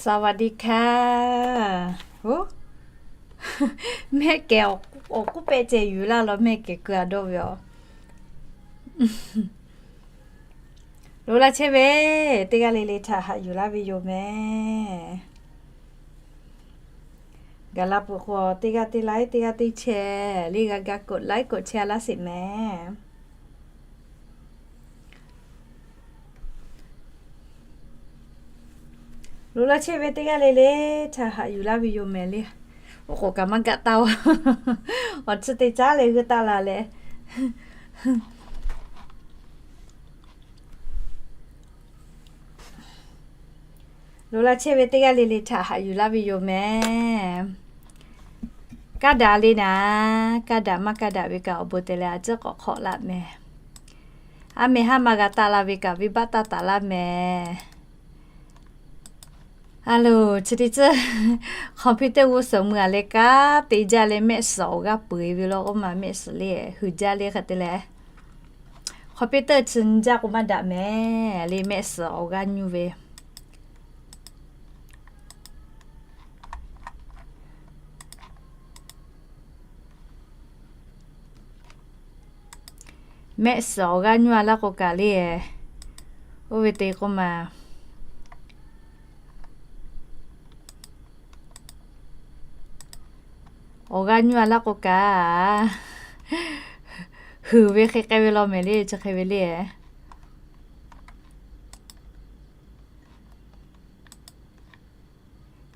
สวัสดีค่ะ Mehˆ kehˬ awˬ k'oˆ pehˆ ceh yuˬ laˇ law, mehˆ kehˬ keu a dawˇ ve aˬ. Loꞈ la chehˇ ve teˇ g'aˇ le le htaꞈ haꞈ yuˬ laˇ ve yoˬ mehˍ. Gaˬ la peuˬ k'o, teˇ g'aˇ teˇ like, teˇ g'aˇ teˇ share le g'a ga กด like กด share laˇ sheˍ mehˍ. Loꞈ la chehˇ ve teˇ g'aˇ le le htaꞈ haꞈ yuˬ laˇ ve yoˬ mehˍ le. Oˇ k'oˍ kaꞈ maˇ gaˆ taˇ oˬ. Awˬ chi te caˉ leh g'uˇ taˆ la leh. Loꞈ la chehˇ ve teˇ g'aˇ le le htaꞈ haꞈ yuˬ laˇ ve yoˬ mehˍ. Kaˇ daꞈ le naˍ, kaˇ daꞈ maˇ kaˇ daꞈ ve kaꞈ awˬ bon te leh a ciˉ k'awꞈ hk'awꞈ laˇ mehˍ. A mehˍ haˉ ma g'a taˆ la ve kaꞈ venˇ baˆ taˇ taˍ laˇ mehˍ. A loˬ, chi teˇ ceuˬ computer g'uˇ suhˍ mui a leh kanˉ te jaˇ leh mehˆ suhˍ awˬ g'aˇ peu eˬ ve law k'oˆ ma, mehˆ suhˍ le huiˍ jaˇ le hk'e te leh, computer chi nyi jaˇ k'o maˇ daꞈ mehˍ le, mehˆ suhˍ awˬ g'aˇ nyuˇ ve. Mehˆ suhˍ awˬ g'aˇ nyuˇ a laˇ k'o kaꞈ le, oˇ ve te k'oˆ ma, awˬ g'aˇ nyuˇ a laˇ k'o kaꞈ, huiˍ ve hk'e k'ai ve law mehˍ le, chi hk'e ve le.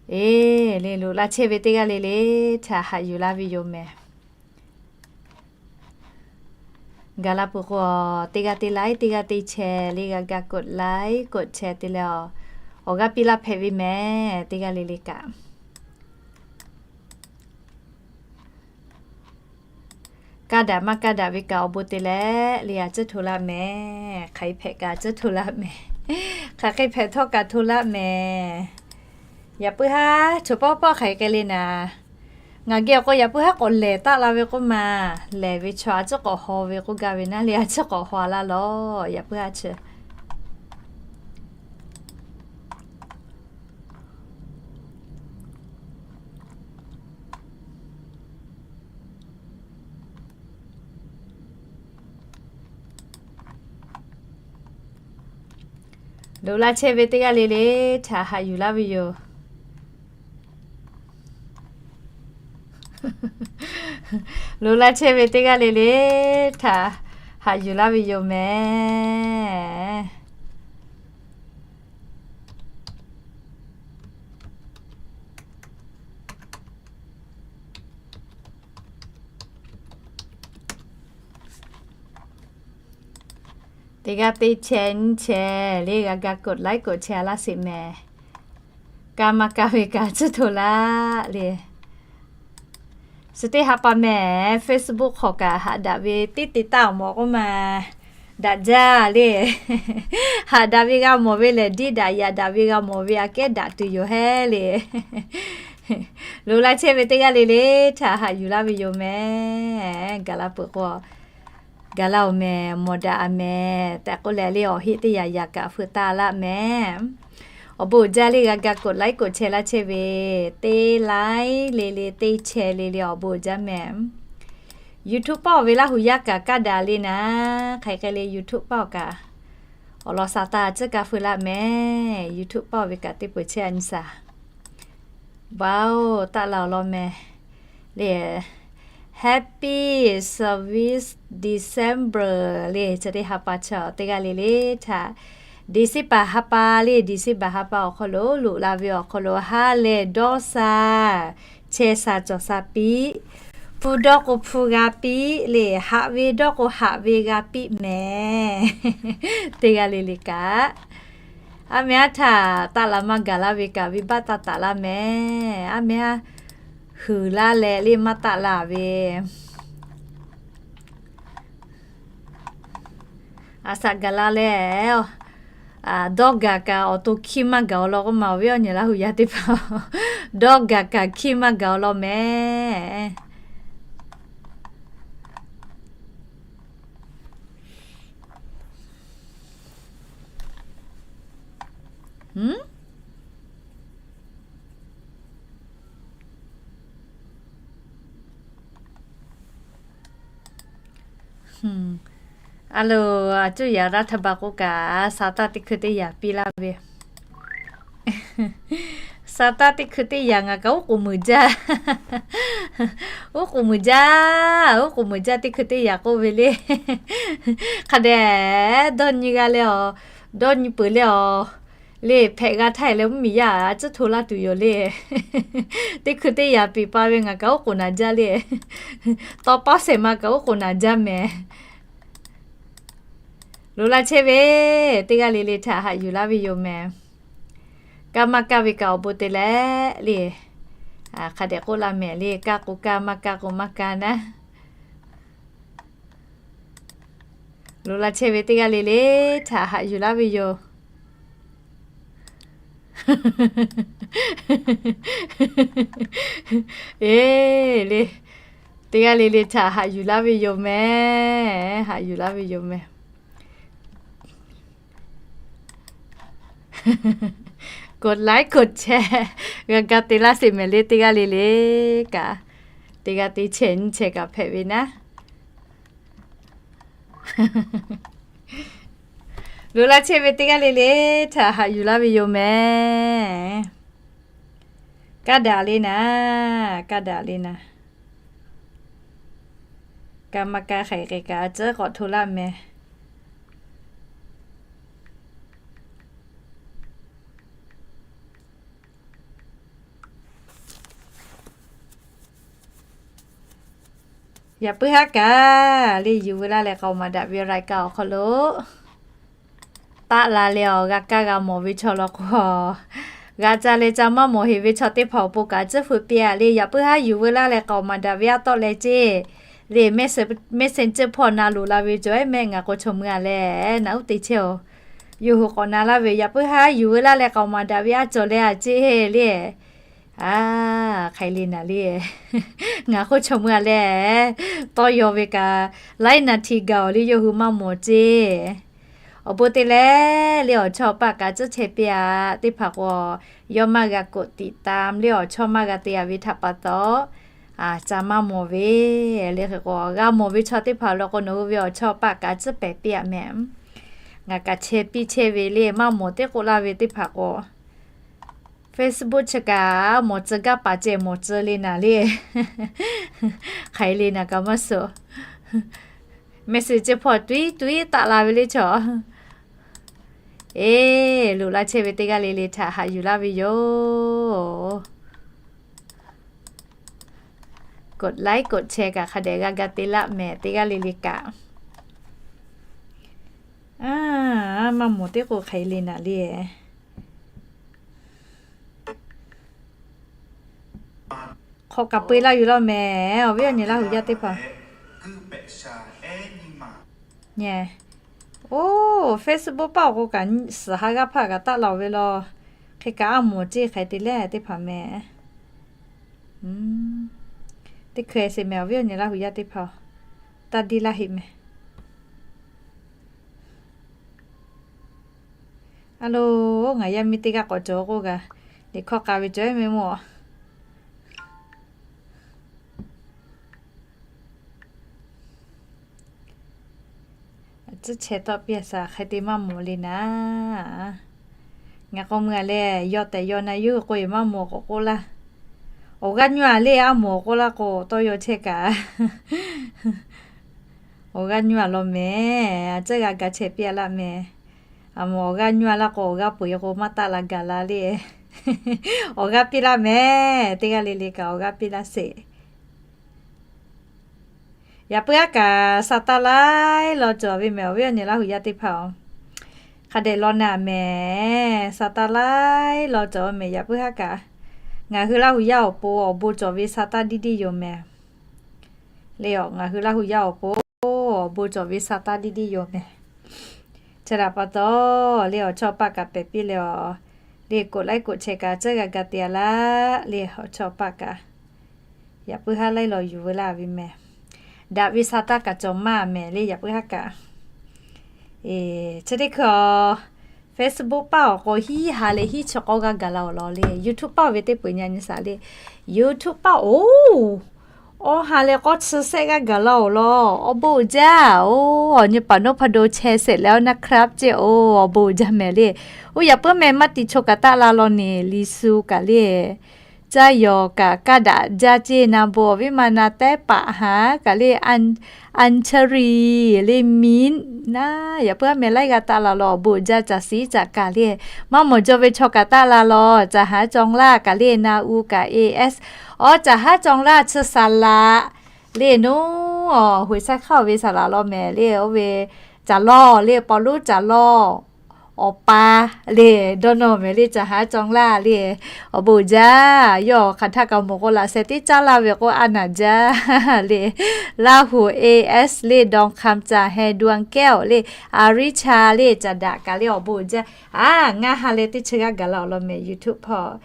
Eˬ, le loꞈ la chehˇ ve teˇ g'aˇ le le htaꞈ haꞈ yuˬ laˇ ve yoˬ mehˍ. Gaˬ la peuˬ k'o, teˇ g'aˇ teˇ like, teˇ g'aˇ teˇ share le g'a ga กด like กด share te leh, awˬ g'aˇ piˇ laˇ hpehꞈ ve mehˍ, teˇ g'aˇ le le kaꞈ. Kaˇ daꞈ maˇ kaˇ daꞈ ve kaꞈ awˬ bon te leh le a ciˉ hto laˇ mehˍ. Hk'aˬ hk'e hpehꞈ kaꞈ a ciˉ hto laˇ mehˍ. Hk'aˬ hk'e hpehꞈ htawˇ kaꞈ hto laˇ mehˍ. Yaꞈ puiˉ haˉ choˬ pawˆ pawˆ hk'aˬ hk'e k'ai le naˍ. Ngaˬ geh awˬ k'o yaꞈ puiˉ haˉ k'awꞈ lehˬ taˆ la ve k'oˆ ma, lehˬ ve chaw a ciˉ k'awꞈ haw ve k'oˆ gaˇ ve naˉ le, a ciˉ k'awꞈ haw a laˇ lawˬ, yaꞈ puiˉ haˉ chi. Loꞈ la chehˇ ve teˇ g'aˇ le le htaꞈ haꞈ yuˬ laˇ ve yoˬ. Loꞈ la chehˇ ve teˇ g'aˇ le le htaꞈ haꞈ yuˬ laˇ ve yoˬ mehˍ. Teˇ g'aˇ teˇ chehˇ nyiˇ chehˇ le g'a ga กด like กด share laˇ sheˍ mehˍ. Kaˇ maˇ kaˇ ve kaꞈ a ciˉ hto laˇ le. Chi teˇ ha pa mehˍ, Facebook hk'aw kaꞈ haꞈ daꞈ ve teˇ te taˇ awˬ mawˬ k'oˆ ma, daꞈ jaˇ le. Haꞈ daꞈ ve g'a mawˬ ve lehˬ diˇ daꞈ, yaꞈ daꞈ ve g'a mawˬ ve aꞈ kehˉ daꞈ tuˬ yoˬ hehˉ le. Loꞈ la chehˇ ve teˇ g'aˇ le le htaꞈ haꞈ yuˬ laˇ ve yoˬ mehˍ. Gaˬ la peuˬ k'o, gaˬ la oˬ mehˍ, mawˬ daꞈ a mehˍ tehꞈ k'oˆ leh le awˬ heˆ teˇ yaꞈ yaꞈ kaꞈ feu taˇ laˇ mehˍ. Awˬ bon uiˍ jaˇ le g'a ga กด like กด share laˇ chehˇ ve, teˇ like le le teˇ share le le awˬ bon uiˍ jaˇ mehˍ. YouTube paˆ ve Laˇ huˍ yaˇ kaꞈ kaˇ daꞈ le naˍ, hk'aˬ hk'e le YouTube paˆ kaꞈ awˬ lawn sha taˇ a ciˉ kaˇ feu laˇ mehˍ. YouTube paˆ ve kaꞈ teˇ peuˬ chehˇ a nyi shaˍ. Baoˬ, taˆ la awˬ lawn mehˍ le. Happy Service December le, chi teˇ ha pa chaw teˇ g'aˇ le le htaꞈ December ha pa le, December ha pa awˬ hk'aw lo loꞈ la ve awˬ hk'aw lo ha lehˬ dawˇ sha, chehˇ sha cawˬ sha piˇ, hpu dawˇ k'o hpu g'a piˇ le, haꞈ ve dawˇ k'o haꞈ ve g'a piˇ mehˍ. Teˇ g'aˇ le le kaꞈ, a mehˍ aˉ htaꞈ taˆ la maˇ gaˬ laˇ ve kaꞈ venˇ baˆ taˇ taˍ laˇ mehˍ. A mehˍ aˉ huiˍ laˇ leh le maˇ taˆ la ve. A shaꞈ gaˬ la leh, dawˇ gaˬ kaꞈ awˬ to hkiˇ maˇ gaˬ awˬ lawn k'oˆ ma, awˬ viˉ awˬ nyi Laˇ huˍ yaˇ teˇ hpaˍ, dawˇ gaˬ kaꞈ hkiˇ maˇ gaˬ awˬ lawn mehˍ. A loˬ, a cuˇ yaˍ raˇ htaˇ ba k'oˆ kaꞈ, sa taˇ teˇ hkui teˇ yaꞈ piˇ laˇ ve. Sa taˇ teˇ hkui teˇ yaꞈ ngaˬ kaꞈ oˉ k'oˍ muiˍ jaˇ. Oˉ k'oˍ muiˍ jaˇ, oˉ k'oˍ muiˍ jaˇ teˇ hkui teˇ yaꞈ k'oˆ ve le. Hk'a dehꞈ dawˇ nyi g'a leh awˬ, dawˇ nyi peuˬ leh awˬ, le hpehꞈ g'a htaˇ leh mvuhˇmiˬ yaˇ a tcuhˉ hto laˇ tuˬ yoˬ le. Teˇ hkui teˇ yaꞈ piˍ pa ve ngaˬ kaꞈ oˉ k'oˍ naˍ jaˇ le. Tawˇ paˉ shehˍ ma kaꞈ oˉ k'oˍ naˍ jaˇ mehˍ. Loꞈ la chehˇ ve, teˇ g'aˇ le le htaꞈ haꞈ yuˬ laˇ ve yoˬ mehˍ. Kaˇ maˇ kaˇ ve kaꞈ awˬ bon te leh le. Hk'a dehꞈ k'oˆ laˇ mehˍ le, kaˇ k'o kaˇ, maˇ kaˇ k'o maˇ kaˇ naˉ. Loꞈ la chehˇ ve teˇ g'aˇ le le htaꞈ haꞈ yuˬ laˇ ve yoˬ. Eˬ le, teˇ g'aˇ le le htaꞈ haꞈ yuˬ laˇ ve yoˬ mehˍ, haꞈ yuˬ laˇ ve yoˬ mehˍ. กดไลค์ กดแชร์ g'a ga te laˇ sheˍ mehˍ le, teˇ g'aˇ le le kaꞈ, teˇ g'aˇ te chehˇ nyi chehˇ kaꞈ hpehꞈ ve naˉ. Loꞈ la chehˇ ve teˇ g'aˇ le le htaꞈ haꞈ yuˬ laˇ ve yoˬ mehˍ. Kaˇ daꞈ le naˍ, kaˇ daꞈ le naˍ. Kaˇ maˇ kaˇ hk'e hk'e kaꞈ a tcuhˉ k'awꞈ hto laˇ mehˍ. Yaꞈ puiˉ haˉ kaꞈ le yuˬ veu laˇ leh k'aoˍ maˍ daꞈ ve รายการ awˬ hk'aw lo taˆ la leh awˬ g'a kaˇ g'a mawˬ ve chaw law k'o, g'a ca leh ca maˇ mawˬ heˍ ve chaw teˇ hpaˍ awˬ pon kaꞈ tcuhˉ feu piˇ a le. Yaꞈ puiˉ haˉ yuˬ veu laˇ leh k'aoˍ maˍ daꞈ ve aˉ tawˆ leh ceˇ le, Messenger hpawˇ na loꞈ la ve cawˬ ehˉ mehˆ ngaˬ k'o chaw mui a leh naꞈ uˉ te chehˇ oˬ. Yawˇ hui k'awꞈ na laˇ ve, yaꞈ puiˉ haˉ yuˬ veu laˇ leh k'aoˍ maˍ daꞈ ve aˉ cawˬ leh a ceˇ le. A, hk'aˬ hk'e le naˍ le. Ngaˬ k'o chaw mui a leh, tawˇ yaw ve kaꞈ, laiˉ naˍ htiꞈ gaˬ awˬ le yawˇ hui maˇ mawˬ ceˇ. Awˬ bon te leh le awˬ chawˇ paˆ kaꞈ tcuhˉ chehˇ piˇ a. Teˇ hpaˍ k'o, yawˇ maˇ g'a กดติดตาม le awˬ chawˇ maˇ g'a te a ve htaꞈ pa taw, ca maˇ mawˬ ve le hk'e k'o, g'a mawˬ ve chaw teˇ hpaˍ law k'o nawˬ hui ve awˬ chawˇ paˆ kaꞈ tcuhˉ pehˍ piˇ a mehˍ. Ngaˬ kaꞈ chehˇ piˇ chehˇ ve le maˇ mawˬ teˇ k'oˆ laˇ ve teˇ hpaˍ k'o, Facebook chi kaꞈ mawˬ tcuh gaˇ paˍ ceh mawˬ tcuh le naˍ le. Hk'aˬ hk'e le naˍ kaꞈ maˇ suh. Message hpawˇ tuiˉ tuiˉ taˆ la ve le chaw. Eˬ, loꞈ la chehˇ ve teˇ g'aˇ le le htaꞈ haꞈ yuˬ laˇ ve yoˬ. กดไลค์ กดแชร์ kaꞈ hk'a dehꞈ g'a ga te laˇ mehˍ teˇ g'aˇ le le kaꞈ. A, maˇ mawˬ teˇ k'o hk'aˬ hk'e le naˍ le. Hk'awꞈ kaꞈ peu-e laˇ yuˬ law mehˍ, awˬ viˉ awˬ nyi Laˇ huˍ yaˇ teˇ hpaˍ. Oˇ, Facebook paˆ awˬ k'o kaꞈ suhˍ ha g'aˇ hpaˇ kaꞈ taˆ la-oˬ ve law. Hk'e kaꞈ a mawˬ ceˇ hk'aˬ hk'e te leh teˇ hpaˍ mehˍ. Teˇ hkui-e sheˍ mehˍ awˬ viˉ awˬ nyi Laˇ huˍ yaˇ teˇ hpaˍ-oˬ, taˇ diˇ laˇ heˆ mehˍ. A loˬ, ngaˬ yaˇ miˇ teˇ g'aˇ k'awꞈ cawˬ k'oˆ kaꞈ, liꞈ hkawˇ k'a ve cawˬ-e mehˍ mawˬ. Tcuhˉ chehˇ tawˆ piˇ a shaˍ hk'e te maˇ mawˬ le naˍ. Ngaˬ k'o mui a leh, yawˇ tehꞈ yawˇ na yawˇ hui k'oˆ-e maˇ mawˬ k'awꞈ k'oˆ laˇ. Awˬ g'aˇ nyuˇ a le a mawˬ k'oˆ laˇ k'o, tawˇ yaw chehˇ kaꞈ. Awˬ g'aˇ nyuˇ a law mehˍ, a tcuhˉ g'a ga chehˇ piˇ a laˇ mehˍ. A mawˬ awˬ g'aˇ nyuˇ a laˇ k'o, awˬ g'aˇ peu-eˬ k'o maˇ taˆ la gaˬ la le. Awˬ g'aˇ piˇ laˇ mehˍ, teˇ g'aˇ le le kaꞈ awˬ g'aˇ piˇ laˇ sheˍ. Yaꞈ puiˉ haˉ kaꞈ sa taˇ laiˉ law cawˬ ve mehˍ awˬ viˉ awˬ nyi Laˇ huˍ yaˇ teˇ hpaˍ-oˬ, hk'a dehꞈ law na mehˍ. Sa taˇ laiˉ law cawˬ mehˍ yaꞈ puiˉ haˉ kaꞈ. Ngaˬ hui Laˇ huˍ yaˇ awˬ pon awˬ bon cawˬ ve sa taˇ diˇ diˇ yoˬ mehˍ. Le awˬ, ngaˬ hui Laˇ huˍ yaˇ awˬ pon awˬ bon cawˬ ve sa taˇ diˇ diˇ yoˬ mehˍ. Chi htaꞈ pa taw, le awˬ chawˇ paˆ kaꞈ pehˍ piˇ leh awˬ, le กดไลค์ กดแชร์ kaꞈ tcuhˉ g'a ga te a laˇ le awˬ chawˇ paˆ kaꞈ. Yaꞈ puiˉ haˉ laiˉ law yuˬ veu laˇ ve mehˍ. Daꞈ ve sa taˇ kaꞈ cawˬ maˇ mehˍ le yaꞈ puiˉ haˉ kaꞈ. Chi teˇ hkui awˬ, Facebook paˆ awˬ k'o hiˉ ha leh hiˉ chi k'awˇ g'aˇ gaˬ la awˬ lawn le. YouTube paˆ ve teˇ peuˬ nyi nyi shaˍ le. YouTube paˆ oˬ, Awˇ ha leh k'awˇ chi sehˆ g'aˇ gaˬ la-oˬ law, awˬ bon uiˍ jaˇ. Oˇ, awˬ nyi paˍ nawˉ hpa do chehˇ sehˍ leh awˬ naˆ hk'aˉ ceˇ, oˇ, awˬ bon uiˍ jaˇ mehˍ le. Oˇ, yaꞈ puiˉ meh maˇ tiˍ chaw kaꞈ taˆ la law neˬ, Liꞈ shu kaꞈ le, caˇ yawˬ kaꞈ kaˇ daꞈ jaˇ ceˇ, na bon awˬ viˉ ma na tehˉ paˍ haˍ kaꞈ le, Anˍ chehˇ riˍ le, miˉ naˉ, yaꞈ puiˉ aˉ meh laiˉ g'aˇ taˆ la law, awˬ bon uiˍ jaˇ. Caˬ siˉ caꞈ kaꞈ le, maˇ mawˬ jaw ve chaw kaꞈ taˆ la law, caˬ haˉ cawˬ laˇ kaꞈ le, na u kaꞈ es, awˬ caˬ haˉ cawˬ laˇ, chi saˍ laꞈ le, nuˉ, awˬ, hoꞈ saiˉ hk'aˇ ve saˍ laꞈ law mehˍ le, oˇ ve caˬ lawˇ le, paw lonˉ caˬ lawˇ, awˬ pa le, dawˇ nawˇ mehˍ le, caˬ haˉ cawˬ laˇ le, awˬ bon uiˍ jaˇ. Yawˇ hk'aˬ htaˇ kaꞈ mawˬ k'o laꞈ sheh teˇ caˉ laˇ ve k'o, a naˍ jaˇ le, Laˇ huˍ es le, ดอนคำ caˬ heh ดวงแก้ว le, อาริชา le, caˬ daꞈ kaꞈ le, awˬ bon uiˍ jaˇ. A, ngaˇ ha leh teˇ chi g'aˇ gaˬ la-oˬ law mehˍ, YouTube hpawˇ,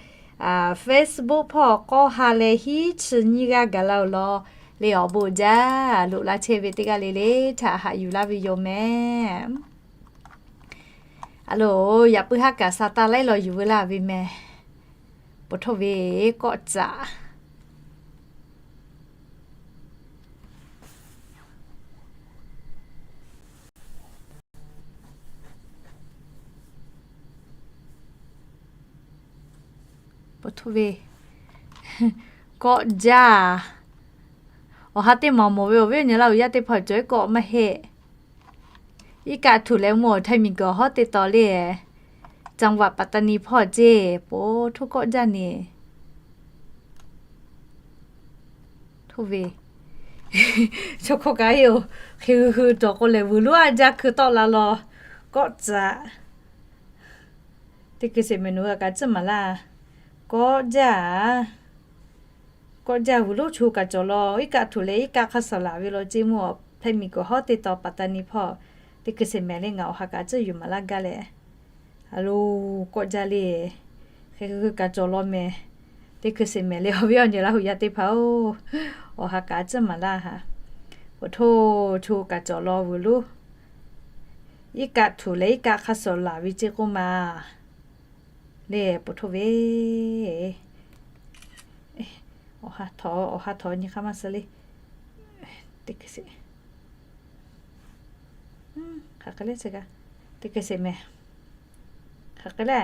Facebook hpawˇ k'awˇ ha leh hiˉ chi nyiˇ g'aˇ gaˬ la-oˬ law le, awˬ bon uiˍ jaˇ. Loꞈ la chehˇ ve teˇ g'aˇ le le htaꞈ haꞈ yuˬ laˇ ve yoˬ mehˍ. A loˬ, yaꞈ puiˉ haˉ kaꞈ sa taˇ laiˉ law yuˬ veu laˇ ve mehˍ. Peuˬ htoˇ ve kawˆ caꞈ. Peuˬ htoˇ ve kawˆ jaˇ. Awˬ ha teˇ maˬ mawˬ ve awˬ viˉ awˬ nyi Laˇ huˍ yaˇ teˇ hpaˍ cawˬ iˉ kawˆ maˇ heˆ. Iˉ kaˆ htuꞈ leh mvuhˇ awˬ htaiˇ miˬ guiˬ awˬ hawˉ teˇ taw le, จังหวัดปัตตานี hpawˇ ceˇ, peuˬ htoˇ kawˆ jaˇ neˬ. Htoˇ ve, chaw hkawˇ kaꞈ yoˬ, hk'e hui hui cawˬ k'o lehˬ, vuiˬ lonˉ a jaˇ hkui tawˆ la law, kawˆ caꞈ. Teˇ hkui sheˍ mehˍ, nawˬ hui kaꞈ tcuhˉ maˍ laˇ. Kawˆ jaˇ, kawˆ jaˇ vuiˬ lonˉ chu kaꞈ cawˬ law, iˉ kaˆ htuꞈ leh iˉ kaˆ hk'a suhˍ laˬ ve law ceˇ, mvuhˇ awˬ htaiˇ miˬ guiˬ hawˉ teˇ taw ปัตตานี hpawˇ. Teˇ hkui sheˍ mehˍ le, ngaˬ awˬ ha kaꞈ tcuhˉ yuˬ maˍ laˇ gaˇ leh. A loˬ, kawˆ jaˇ le. Hk'e hui kaꞈ cawˬ law mehˍ. Teˇ hkui sheˍ mehˍ le, awˬ viˉ awˬ nyi Laˇ huˍ yaˇ teˇ hpaˍ-oˬ, awˬ ha kaꞈ tcuhˉ maˍ laˇ ha. Peuˬ htoˇ chu kaꞈ cawˬ law vuiˬ lonˉ. Iˉ kaˆ htuꞈ leh iˉ kaˆ hk'a suhˍ laˬ ve ceˇ k'oˆ ma le, peuˬ htoˇ ve. Awˬ ha htaw, awˬ ha htaw nyi hk'aˇ maˇ suh le. Teˇ hkui sheˍ, hk'aˬ hk'e le, teˇ hkui sheˍ mehˍ. Hk'aˬ hk'e le,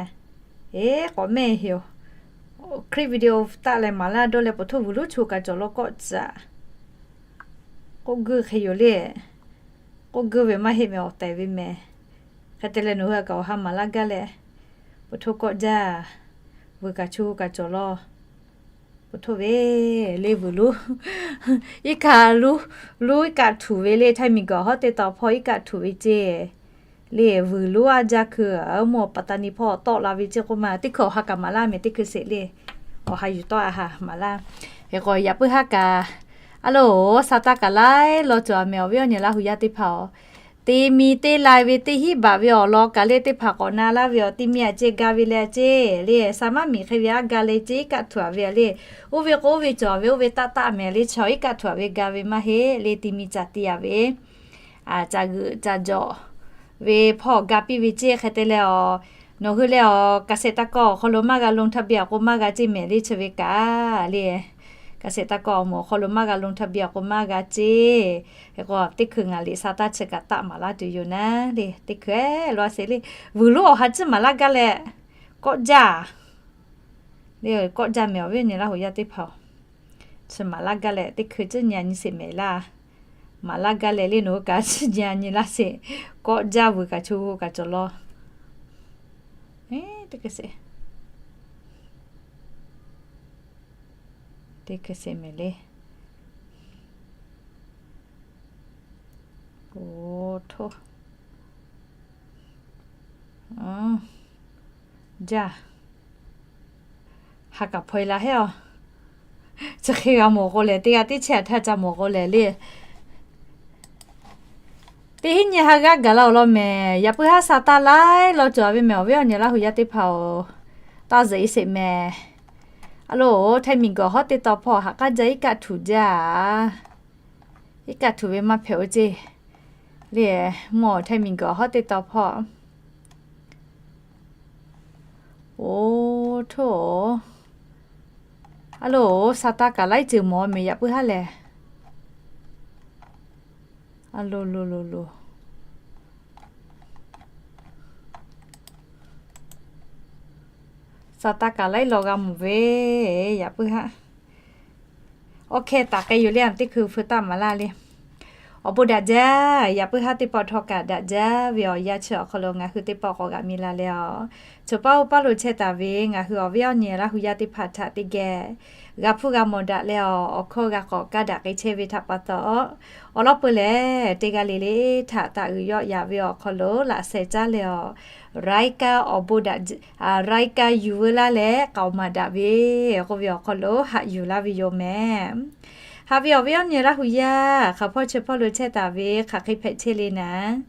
eˬ, k'awꞈ mehˆ heˍ-oˬ. Clip video taˆ leh maˍ laˇ dawˇ leh, peuˬ htoˇ vuiˬ lonˉ chu kaꞈ cawˬ law kawˆ caꞈ. K'oˆ guˇ hk'e yoˬ le. K'oˆ guˇ ve maˇ heˆ mehˍ, awˬ tehˬ ve mehˍ. Hk'e te leh nawˬ hui kaꞈ awˬ ha maˍ laˇ gaˇ leh, peuˬ htoˇ kawˆ jaˇ, vuiˬ kaꞈ chu kaꞈ cawˬ law. Peuˬ htoˇ ve le, vuiˬ lonˉ, iˉ kaˆ lonˉ, lonˉ iˉ kaˆ htuꞈ ve le, htaiˇ miˬ guiˬ awˬ hawˉ teˇ taw hpawˇ iˉ kaˆ htuꞈ ve ceˇ. Le vuiˬ lonˉ a jaˇ hkui, mvuhˇ awˬ ปัตตานี hpawˇ tawˆ la ve ceˇ k'oˆ ma. Teˇ hkui awˬ ha kaꞈ maˍ laˇ mehˍ, teˇ hkui sheˍ le. Awˬ ha yuˬ tawˆ a ha maˍ laˇ. Hk'e k'o yaꞈ puiˉ haˉ kaꞈ, a loˬ, sa taˇ kaꞈ laiˉ law cawˬ a mehˍ, awˬ viˉ awˬ nyi Laˇ huˍ yaˇ teˇ hpaˍ-oˬ. Te mi te lai ve teˇ hinˉ baꞈ ve awˬ lawn kaꞈ le, teˇ hpaˍ k'awꞈ na laˇ ve awˬ, te mi a ceˇ ga ve le a ceˇ le, sa maˇ miˬ hk'e ve a ga le ceˇ, iˉ kaˆ htuꞈ a ve a le. Oˇ ve k'o oˇ ve cawˬ ve, oˇ ve taˆ taˆ mehˍ le, chaw iˉ kaˆ htuꞈ a ve ga ve maˇ heˆ le, te mi caˍ te a ve. Caˬ g'euꞈ caˬ jawˬ ve hpawˇ ga piˇ ve ceˇ. Hk'e te leh awˬ, nawˬ hui leh awˬ เกษตรกร awˬ hk'aw lo maˇ g'a ลงทะเบียน a k'o maˇ g'a ceˇ mehˍ le, chi ve kaꞈ le. เกษตรกร awˬ moˍ awˬ hk'aw lo maˇ g'a ลงทะเบียน a k'o maˇ g'a ceˇ. Hk'e k'o teˇ hkui ngaˬ liꞈ sa taˇ chi kaꞈ taˆ maˍ laˇ tuˬ yoˬ naˉ le. Teˇ hkui lo a sheˍ le, vuiˬ lonˉ awˬ ha tcuhˉ maˍ laˇ gaˇ leh, kawˆ jaˇ le, kawˆ jaˇ mehˍ, awˬ viˉ awˬ nyi Laˇ huˍ yaˇ teˇ hpaˍ-oˬ. Chi maˍ laˇ gaˇ leh, teˇ hkui tcuhˉ nyi a nyi sheˍ mehˍ laˇ. Maˍ laˇ gaˇ leh le, nawˬ hui kaꞈ tcuhˉ nyi a nyi laˇ sheˍ. Kawˆ jaˇ vuiˬ kaꞈ chu kaꞈ cawˬ law. Teˇ hkui sheˍ, teˇ hkui sheˍ mehˍ le. Oˇ htoˇ, jaˇ. Ha kaꞈ hpaw e la heˆ-oˬ. Chi hk'e g'a mawˬ k'o lehˬ, teˇ g'aˇ teˇ chehˇ a htaˇ ca mawˬ k'o lehˬ le. Teˇ hinˉ nyi ha g'aˇ gaˬ la awˬ lawn mehˍ. Yaꞈ puiˉ haˉ sa taˇ laiˉ law cawˬ a ve mehˍ, awˬ viˉ awˬ nyi Laˇ huˍ yaˇ teˇ hpaˍ-oˬ. Taˇ zuhꞈ e sheˍ mehˍ. A loˬ, htaiˇ miˬ guiˬ awˬ hawˉ teˇ taw hpawˇ ha k'aˉ jaˇ iˉ kaˆ htuꞈ jaˇ. Iˉ kaˆ htuꞈ ve maˇ hpehꞈ-oˬ ceˇ. Le, mvuhˇ awˬ htaiˇ miˬ guiˬ awˬ hawˉ teˇ taw hpawˇ. Oˇ htoˇ, A loˬ, Saˍtanˍ kaꞈ laiˉ ceuˬ mawˬ mehˍ yaꞈ puiˉ haˉ lehˬ. A loˬ loˬ loˬ loˬ. Saˍtanˍ kaꞈ laiˉ law g'a mawˬ ve yaꞈ puiˉ haˉ. Awˬ hkeh taˍ k'ai yoˬ le, a teˇ hkui hpu taˆ maˍ laˇ le. Awˬ bon daꞈ jaˇ, yaꞈ puiˉ haˉ teˇ pawˆ htawˇ kaꞈ daꞈ jaˇ ve awˬ yanˇ chi awˬ hk'aw lo ngaˬ hui teˇ pawˆ k'awꞈ g'aꞈ mi la leh a. Chaw paˉ oˇ paˉ lo chehˇ taˍ ve ngaˬ hui awˬ viˉ awˬ nyi Laˇ hu yaˇ teˇ hpaˍ htaꞈ teˇ geh g'a hpuˇ g'a mawˬ daꞈ leh a, awˬ hkawˇ g'a k'awꞈ kaˇ daꞈ k'ai chehˇ ve htaꞈ pa taw, awˬ lawn peuˬ lehˬ teˇ g'aˇ le le htaꞈ taˍ uiˍ yawˆ yaꞈ ve awˬ hk'aw lo laꞈ sheh caˉ leh a, raiˉ kaˇ awˬ bon daꞈ, raiˉ kaˇ yuˬ veu laˇ leh k'aoˍ maˍ daꞈ ve k'oˆ ve awˬ hk'aw lo haꞈ yuˬ laˇ ve yoˬ mehˍ. Haꞈ ve awˬ viˉ awˬ nyi Laˇ hu yaˇ hk'aˬ hpawˇ chi hpawˇ lo chehˇ taˍ ve hk'aˬ hk'e hpehꞈ chehˇ le naˍ,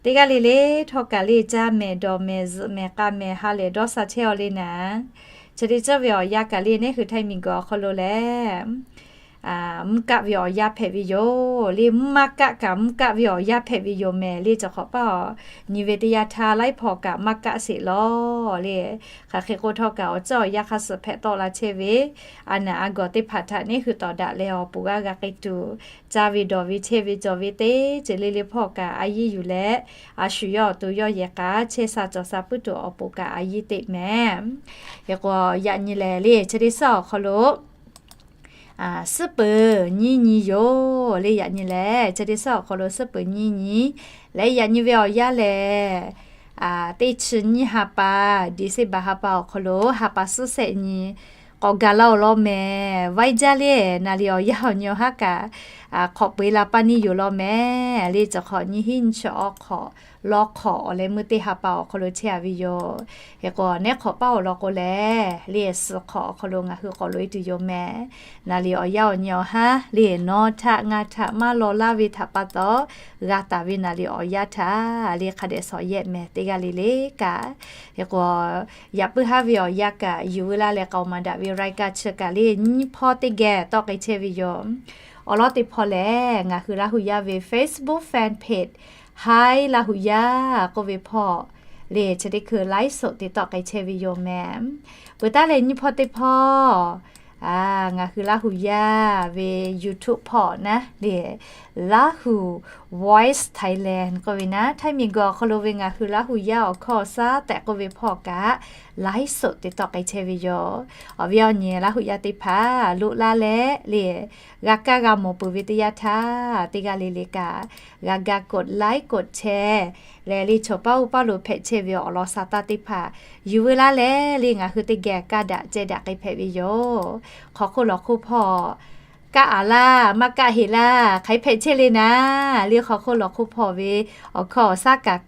teˇ g'aˇ le le htawˇ kaꞈ le caˇ mehˍ dawˬ mehˍ zuhꞈ mehˍ k'a mehˍ ha lehˬ dawˇ sha chehˇ aw le naˍ, chi teˇ ceuˬ ve awˬ yanˇ kaꞈ le neˉ hui Htaiˇ miˬ guiˬ awˬ hk'aw lo lehˬ mvuhˇ kaˆ ve awˬ yanˇ hpehꞈ ve yoˬ le. Mvuhˇ maˇ kaˆ kaꞈ mvuhˇ kaˆ ve awˬ yanˇ hpehꞈ ve yoˬ mehˍ le. Cawˬ hk'awꞈ paˇ a, nyi ve teˇ yanˇ htaˇ laiˉ hpaw kaꞈ maˇ kaˆ sheˍ lawˬ le. Hk'aˬ hk'e k'o htawˇ kaꞈ awˬ ceuˬ awˬ yanˇ hk'a suhˍ hpehꞈ tawˆ la chehˇ ve, a naˍ a gawˬ teˇ hpaˍ htaꞈ neˉ hui tawˍ daꞈ leh awˬ pon g'a g'a k'ai tuˬ, caˇ ve dawˬ ve chehˇ ve cawˬ ve teˇ ceuˬ le le hpawˇ kaꞈ a yiˇ yuˬ leh, a shu yawˇ awˬ to yawˇ yehˬ k'a chehˇ sha cawˬ sha puiˉ tuˬ awˬ pon kaꞈ a yiˇ teꞈ mehˍ. Hk'e k'o yaꞈ nyi lehˬ le, chi teˇ suhˉ awˬ hk'aw lo suhˉ peuˍ nyiˇ nyi yoˬ le. Yaꞈ nyi lehˬ chi teˇ suhˉ awˬ hk'aw lo suhˉ peuˍ nyiˇ nyi leh, yaꞈ nyi ve awˬ yanˇ lehˬ teˇ chi nyiˇ ha pa, December ha pa awˬ hk'aw lo ha pa suhˉ shehˆ nyi k'awꞈ gaˬ la awˬ lawn mehˍ. Vaiˇ jaˇ le, naˍ liꞈ awˬ yanˇ awˬ nyi awˬ haˉ kaꞈ hk'awꞈ peu eˬ la paˇ neˇ yoˬ law mehˍ le. Cawˬ hk'awꞈ nyiˇ hinˉ nyiˇ chi awˬ hk'awꞈ law hk'awꞈ awˬ leh meuˇ teˇ ha pa awˬ hk'aw lo chehˇ a ve yoˬ. Hk'e k'o neˉ hk'awꞈ paˇ awˬ lawn k'o lehˬ le, suhˍ hk'awꞈ awˬ hk'aw lo ngaˬ hui k'awꞈ loꞈ e tuˬ yoˬ mehˍ. Naˍ liꞈ awˬ yanˇ awˬ nyi awˬ haˉ le, nawˬ htaꞈ ngaˬ htaꞈ maˇ law laˇ ve htaꞈ pa taw, g'a taˍ ve naˍ liꞈ awˬ yanˇ htaꞈ le hk'a dehꞈ shawˍ yehˆ mehˍ teˇ g'aˇ le le kaꞈ. Hk'e k'o yaꞈ puiˉ haˉ ve awˬ yanˇ kaꞈ yuˬ veu laˇ leh k'aoˍ maˍ daꞈ ve raiˉ kaˇ chi kaꞈ le nyiˇ hpawˇ teˇ geh tawˆ k'ai chehˇ ve yoˬ. Awˬ lawn teˇ hpawˇ lehˬ ngaˬ hui Laˇ hu yaˇ ve Facebook fan page Htaiˇ Laˇ hu yaˇ k'oˆ ve hpawˇ le, chi teˇ hkui ไลฟ์สด te tawˆ k'ai chehˇ ve yoˬ mehˍ. Peuˬ taˉ leh nyiˇ hpawˇ teˇ hpawˇ ngaˬ hui Laˇ hu yaˇ ve YouTube hpawˇ naˉ le, Laˇ hu Voice Thailand k'oˆ ve naˉ, Htaiˇ miˬ guiˬ awˬ hk'aw lo ve ngaˬ hui Laˇ hu yaˇ awˬ hkawˇ shaˉ tehꞈ k'oˆ ve hpawˇ kaꞈ ไลฟ์สด te tawˆ k'ai chehˇ ve yoˬ. Awˬ viˉ awˬ nyi Laˇ hu yaˇ teˇ hpaˍ loꞈ la leh le, g'a kaˇ g'a mawˬ peuˬ ve teˇ yanˇ htaˇ teˇ g'aˇ le le kaꞈ g'a ga กดไลค์ กดแชร์ leh le, chaw paˉ oˇ paˉ lo hpehꞈ chehˇ ve awˬ lawn sha taˇ teˇ hpaˍ yuˬ veu laˇ leh le, ngaˬ hui teˇ geh kaˇ daꞈ ceh daꞈ k'ai hpehꞈ ve yoˬ. Hk'aw hk'oˆ lawˬ hk'oˆ hpawˇ kaˇ aˍ laˇ maˇ kaˆ heˍ laˇ hk'aˬ hpehꞈ chehˇ le naˉ le, hk'aw hk'oˆ lawˬ hk'oˆ hpawˇ ve awˬ hkawˇ awˬ shaˉ kaꞈ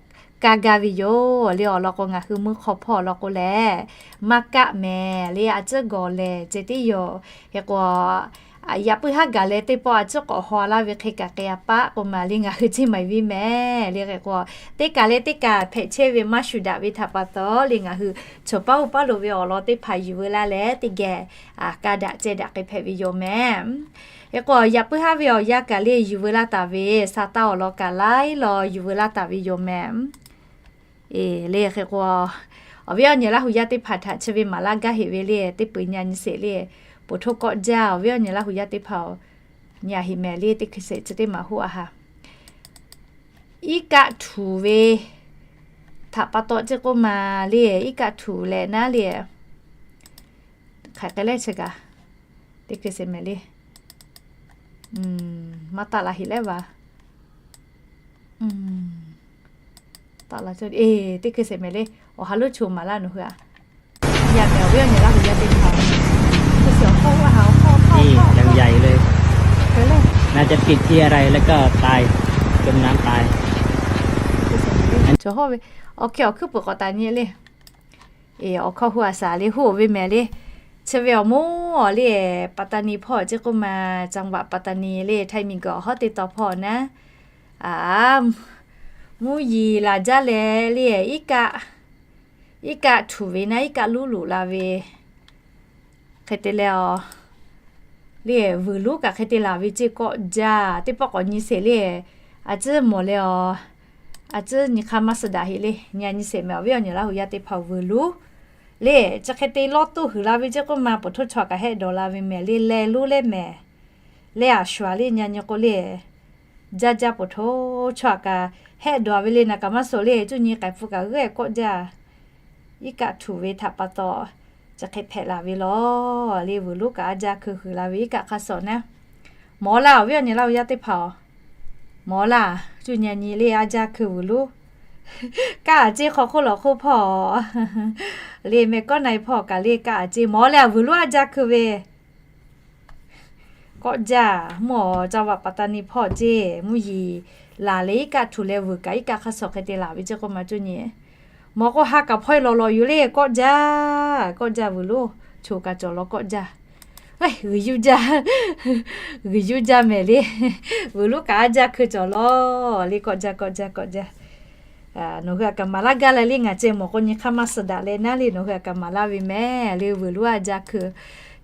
kaˇ gaˇ ve yoˬ le. Awˬ lawn k'o ngaˬ hui meuˇ hk'aw hpawˇ awˬ lawn k'o lehˬ maˇ kaˆ mehˍ le, a ciˉ gawˬ lehˬ ceh tiˉ yoˬ. Hk'e k'o yaꞈ puiˉ haˉ gaˬ leh teˇ pawˆ a ciˉ k'awꞈ haw laˇ ve hk'e kaꞈ hk'e a paˆ k'o maˬ le, ngaˬ hui ciˇ maˍ ve mehˍ le. Hk'e k'o teˇ kaˬ leh teˇ kaˬ hpehꞈ chehˇ ve maˇ shuˍ daꞈ ve htaꞈ pa taw le, ngaˬ hui chaw paˉ oˇ paˉ lo ve awˬ lawn teˇ hpaˍ yuˬ veu laˇ leh teˇ geh kaˇ daꞈ ceh daꞈ k'ai hpehꞈ ve yoˬ mehˍ. Hk'e k'o yaꞈ puiˉ haˉ ve awˬ yanˇ kaꞈ le yuˬ veu laˇ taˍ ve sha taˇ awˬ lawn kaꞈ laiˉ law yuˬ veu laˇ taˍ ve yoˬ mehˍ. E le, hk'e k'o awˬ viˉ awˬ nyi Laˇ hu yaˇ teˇ hpaˍ htaꞈ chi ve maˍ laˇ gaˇ heꞈ ve le, teˇ peu nyi a nyi sheˍ le, poˬ htoˇ kawˆ jaˇ. Awˬ viˉ awˬ nyi Laˇ hu yaˇ teˇ hpaˍ-oˬ, nyi a heꞈ mehˍ le, teˇ hkui sheˍ chi teˇ maˍ hoˆ a ha. Iˉ kaˆ htuˬ ve htaꞈ pa taw ceˇ k'oˆ ma le, iˉ kaˆ htuˬ leh naˉ le, hk'aˬ hk'e leh chi kaꞈ teˇ hkui sheˍ mehˍ le. Maˇ taˆ la heꞈ leh va. Taˆ la cawˇ, e, teˇ hkui sheˍ mehˍ le. Awˬ ha loˉ cho maˍ laˇ nawˬ hui a. Yaꞈ mehˍ awˬ viˉ awˬ nyi Laˇ hu yaˇ teˇ hpaˍ, hkui sheˍ awˬ hkawˇ hu a ha, awˬ hkawˇ, awˬ hkawˇ, น่าจะติดที่อะไรแล้วก็ตาย จมน้ำตาย Cawˬ hawˇ ve awˬ hkeh awˬ hkuiˉ peuˬ k'awꞈ taˍ nyi le. E, awˬ hkawˇ hu a shaˍ le, hoˆ ve mehˍ le. Chi ve awˬ moˉ awˬ le, Pattani hpawˇ ceˇ k'oˆ ma, จังหวัดปัตตานี le, Htaiˇ miˬ guiˬ awˬ hawˉ teˇ taw hpawˇ naˉ, a, mvuhˇ yiˍ laˬ jaˇ leh le, iˉ kaˆ, iˉ kaˆ htuˬ ve naˉ, iˉ kaˆ luˉ luꞈ la ve hk'e te leh a, le, vuiˬ luˉ kaꞈ hk'e te laˬ ve ceˇ kawˆ jaˇ. Teˇ pawˆ k'awꞈ nyi sheˍ le, a ciˉ mawˬ leh a, a ciˉ nyi hk'aˇ maˇ suh daꞈ heꞈ le. Nyi a nyi sheˍ mehˍ awˬ viˉ awˬ nyi Laˇ hu yaˇ teˇ hpaˍ vuiˬ luˉ Le, chi hk'e te lawˇ toˇ huiˍ la ve ceˇ k'oˆ ma, poˬ htoˇ chaw aꞈ kaꞈ hehˆ dawˬ la ve mehˍ le, leh lonˉ leh mehˍ. Le, a shuˍ a le nyi nyi k'o le, jaˇ jaˇ poˬ htoˇ chaw aꞈ kaꞈ hehˆ dawˬ ve le, naˍ kaꞈ maˇ suh le, cuˇ nyi k'ai hpu kaꞈ g'ehˆ kawˆ jaˇ. Iˉ kaˆ htuꞈ ve htaꞈ pa taw, chi hk'e hpehꞈ la ve law. Le, vuiˬ lonˉ kaꞈ a jaˇ hkui huiˍ la ve iˉ kaˆ hk'a suh naˉ. Mawˬ laˇ, awˬ viˉ awˬ nyi laˇ awˬ yaˇ teˇ hpaˍ-oˬ, mawˬ laˇ, cuˇ nyi nyi le a jaˇ hkui vuiˬ lonˉ. Kaˇ aꞈ ceˇ hk'aw hk'oˆ lawˬ hk'oˆ hpawˇ le, meh kawˉ na e hpawˇ kaꞈ le kaˇ aꞈ ceˇ mawˬ leh, vuiˬ lonˉ a jaˇ hkui ve kawˆ jaˇ. Mvuhˇ awˬ ca vaꞈ pa ta ni hpawˇ ceˇ, mvuhˇ yeˬ laˬ leh iˉ kaˆ htuꞈ leh vuiˬ kaꞈ iˉ kaˆ hk'a suh hk'e te laˬ ve ceˇ k'oˆ ma cuˇ nyi. Mawˬ k'o ha kaꞈ hpawˇ e lawˬ lawˬ yuˬ le, kawˆ jaˇ, kawˆ jaˇ vuiˬ lonˉ, choˬ kaꞈ cawˬ law kawˆ jaˇ. G'uiˬ yuˇ jaˇ, g'uiˬ yuˇ jaˇ mehˍ le. Vuiˬ lonˉ kaꞈ a jaˇ hkui cawˬ law le, kawˆ jaˇ kawˆ jaˇ kawˆ jaˇ. Nawˬ hui aꞈ kaꞈ maˍ laˇ gaˇ leh le, ngaˬ ceh mawˬ k'o nyi hk'aˇ maˇ suh daꞈ leh naˉ le, nawˬ hui aꞈ kaꞈ maˍ laˇ ve mehˍ le, vuiˬ lonˉ a jaˇ hkui.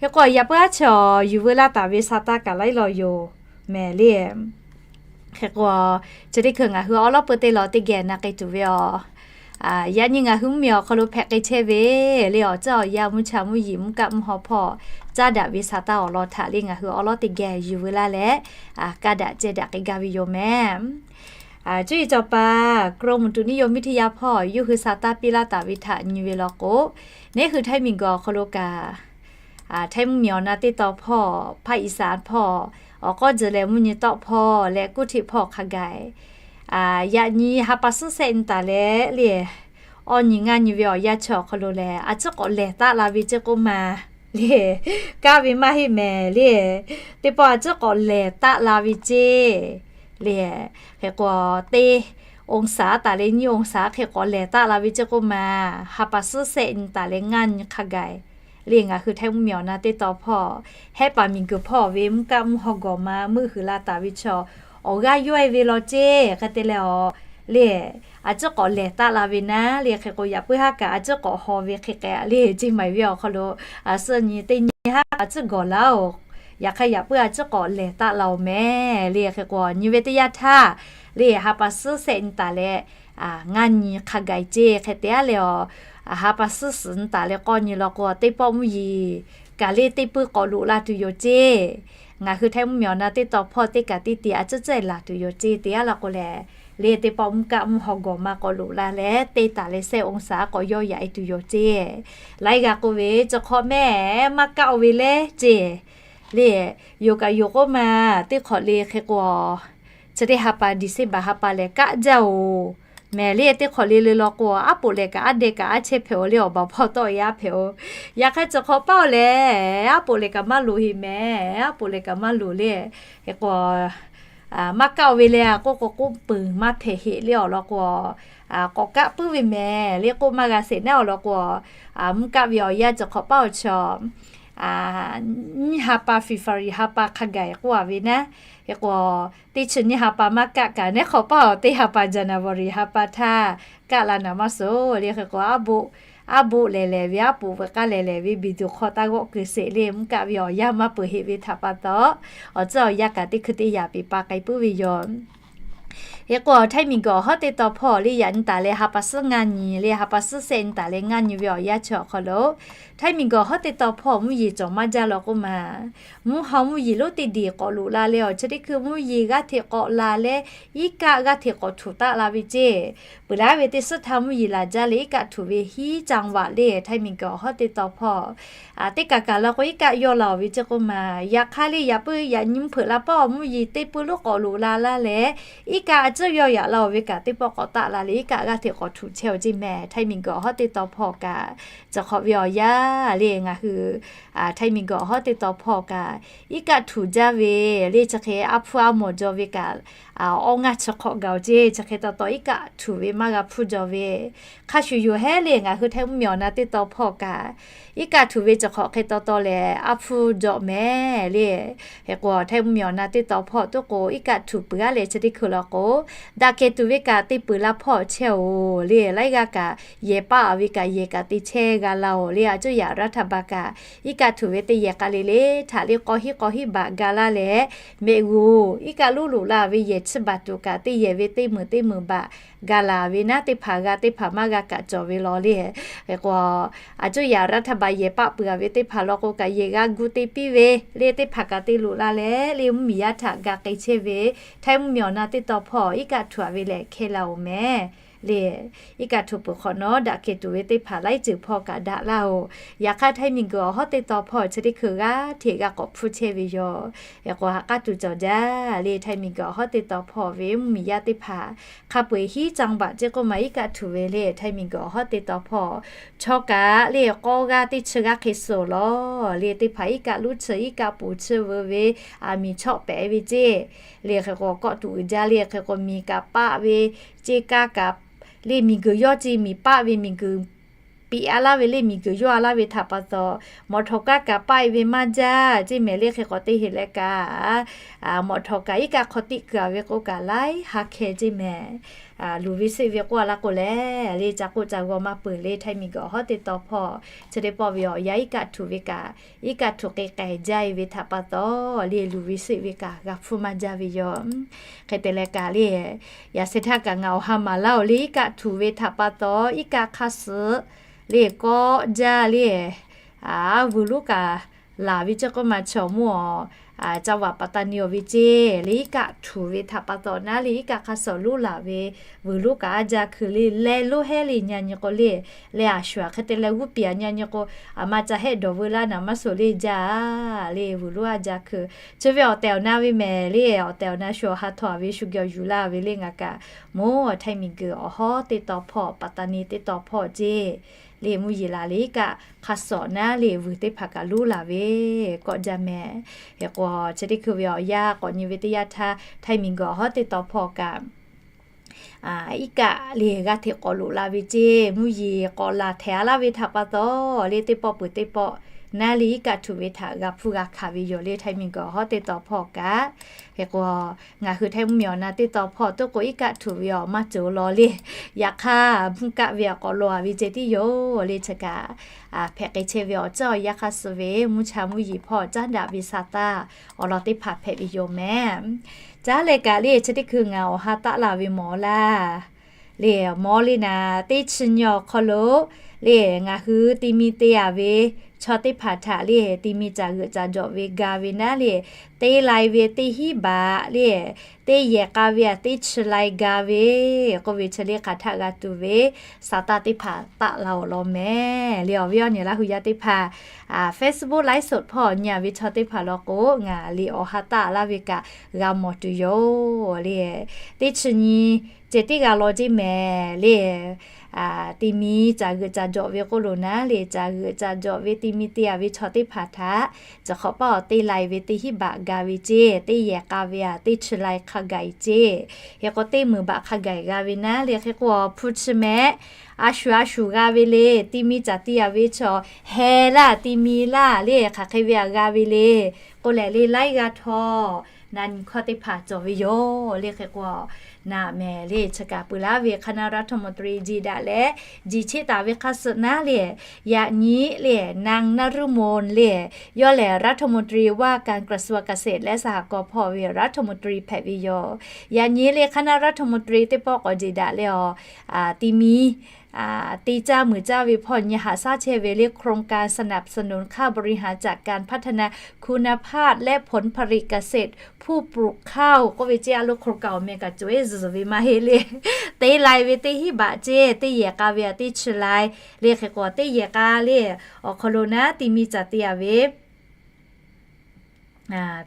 Hk'e k'o, yaꞈ puiˉ aˉ chi awˬ yuˬ veu laˇ taˍ ve sa taˇ kaꞈ laiˉ law yoˬ mehˍ le. Hk'e k'o, chi teˇ hkui ngaˬ hui awˉ lawˉ peu teˇ law teˇ geh na k'ai tuˬ ve aˬ. Yaꞈ nyi ngaˬ hui mvuhˇmiˬ awˬ hk'aw lo hpehꞈ k'ai chehˇ ve le, awˬ ceuˬ awˬ yanˇ mvuhˇ cha mvuhˇ yeˬ mvuhˇ kaˆ mvuhˇ haw hpawˇ caˉ daꞈ ve sa taˇ awˬ lawn htaꞈ le ngaˬ hui awˉ lawˉ teˇ geh yuˬ veu laˇ leh, kaˇ daꞈ ceh daꞈ k'ai gaˇ ve yoˬ mehˍ. Cuˇ yiˍ cawˬ paˍ กรมอุตุนิยมวิทยา hpawˇ yawˇ hui sa taˇ piˇ laˇ taˍ ve htaꞈ nyi ve law k'o, neˉ hui Htaiˇ miˬguiˬ awˬ hk'aw lo kaꞈ, Htaiˇ mvuhˇmiˬ awˬ na teˇ taw hpawˇ, ภาคอีสาน hpawˇ, awˬ k'awˇ tzuhˬ leh mvuhˇ nyi tawˆ hpawˇ leh kuˇ htiˆ hpawˇ hk'a gaˬ, yaꞈ nyi ha pa suhˉ sehˆ nyi taˍ leh le, awˇ nyi ngaˇ nyi ve awˬ yanˇ chi awˬ hk'aw lo lehˬ, a ciˉ k'awꞈ lehˬ taˆ la ve ceˇ k'oˆ ma le, kaˇ ve maˇ heˆ mehˍ le. Teˇ pawˆ a ciˉ k'awꞈ lehˬ taˆ la ve ceˇ le. Hk'e k'o, teˇ องศา taˍ leh nyiˇ องศา hk'e k'awꞈ lehˬ taˆ la ve ceˇ k'oˆ ma, ha pa suhˉ sehˆ nyi taˍ leh ngaˇ nyi hk'a gaˬ le, ngaˬ hui Htaiˇ mvuhˇmiˬ awˬ na teˇ taw hpawˇ, Hehˆ paˍ miˬguiˬ hpawˇ ve mvuhˇ kaˆ mvuhˇ haw gawˬ ma meuˆ huiˍ la taˍ ve chaw awˬ g'aˇ yawˇ e ve law ceˇ hk'e te leh aˬ le, a ciˉ k'awꞈ lehˬ taˆ la ve naˉ le. Hk'e k'o, yaꞈ puiˉ haˉ kaꞈ a ciˉ k'awꞈ haw ve hk'e k'ai le, ceˇ maiˍ ve awˬ hk'aw lo suh nyi teˇ nyi haˉ a ciˉ gawˬ laˇ-oˬ. Yaꞈ hk'aˇ yaꞈ puiˉ a ciˉ k'awꞈ lehˬ taˆ la-oˬ mehˍ le. Hk'e k'o, nyi ve teˇ yanˇ htaˇ le, ha pa suhˉ sehˆ nyi taˍ leh ngaˇ nyi hk'a gaˬ ceˇ hk'e te a leh aˬ, ha pa suhˉ suhˍ nyi taˍ leh k'awˇ nyi law k'o, teˇ pawˆ mvuhˇ yeˬ kaꞈ le teˇ puiˉ k'awꞈ loꞈ la tuˬ yoˬ ceˇ. Ngaˬ hui Htaiˇ mvuhˇmiˬ awˬ na teˇ taw hpawˇ teˇ kaꞈ teˇ te a ciˉ cehˇ laˬ tuˬ yoˬ ceˇ te a law k'o lehˬ, le teˇ pawˆ mvuhˇ kaˆ mvuhˇ haw gawˬ ma k'awꞈ loꞈ la leh teˇ taˍ leh sehˆ องศา k'awꞈ yawˇ yaꞈ e tuˬ yoˬ ceˇ. Laiˉ g'aˇ k'oˆ ve, Chi hk'awꞈ mehˍ maˇ kaˆ-o ve le ceˇ le, yoˬ kaꞈ yoˬ k'oˆ ma, teˇ hk'awꞈ le hk'e k'o, chi teˇ ha pa December ha pa lehˬ kaˆ jaˇ-oˬ mehˍ le. Teˇ hk'awꞈ le le law k'o, aˉ poꞈ lehˬ kaꞈ aˉ deh kaꞈ aˉ chehˇ hpehꞈ-oˬ le, awˬ baˬ hpawˇ tawˆ yaˇ hpehꞈ-oˬ. Yaꞈ hk'aˇ chi hk'awꞈ paˇ-oˬ lehˬ, aˉ poꞈ lehˬ kaꞈ maˇ loˍ heꞈ mehˍ, aˉ poꞈ lehˬ kaꞈ maˇ loˍ le. Hk'e k'o, maˇ kaˆ-o ve le a k'oˆ k'o, k'oˆ peuˬ maˇ hpehꞈ heꞈ le awˬ lawn k'o, k'awꞈ kaˆ puiˉ ve mehˍ le k'oˆ maˇ g'a sheˍ naˉ awˬ lawn k'o, mvuhˇ kaˆ ve awˬ yanˇ chi hk'awꞈ paˇ-oˬ chaw nyiˇ ha pa February ha pa hk'a gaˬ k'oˆ a ve naˉ. Hk'e k'o, teˇ chi nyiˇ ha pa maˇ kaˆ kaꞈ, neˉ hk'awꞈ paˇ-oˬ teˇ ha pa January ha pa htaˇ kaˆ la naˍ maˇ suhˍ le. Hk'e k'o, aˉ boˆ, aˉ boˆ lehˬ lehˬ ve, aˉ poꞈ veuꞈ k'aˇ lehˬ lehˬ ve, biˬ duˬ hk'aw taˇ g'awˆ keu sheˍ le, mvuhˇ kaˆ ve awˬ yanˇ maˇ peuˬ heꞈ ve htaꞈ pa taw, awˬ tcuhˉ awˬ yanˇ kaꞈ teˇ hkui teˇ yaꞈ peˍ pa k'ai puiˉ ve yoˬ. Hk'e k'o, Htaiˇ miˬguiˬ awˬ hawˉ teˇ taw hpawˇ le yaꞈ nyi taˍ leh ha pa suhˉ ngaˇ nyi le, ha pa suhˉ sehˆ nyi taˍ leh ngaˇ nyi ve awˬ yanˇ chi awˬ hk'aw lo, Htaiˇ miˬguiˬ awˬ hawˉ teˇ taw hpawˇ mvuhˇ yeˬ cawˬ maˇ jaˇ law k'oˆ ma, mvuhˇ haw mvuhˇ yeˬ lonˉ teˇ diˬ k'awꞈ loꞈ la leh awˬ chi teˇ hkui mvuhˇ yeˬ g'aˇ hteꞈ k'awꞈ la leh, iˉ kaˆ g'aˇ hteꞈ k'awꞈ htuꞈ taˆ la ve ceˇ. Peuˬ laˇ ve teˇ suhˉ htaˇ mvuhˇ yeˬ laˬ jaˇ leh iˉ kaˆ htuꞈ ve hiˉ caˇ vaꞈ le Htaiˇ miˬguiˬ awˬ hawˉ teˇ taw hpawˇ teˇ kaˬ kaˬ la k'o iˉ kaˆ yawˇ la-oˬ ve ceˇ k'oˆ ma. Yaꞈ hk'aˇ le yaꞈ puiˉ yaꞈ nyi mvuhˇ hpeuꞈ la pawˆ mvuhˇ yeˬ teˇ puiˉ lonˉ k'awꞈ loꞈ la laˇ leh, iˉ kaˆ a ciˉ yawˇ yaꞈ la-oˬ ve kaꞈ teˇ pawˆ k'awꞈ taˆ la leh iˉ kaˆ g'aˇ hteꞈ k'awꞈ htuꞈ chehˇ-oˬ ceˇ mehˍ. Htaiˇ miˬguiˬ awˬ hawˉ teˇ taw hpawˇ kaꞈ, chi hk'awꞈ ve awˬ yanˇ le ngaˬ hui Htaiˇ miˬguiˬ awˬ hawˉ teˇ taw hpawˇ kaꞈ, iˉ kaˆ htuꞈ jaˇ ve le chi hk'e aˉ hpfuhˇ aˉ mawˬ jaw ve kaꞈ, awˇ ngaˇ chi hk'awꞈ gaˬ-oˬ ceˇ. Chi hk'e taw taw iˉ kaˆ htuꞈ ve maˇ g'a hpfuhˇ jaw ve, hk'a shuˍ yoˬ heˉ le ngaˬ hui Htaiˇ mvuhˇmiˬ awˬ na teˇ taw hpawˇ kaꞈ, iˉ kaˆ htuꞈ ve chi hk'awꞈ hk'e taw taw lehˬ aˉ hpfuhˇ jaw mehˍ le. Hk'e k'o, Htaiˇ mvuhˇmiˬ awˬ na teˇ taw hpawˇ tuˉ k'o iˉ kaˆ htuꞈ peuˬ aˉ leh chi teˇ hkui law k'o, Daꞈ kehˬ tuˬ ve kaꞈ te peuˬ la hpawˇ chehˇ-oˬ le. Laiˉ g'aˇ kaꞈ yehˬ paˆ-a ve kaꞈ yehˬ kaꞈ te chehˇ g'a la-oˬ le. A cuˇ yaꞈ รัฐบาล kaꞈ iˉ kaˆ htuꞈ ve teˇ yehˬ k'a le le htaꞈ le k'aw hiˉ k'aw hiˉ baꞈ ga laˇ leh, mehꞈ g'uˬ iˉ kaˆ lonˉ loꞈ la ve yehˬ chi baˬ tuˬ kaꞈ teˇ yehˬ ve teˇ meunˍ teˇ meunˍ baꞈ ga laˬ ve naˉ, teˇ hpaˍ g'a teˇ hpaˍ maˇ g'a kaꞈ cawˬ ve law le. Hk'e k'o, a cuˇ yaꞈ รัฐบาล yehˬ paˆ peuˬ-a ve teˇ hpaˍ law k'o kaꞈ yehˬ g'a gu te piˇ ve le, teˇ hpaˍ kaꞈ te loꞈ la leh le mvuhˇmiˬ yaˇ htaꞈ ga k'ai chehˇ ve, Htaiˇ mvuhˇmiˬ awˬ na teˇ taw hpawˇ iˉ kaˆ htuꞈ-a ve lehˬ hkeh la-oˬ mehˍ le. Iˉ kaˆ htuꞈ peuˬ hk'awꞈ nawˉ daꞈ kehˬ tuˬ ve teˇ hpaˍ laiˉ ceuˬ hpawˇ kaꞈ daꞈ laˇ-oˬ. Yaꞈ hk'aˇ Htaiˇ miˬguiˬ awˬ hawˉ teˇ taw hpawˇ chi teˇ hkui g'aˇ hteꞈ g'a k'awꞈ hpfuhˇ chehˇ ve yoˬ. Hk'e k'o, ha k'aˉ tuˬ cawˬ jaˇ le. Htaiˇ miˬguiˬ awˬ hawˉ teˇ taw hpawˇ ve mvuhˇmiˬ yaˇ teˇ hpaˍ hk'a peu-eˬ hiˉ จังหวัด ceˇ k'oˆ ma iˉ kaˆ htuꞈ ve le. Htaiˇ miˬguiˬ awˬ hawˉ teˇ taw hpawˇ chaw kaꞈ le k'awˇ g'aˇ teˇ chi g'aˇ hk'e suhˍ lawˬ le, teˇ hpaˍ iˉ kaˆ lonˉ chi iˉ kaˆ poˍ chi veu ve, a miˬ chawˆ pehꞈ ve ceˇ le. Hk'e k'o, kawˆ tuˬ uiˍ jaˇ le. Hk'e k'o, miˬ kaꞈ paˆ ve ceˇ, kaˇ kaꞈ le miˬguiˬ yawˇ ceˇ, miˬ paˆ ve miˬguiˬ piꞈ-a laˇ ve le, miˬguiˬ yawˇ-a laˇ ve htaꞈ pa taw, mawꞈ htawˍ kaˇ kaꞈ paˆ-e ve maˇ jaˇ ceˇ mehˍ le. Hk'e k'o, teˇ heˍ leh kaꞈ mawꞈ htawˍ kaꞈ iˉ kaˆ hk'aw tiˆ kuiˬ-a ve k'oˆ kaꞈ laiˉ ha hkeh ceˇ mehˍ. Luˬ ve suhˆ ve k'oˆ-a laˇ k'o lehˬ le, ca k'oˆ ca g'aw maˇ peuˬ le. Htaiˇ miˬguiˬ awˬ hawˉ teˇ taw hpawˇ chi teˇ pawˆ ve awˬ yanˇ iˉ kaˆ htuꞈ ve kaꞈ, iˉ kaˆ htuꞈ k'e k'ai jaˇ-e ve htaꞈ pa taw le, luˬ ve suhˆ ve kaꞈ g'a hpfuhˇ maˇ jaˇ ve yoˬ. Hk'e te leh kaꞈ le, yaꞈ sheh htaˇ kaꞈ ngaˬ awˬ ha maˍ laˇ-oˬ le, iˉ kaˆ htuꞈ ve htaꞈ pa taw iˉ kaˆ hk'a suhˍ le kawˆ jaˇ le, vuiˬ lonˉ kaꞈ laˬ ve ceˇ k'oˆ ma, chaw mvuhˇ awˬ จังหวัดปัตตานี awˬ ve ceˇ le, iˉ kaˆ htuꞈ ve htaꞈ pa taw naˉ le iˉ kaˆ hk'a suhˍ lonˉ laˬ ve vuiˬ lonˉ kaꞈ a jaˇ hkui le, leh lonˉ heˉ le nyi nyi k'o le, leh a shu-a hk'e te leh g'uˇ piˍ-a nyi nyi k'o, a ma ca hehˆ dawˬ veu laˇ naˍ maˇ suhˍ le jaˇ le, vuiˬ lonˉ a jaˇ hkui. Chi ve awˬ tehˬ awˬ na ve mehˍ le, awˬ tehˬ awˬ na shu awˬ ha htaw-a ve shu geh awˬ yuˬ laˇ ve le. Ngaˬ kaꞈ mvuhˇ Htaiˇ miˬguiˬ awˬ hawˉ teˇ taw hpawˇ, ปัตตานี teˇ taw hpawˇ ceˇ le, mvuhˇ yeˬ laˬ le iˉ kaˆ hk'a suhˍ naˉ le vuiˬ teˇ hpaˍ kaꞈ lonˉ laˬ ve kawˆ jaˇ mehˍ. Hk'e k'o, chi teˇ hkui ve awˬ yanˇ k'awꞈ nyi ve teˇ yanˇ htaˇ, Htaiˇ miˬguiˬ awˬ hawˉ teˇ taw hpawˇ kaꞈ iˉ kaˆ le g'a hteꞈ k'awꞈ loꞈ la ve ceˇ, mvuhˇ yeˬ k'awꞈ laˬ htehꞈ-a laˇ ve htaꞈ pa taw le, teˇ pawˆ peuˬ teˇ pawˆ naˉ le iˉ kaˆ htuꞈ ve htaꞈ g'a hpfuhˇ g'a hkanˍ ve yoˬ le, Htaiˇ miˬguiˬ awˬ hawˉ teˇ taw hpawˇ kaꞈ. Hk'e k'o, ngaˬ hui Htaiˇ mvuhˇmiˬ awˬ na teˇ taw hpawˇ tuˉ k'o iˉ kaˆ htuꞈ ve awˬ maˇ cawˬ law le. Yaꞈ hk'aˇ mvuhˇ kaˆ ve awˬ k'awꞈ law-a ve ceh tiˉ yoˬ le. Chi kaꞈ hpehꞈ k'ai chehˇ ve awˬ ceuˬ awˬ yanˇ hk'a suh ve mvuhˇ cha mvuhˇ yeˬ hpawˇ caˉ daꞈ ve sa taˇ awˬ lawn teˇ hpaˍ hpehꞈ ve yoˬ mehˍ. Caˉ leh kaꞈ le chi teˇ hkui ngaˬ awˬ ha taˆ la ve mawˬ laˇ le, mawˬ le naˍ, teˇ chi nyi awˬ hk'aw lo le ngaˬ hui ti mi te-a ve chaw teˇ hpaˍ htaꞈ le ti mi caˬ g'euꞈ caˬ jawꞈ ve ga ve naˉ le, teˇ lai ve teˇ hinˉ baꞈ le, teˇ yehˬ k'a ve-a teˇ chi lai ga ve k'oˆ ve chi le hk'aˬ htaˆ g'a tuˬ ve sa taˇ teˇ hpaˍ taˆ la awˬ lawn mehˍ le. Awˬ viˉ awˬ nyi Laˇ hu yaˇ teˇ hpaˍ, Facebook ไลฟ์สด hpawˇ nyi-a ve chaw teˇ hpaˍ law k'o, ngaˬ le awˬ ha taˆ laˇ ve kaꞈ g'a mawˬ tuˬ yoˬ le. Teˇ chi nyi ceh tiˉ g'a law ceˇ mehˍ le. Ti mi caˬ g'euꞈ caˬ jawꞈ ve k'oˆ lo naˉ le, caˬ g'euꞈ caˬ jawꞈ ve ti mi te-a ve chaw teˇ hpaˍ htaꞈ chi hk'awꞈ paˇ awˬ teˇ lai ve teˇ hinˉ baꞈ ga ve ceˇ, teˇ yehˬ k'a ve-a teˇ chi lai hk'a gaˬ-e ceˇ. Hk'e k'o teˇ meunˍ baꞈ hk'a gaˬ-e g'a ve naˉ le. Hk'e k'o awˬ hpu chi mehˍ, a shuˍ a shuˍ g'a ve le, ti mi caˬ te-a ve chaw heh laˇ ti mi laˇ le, hk'aˬ hk'e ve-a g'a ve le. K'oˆ leh le laiˉ g'aˇ htawˇ na nyi hkawˇ teˇ hpaˍ cawˬ ve yoˬ le. Hk'e k'o naˍ mehˍ le chi kaꞈ peuˬ laˇ ve คณะรัฐมนตรี jiˬ daꞈ leh jiˬ cheˇ taˍ ve hk'a suh naˉ le, yaꞈ nyi le นาง นฤมล le, yawˇ lehˬ รัฐมนตรีว่าการกระทรวงเกษตรและสหกรณ์ hpawˇ ve รัฐมนตรี hpehꞈ ve yoˬ. Yaꞈ nyi le คณะรัฐมนตรี teˇ pawˆ k'awꞈ jiˬ daꞈ leh awˬ ti mi te caˇ meuˍ caˇ ve hpawˇ nyi haꞈ shaˉ chehˇ ve le โครงการสนับสนุนค่าบริหารจัดการพัฒนาคุณภาพและผลผลิตเกษตรผู้ปลูกข้าว k'oˆ ve ceˇ. A lo โครงการ awˬ meh kaꞈ cawˬ-e zuhˬ ve maˇ heˆ le. Teˇ lai ve teˇ hinˉ baꞈ ceˇ, teˇ yehˬ k'a ve-a teˇ chi lai le. Hk'e k'o teˇ yehˬ k'a le awˬ hk'aw lo naˉ ti mi caˬ te-a ve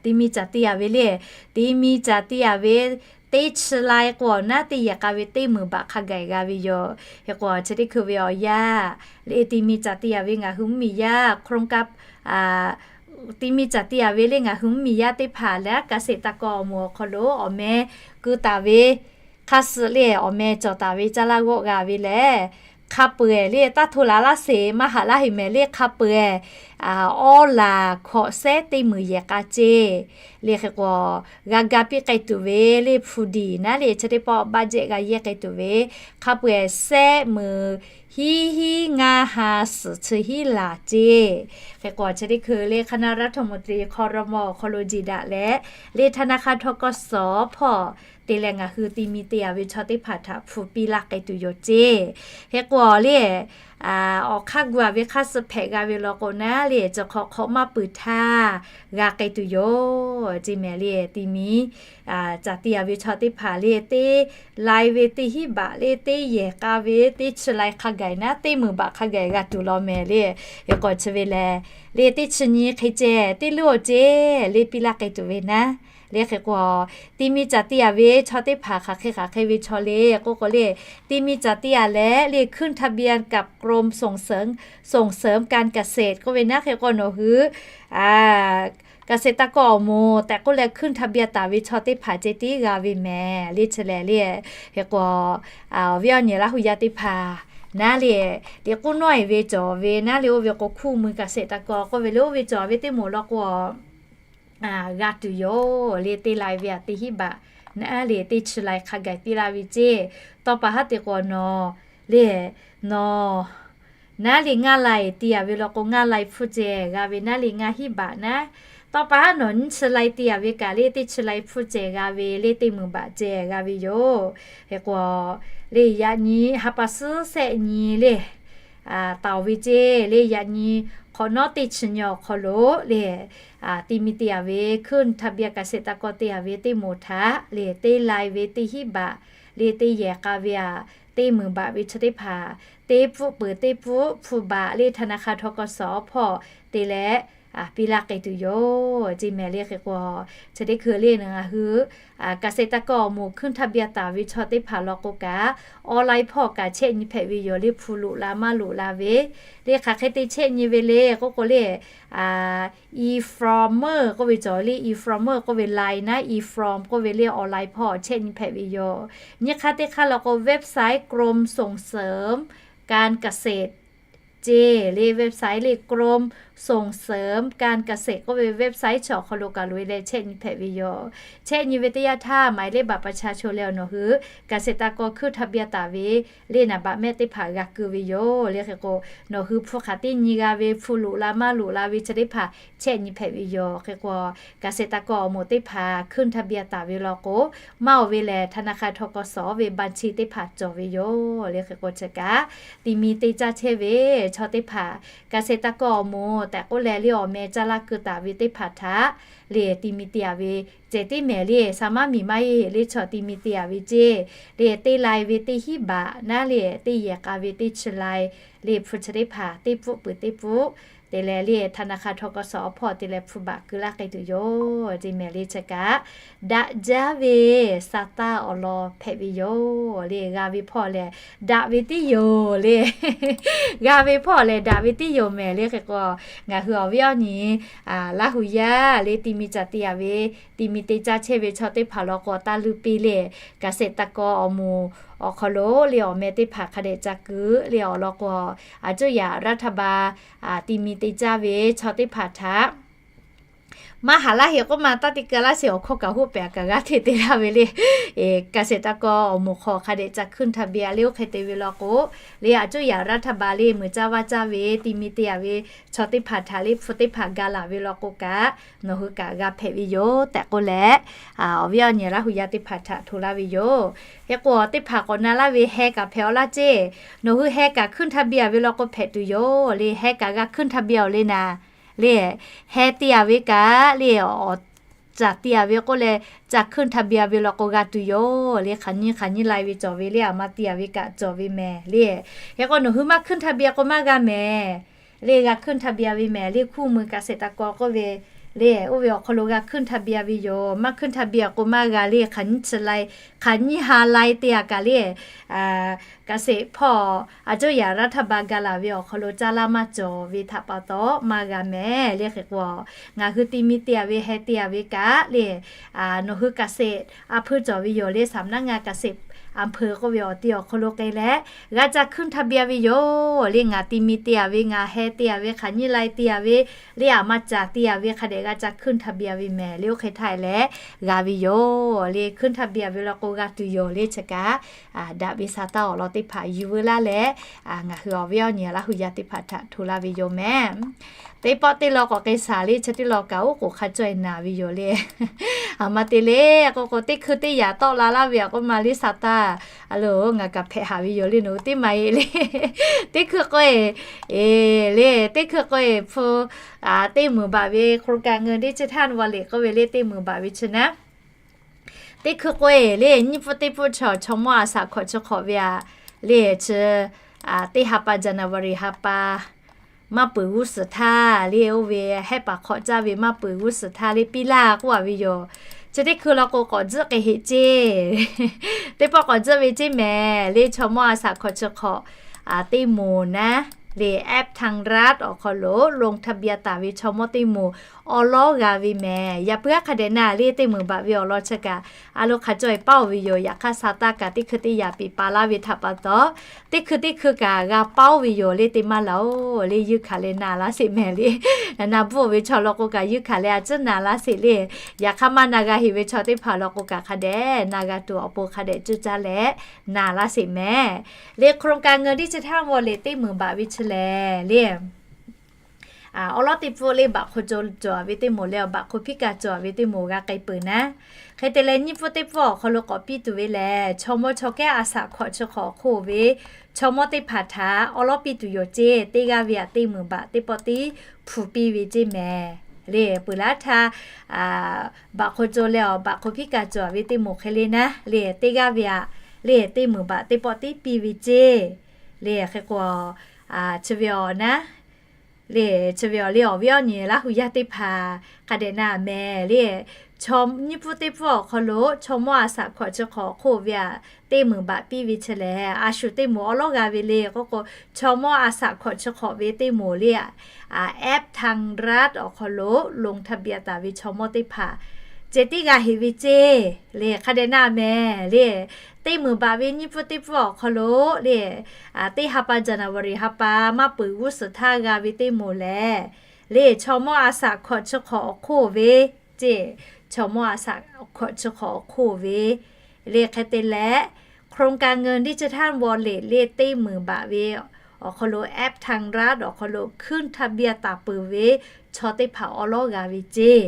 ti mi caˬ te-a ve le, ti mi caˬ te-a ve teˇ chi lai k'o naˉ teˇ yehˬ k'a ve teˇ meunˍ baꞈ hk'a gaˬ-e g'a ve yoˬ. Hk'e k'o chi teˇ hkui ve awˬ yanˇ le ti mi caˬ te-a ve ngaˬ hui mvuhˇmiˬ yaˇ โครงการ ti mi caˬ te-a ve le ngaˬ hui mvuhˇmiˬ yaˇ teˇ hpaˍ leh เกษตรกร awˬ moˍ awˬ hk'aw lo awˬ meh keu taˍ ve hk'a suh le awˬ meh cawˬ taˍ ve caˇ laˇ g'awˆ g'a ve lehˬ, hk'a peu-eˬ le taˇ hto la laˇ sheˍ maˇ haꞈ laˇ heˍ mehˍ le hk'a peu-eˬ awˉ laˬ hkawꞈ sehˉ teˇ meunˍ yehˬ k'a ceˇ. Le hk'e k'o, g'a ga piˇ k'ai tuˬ ve le hpu diˬ naˉ le chi teˇ pawˆ baˆ jehˆ g'a yehˇ k'ai tuˬ ve, hk'a peu-eˬ sehˆ meunˍ hiˉ hiˉ ngaˇ ha suhˍ chi hiˉ laˬ ceˇ. Hk'e k'o chi teˇ hkui le คณะรัฐมนตรี ครม. awˬ hk'aw lo jiˬ daꞈ leh, le ธนาคาร ทกส. hpawˇ te leh ngaˬ hui ti mi te-a ve chaw teˇ hpaˍ htaꞈ hpu piˇ laˇ k'ai tuˬ yoˬ ceˇ. Hk'e k'o le, awˬ hk'aˇ gu-a ve hk'aˇ suh hpehꞈ g'a ve law k'o naˉ le, cawˬ hk'awꞈ hk'awꞈ maˇ peuˬ htaˇ g'a k'ai tuˬ yoˬ ceˇ mehˍ le. Ti mi caˬ te-a ve chaw teˇ hpaˍ le teˇ lai ve teˇ hiˉ baꞈ le teˇ yehˬ k'a ve teˇ chi lai hk'a gaˬ naˉ teˇ meunˍ baꞈ hk'a gaˬ g'a tuˬ law mehˍ le. Hk'e k'o chi ve lehˬ, le teˇ chi nyi hk'e ceh teˇ luˇ-oˬ ceˇ le piˇ laˇ k'ai tuˬ ve naˉ. Le hk'e k'o, ti mi caˬ te-a ve chaw teˇ hpaˍ hk'aˬ hk'e hk'aˬ hk'e ve chaw le k'oˆ k'o le, ti mi caˬ te-a leh le ขึ้นทะเบียนกับกรมส่งเสริม ส่งเสริมการเกษตร k'oˆ ve naˉ. Hk'e k'o nawˬ hui เกษตรกร awˬ moˍ tehꞈ k'oˆ leh ขึ้นทะเบียน taˍ ve chaw teˇ hpaˍ ceh tiˉ g'a ve mehˍ le chi lehˬ le. Hk'e k'o, awˬ viˉ awˬ nyi Laˇ hu yaˇ teˇ hpaˍ naˉ le, teꞈ k'oˆ nawˉ-e ve cawˬ ve naˉ le, oˇ ve k'o คู่มือเกษตรกร k'oˆ ve le, oˇ ve cawˬ ve teˇ moˍ law k'o g'a tuˬ yoˬ le. Teˇ lai ve-a teˇ hiˉ baꞈ naˉ le teˇ chi lai hk'a gaˬ piˇ laˇ ve ceˇ. Tawˇ pa haˉ te k'o nawˬ le, nawˬ naˉ le ngaˇ lai te-a ve law k'o ngaˇ lai hpfuhˇ ceh g'a ve naˉ le ngaˇ hiˉ baꞈ naˉ. Tawˇ pa haˉ nawˬ nyiˇ chi lai te-a ve kaꞈ le teˇ chi lai hpfuhˇ ceh g'a ve le teˇ meunˍ baꞈ ceh g'a ve yoˬ. Hk'e k'o le yaꞈ nyi ha pa suhˉ sehˆ nyi le taˍ-oˬ ve ceˇ le. Yaꞈ nyi hk'awꞈ nawˉ teˇ chi nyi awˬ hk'aw lo le ti mi te-a ve ขึ้นทะเบียนเกษตรกร te-a ve teˇ moˍ htaꞈ le teˇ lai ve teˇ hiˉ baꞈ le teˇ yehˬ k'a ve-a, teˇ meunˍ baꞈ ve chi teˇ hpaˍ teˇ pfuhˆ peuˬ teˇ pfuhˆ hpu baꞈ le ธนาคาร ทกส. hpawˇ te leh piˇ laˇ k'ai tuˬ yoˬ ceˇ mehˍ le. Hk'e k'o chi teˇ hkui le ngaˬ hui เกษตรกร awˬ moˍ ขึ้นทะเบียน taˍ ve chaw teˇ hpaˍ law k'o kaꞈ, online hpawˇ kaꞈ chehˇ nyi hpehꞈ ve yoˬ le. Hpu loꞈ la maˇ loꞈ la ve le hk'aˬ hk'e te chehˇ nyi ve le k'oˆ k'o le, e-form k'oˆ ve cawˬ le, e-form k'oˆ ve lai naˉ e-form k'oˆ ve le online hpawˇ chehˇ nyi hpehꞈ ve yoˬ. Nyi hk'aˇ teˇ hk'aˇ law k'o website กรมส่งเสริมการเกษตร ceˇ le, website le กรมส่งเสริมการเกษตร k'oˆ ve website chi awˬ hk'aw lo kaꞈ loꞈ-e leh chehˇ nyi hpehꞈ ve yoˬ. Chehˇ nyi ve teˇ yanˇ htaˇ หมายเลขบัตรประชาชน leh nawˬ hui เกษตรกร ขึ้นทะเบียน taˍ ve le naˍ baꞈ mehˆ teˇ hpaˍ g'a keu ve yoˬ le. Hk'e k'o nawˬ hui hpu hk'aˬ teˇ nyi g'a ve, hpu loꞈ la maˇ loꞈ la ve chi teˇ hpaˍ chehˇ nyi hpehꞈ ve yoˬ. Hk'e k'o เกษตรกร awˬ moˍ teˇ hpaˍ ขึ้นทะเบียน taˍ ve law k'o, maˇ-oˬ ve lehˬ ธนาคาร ทกส. ve บัญชี teˇ hpaˍ cawˬ ve yoˬ le. Hk'e k'o chi kaꞈ ti mi te caˇ chehˇ ve chaw teˇ hpaˍ เกษตรกร awˬ moˍ tehꞈ k'oˆ leh le awˬ meh caˇ laˇ keu taˍ ve teˇ hpaˍ htaꞈ le ti mi te-a ve ceh tiˉ mehˍ le. Sa maˇ miˬ maˇ heˆ le, chaw ti mi te-a ve ceˇ le teˇ lai ve teˇ hiˉ baꞈ naˉ le teˇ yehˬ k'a ve teˇ chi lai le hpu chi teˇ hpaˍ teˇ pfuhˆ peuˬ teˇ pfuhˆ te leh le ธนาคาร ทกส. hpawˇ te leh hpu baꞈ keu laˇ k'ai tuˬ yoˬ ceˇ mehˍ le. Chi kaꞈ daꞈ jaˇ ve sa taˇ awˬ lawn hpehꞈ ve yoˬ le. G'a ve hpawˇ lehˬ daꞈ ve tiˉ yoˬ le. G'a ve hpawˇ lehˬ daꞈ ve tiˉ yoˬ mehˍ le. Hk'e k'o ngaˬ hui awˬ viˉ awˬ nyi Laˇ hu yaˇ le ti mi caˬ te-a ve, ti mi te caˇ chehˇ ve chaw teˇ hpaˍ law k'o taˇ luˇ piˇ le. เกษตรกร awˬ moˍ awˬ hk'aw lo le awˬ meh teˇ hpaˍ hk'a dehꞈ ca keu le awˬ lawn k'o, aˬ cuˇ yaꞈ รัฐบาล ti mi te caˇ ve chaw teˇ hpaˍ htaꞈ maˇ haˍ laˇ heꞈ k'oˆ ma taˇ te keu laˇ sheˍ. Awˬ hkawˇ kaꞈ hoˆ pehꞈ kaꞈ g'aˇ hteˇ te laˇ ve le. เกษตรกร awˬ moˍ hk'aw hk'a dehꞈ ca ขึ้นทะเบียน le oˇ hk'e te ve law k'o, le aˬ cuˇ yaꞈ รัฐบาล le meuꞈ caˇ vaˇ caˇ ve ti mi te-a ve chaw teˇ hpaˍ htaꞈ le hpu teˇ hpaˍ ga laˬ ve law k'o kaꞈ, nawˬ hui kaꞈ g'a hpehꞈ ve yoˬ tehꞈ k'oˆ leh, awˬ viˉ awˬ nyi Laˇ hu yaˇ teˇ hpaˍ htaꞈ hto laˇ ve yoˬ. Hk'e k'o teˇ hpaˍ k'awꞈ na laˇ ve heh kaꞈ hpehꞈ-aw laˇ ceˇ. Nawˬ hui heh kaꞈ ขึ้นทะเบียน ve law k'o hpehꞈ tuˬ yoˬ le. Heh kaꞈ g'a ขึ้นทะเบียน le naˍ le. Heh te-a ve kaꞈ le awˬ caˬ te-a ve k'oˆ leh ca ขึ้นทะเบียน ve law k'o g'a tuˬ yoˬ le. Hk'aˬ nyi hk'aˬ nyi lai ve cawˬ ve le, aˬ ma te-a ve kaꞈ cawˬ ve mehˍ le. Hk'e k'o nawˬ hui maˇ ขึ้นทะเบียน k'o maˇ g'a mehˍ le. G'a ขึ้นทะเบียน ve mehˍ le, คู่มือเกษตรกร k'oˆ ve le, oˇ ve awˬ hk'aw lo g'a ขึ้นทะเบียน ve yoˬ. Maˇ ขึ้นทะเบียน k'o maˇ g'a le. Hk'aˬ nyi chi lai, hk'aˬ nyi ha lai te-a kaꞈ le เกษตร hpawˇ aˬ cuˇ yaꞈ รัฐบาล ga laˬ ve awˬ hk'aw lo caˇ laˇ maˇ cawˬ ve htaꞈ pa taw maˇ g'a mehˍ le. Hk'e k'o ngaˬ hui ti mi te-a ve heh te-a ve kaꞈ le, nawˬ hui เกษตร a hpui cawˬ ve yoˬ le, สำนักงานเกษตร อำเภอ k'oˆ ve awˬ ti awˬ hk'aw lo k'ai leh g'a ca ขึ้นทะเบียน ve yoˬ. Le ngaˬ ti mi te-a ve, ngaˬ heh te-a ve, hk'aˬ nyiˇ lai te-a ve, le aˬ ma caˍ te-a ve hk'a dehꞈ g'a ca ขึ้นทะเบียน ve mehˍ. Le oˇ hk'e htaˇ leh g'a ve yoˬ. Le ขึ้นทะเบียน ve law k'o g'a tuˬ yoˬ. Le chi kaꞈ daꞈ ve sa taˇ awˬ lawn teˇ hpaˍ yuˬ veu laˇ leh, ngaˬ hui awˬ viˉ awˬ nyi Laˇ hu yaˇ teˇ hpaˍ htaꞈ hto laˇ ve yoˬ mehˍ. Teˇ pawˆ teˇ law k'awꞈ k'ai shaˍ le, chi teˇ law kaꞈ oˉ k'oˍ hk'a caweh naˬ ve yoˬ le. Aˬ ma te le k'oˆ k'o, teˇ hkui teˇ yaꞈ tawˆ la laˇ ve aꞈ k'oˆ ma le sa taˇ. A lo, ngaˬ kaꞈ hpehꞈ haˍ ve yoˬ le, nawˬ hui teˇ ma e le. Teˇ hkui k'o e, e, le, teˇ hkui k'o e hpu teˇ meunˍ baꞈ ve โครงการเงินดิจิทัลวอลเล็ต k'oˆ ve le, teˇ meunˍ baꞈ ve chi naˉ. Teˇ hkui k'o e le, nyiˇ pfuhˇ teˇ pfuhˇ chaw chaw mawˇ a shaꞈ hkawꞈ chi hk'awꞈ ve aꞈ le, chi teˇ ha pa January ha pa maˇ peuˬ g'uˇ suhˍ htaˇ le, oˇ ve hehˆ paˍ hk'awꞈ caˇ ve maˇ peuˬ g'uˇ suhˍ htaˇ le piˇ laˇ k'oˆ a ve yoˬ. Chi teˇ hkui law k'o k'awꞈ tzuhˆ k'ai heꞈ ceˇ. Teˇ pawˆ k'awꞈ tzuhˆ ve ceˇ mehˍ. Le chaw mawˇ a shaꞈ hkawꞈ chi hk'awꞈ teˇ moˍ naˉ le, แอปทางรัฐ awˬ hk'aw lo ลงทะเบียน taˍ ve chaw mawˇ teˇ moˍ awˉ lawˉ g'a ve mehˍ. Yaꞈ puiˉ aˉ hk'a dehꞈ naˬ le, teˇ meunˍ baꞈ ve awˬ lawn chi kaꞈ a lo hk'a caweh paˇ oˬ ve yoˬ. Yaꞈ hk'aˇ sa taˇ kaꞈ teˇ hkui teˇ yaꞈ piˍ pa laˇ ve htaꞈ pa taw, teˇ hkui teˇ hkui kaꞈ g'a paˇ oˬ ve yoˬ le. Teˇ maˇ laˬ oˬ le, yuˇ hkanˍ leh naˬ laˇ sheˍ mehˍ le. Na bvuhˆ ve chaw law k'o kaꞈ yuˇ hkanˍ leh a ciˉ naˬ laˇ sheˍ le. Yaꞈ hk'aˇ maˇ na g'a heˍ ve chaw teˇ hpaˍ law k'o kaꞈ hk'a dehꞈ na g'a tuˬ awˬ pon hk'a dehꞈ cuˇ caˇ leh naˬ laˇ sheˍ mehˍ. Le โครงการเงินดิจิทัลวอลเล็ต teˇ meunˍ baꞈ ve chi lehˬ le, awˉ lawˉ teˇ pfuhˇ le baꞈ hk'o co cawˬ ve teˇ moˍ leh awˬ baꞈ hk'o piˇ kaꞈ cawˬ ve teˇ moˍ g'a k'ai peuˬ naˉ. Hk'e te leh nyiˇ pfuhˇ teˇ pfuhˇ awˬ hk'aw lo k'awꞈ piˇ tuˬ ve lehˬ, chaw mawˇ chaw kehˉ a shaꞈ hkawꞈ chi hk'awꞈ awˬ hk'oˆ ve chaw mawˇ teˇ hpaˍ htaꞈ awˉ lawˉ piˇ tuˬ yoˬ ceˇ. Teˇ g'aˇ ve aꞈ teˇ meunˍ baꞈ teˇ pawˆ tiˉ hpu piˇ ve ceˇ mehˍ. Le peuˬ laˇ htaˇ baꞈ hk'o co leh awˬ baꞈ hk'o piˇ kaꞈ cawˬ ve teˇ moˍ hk'e le naˉ le, teˇ g'aˇ ve aꞈ le teˇ meunˍ baꞈ teˇ pawˆ tiˉ piˇ ve ceˇ. Le hk'e k'o, chi ve awˬ naˉ le, chi ve awˬ le awˬ viˉ awˬ nyi Laˇ hu yaˇ teˇ hpaˍ hk'a dehꞈ na mehˍ le. Nyiˇ pfuhˇ teˇ pfuhˇ awˬ hk'aw lo chaw mawˇ a shaꞈ hkawꞈ chi hk'awꞈ awˬ hk'oˆ ve aꞈ teˇ meunˍ baꞈ piˇ ve chi lehˬ, a shu teˇ moˍ awˉ lawˉ g'a ve le k'oˆ k'o, chaw mawˇ a shaꞈ hkawꞈ chi hk'awꞈ ve teˇ moˍ le, แอปทางรัฐ awˬ hk'aw lo ลงทะเบียน taˍ ve chaw mawˇ teˇ hpaˍ ceh tiˉ g'a heˍ ve ceˇ. Le hk'a dehꞈ na mehˍ le. Teˇ meunˍ baꞈ ve nyiˇ pfuhˇ teˇ pfuhˇ awˬ hk'aw lo le, teˇ ha pa January ha pa maˇ peuˬ g'uˇ suhˍ htaˇ g'a ve teˇ moˍ lehˬ, le chaw mawˇ a shaꞈ hkawꞈ chi hk'awꞈ awˬ hk'oˆ ve ceˇ, chaw mawˇ a shaꞈ hkawꞈ chi hk'awꞈ awˬ hk'oˆ ve le hk'e te leh, โครงการเงินดิจิทัลวอลเล็ต le teˇ meunˍ baꞈ ve awˬ hk'aw lo แอปทางรัฐ awˬ hk'aw lo ขึ้นทะเบียน taˍ peuˬ ve chaw teˇ hpaˍ awˉ lawˉ g'a ve ceˇ.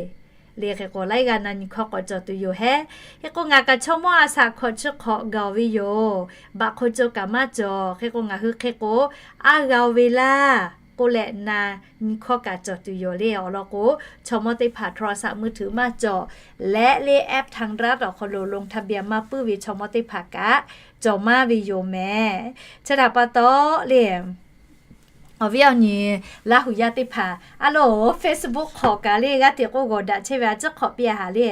Le hk'e k'o laiˉ g'aˇ na nyi hkawˇ k'awꞈ cawˬ tuˬ yoˬ hehˉ. Hk'e k'o ngaˬ kaꞈ chaw mawˇ a shaꞈ hkawꞈ chi hk'awꞈ gaˬ ve yoˬ. Baꞈ hk'o co kaꞈ maˇ cawˬ. Hk'e k'o ngaˬ hui hk'e k'o aˉ g'a-o ve laˇ k'oˆ leh na nyi hkawˇ kaꞈ cawˬ tuˬ yoˬ le. Awˬ lawn k'o, chaw mawˇ teˇ hpaˍ โทรศัพท์มือถือ maˇ cawˬ leh le แอปทางรัฐ awˬ hk'aw lo ลงทะเบียน maˇ puiˉ ve chaw mawˇ teˇ hpaˍ kaꞈ cawˬ maˇ ve yoˬ mehˍ. Chi htaꞈ pa taw le, awˬ viˉ awˬ nyi Laˇ hu yaˇ teˇ hpaˍ a lo, Facebook hk'awꞈ kaꞈ le g'aˇ hteꞈ k'oˆ g'awˬ daꞈ chehˇ ve a ciˉ hk'awꞈ piˇ a haˍ le.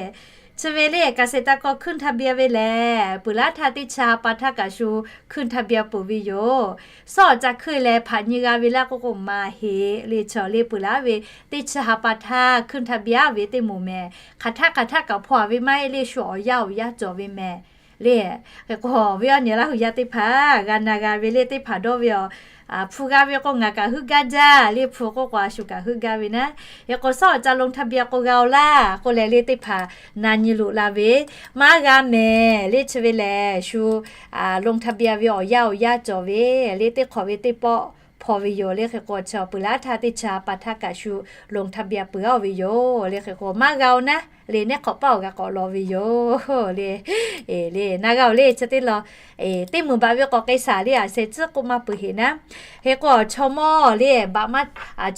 Chi ve le เกษตรกร ขึ้นทะเบียน ve lehˬ, peuˬ laˇ htaˇ teˇ chi ha pa htaˇ kaꞈ shu ขึ้นทะเบียน peuˬ ve yoˬ. Sawˉ awˬ ca hkuiˇ leh hpaꞈ nyi g'a ve laˇ k'oˆ k'o maˇ heˆ le. Chaw le peuˬ laˇ ve teˇ chi ha pa htaˇ ขึ้นทะเบียน ve teˇ moˍ mehˍ. Hk'aˬ htaˆ hk'aˬ htaˆ kaꞈ hpaw a ve maˇ heˆ le, shu awˬ yanˇ awˬ yanˇ cawˬ ve mehˍ. Le, hk'e k'o awˬ viˉ awˬ nyi Laˇ hu yaˇ teˇ hpaˍ g'a na g'a ve le, teˇ hpaˍ dawˇ ve awˬ, hpu g'a ve k'o ngaˬ kaꞈ heuˆ gaˇ jaˇ le, hpu k'oˆ k'o a shu kaꞈ heuˆ gaˇ ve naˉ. Hk'e k'o sawˉ awˬ ca ลงทะเบียน k'o g'a-o laˇ k'oˆ leh le teˇ hpaˍ na nyi loꞈ la ve, maˇ g'a mehˍ le. Chi ve lehˬ shu ลงทะเบียน ve awˬ yanˇ awˬ yanˇ cawˬ ve le, teˇ hk'awꞈ ve teˇ pawˆ hpaw ve yoˬ le. Hk'e k'o chaw peuˬ laˇ htaˇ teˇ chi ha pa htaˇ kaꞈ shu ลงทะเบียน peuˬ-a ve yoˬ le. Hk'e k'o maˇ g'a-o naˉ le, neˉ hk'awꞈ paˇ awˬ g'a k'awꞈ law ve yoˬ le. Le na g'a-oˬ le, chi teˇ law teˇ meunˍ baꞈ ve k'awꞈ k'ai shaˍ le, a sheh tcuhˉ k'oˆ maˇ peuˬ heˍ naˉ. Hk'e k'o chaw mawˇ le, baꞈ maˇ,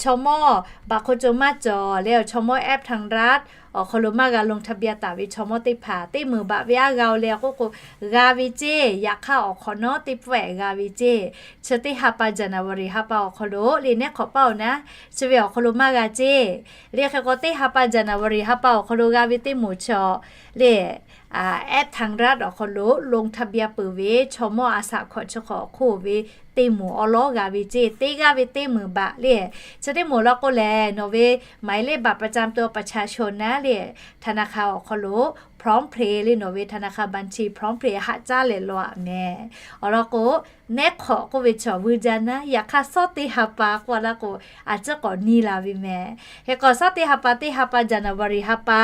chaw mawˇ baꞈ hk'o co maˇ cawˬ leh, chaw mawˇ แอปทางรัฐ awˬ hk'aw lo maˇ g'a ลงทะเบียน taˍ ve chaw mawˇ teˇ hpaˍ teˇ meunˍ baꞈ ve aˉ g'a-o leh k'oˆ k'o, g'a ve ceˇ. Yaꞈ hk'aˇ awˬ hk'awꞈ nawˉ teˇ pfuhˇ-ehˍ g'a ve ceˇ. Chi teˇ ha pa January ha pa awˬ hk'aw lo le neˉ hk'awꞈ paˇ-oˬ naˉ, chi ve awˬ hk'aw lo maˇ g'a ceˇ. Le hk'e k'o teˇ ha pa January ha pa awˬ hk'aw lo g'a ve teˇ moˍ chaw le แอปทางรัฐ awˬ hk'aw lo ลงทะเบียน peuˬ ve chaw mawˇ a shaꞈ hkawꞈ chi hk'awꞈ hk'oˆ ve teˇ moˍ awˉ lawˉ g'a ve ceˇ, teˇ g'aˇ ve teˇ meunˍ baꞈ le. Chi teˇ moˍ law k'o lehˬ, nawˬ ve หมายเลขบัตรประจำตัวประชาชน naˉ le, ธนาคาร awˬ hk'aw lo พร้อมเพย์ le, nawˬ ve ธนาคาร บัญชี พร้อมเพย์ haꞈ caˉ leh law aꞈ mehˍ. Awˬ lawn k'o, neˉ hk'awꞈ k'oˆ ve chaw vuiˇ jaˇ naˉ, yaꞈ hk'aˇ shawˉ teˇ ha pa k'oˆ laˇ k'o, a ciˉ k'awꞈ nyi la ve mehˍ. Hk'e k'o shawˉ teˇ ha pa teˇ ha pa January ha pa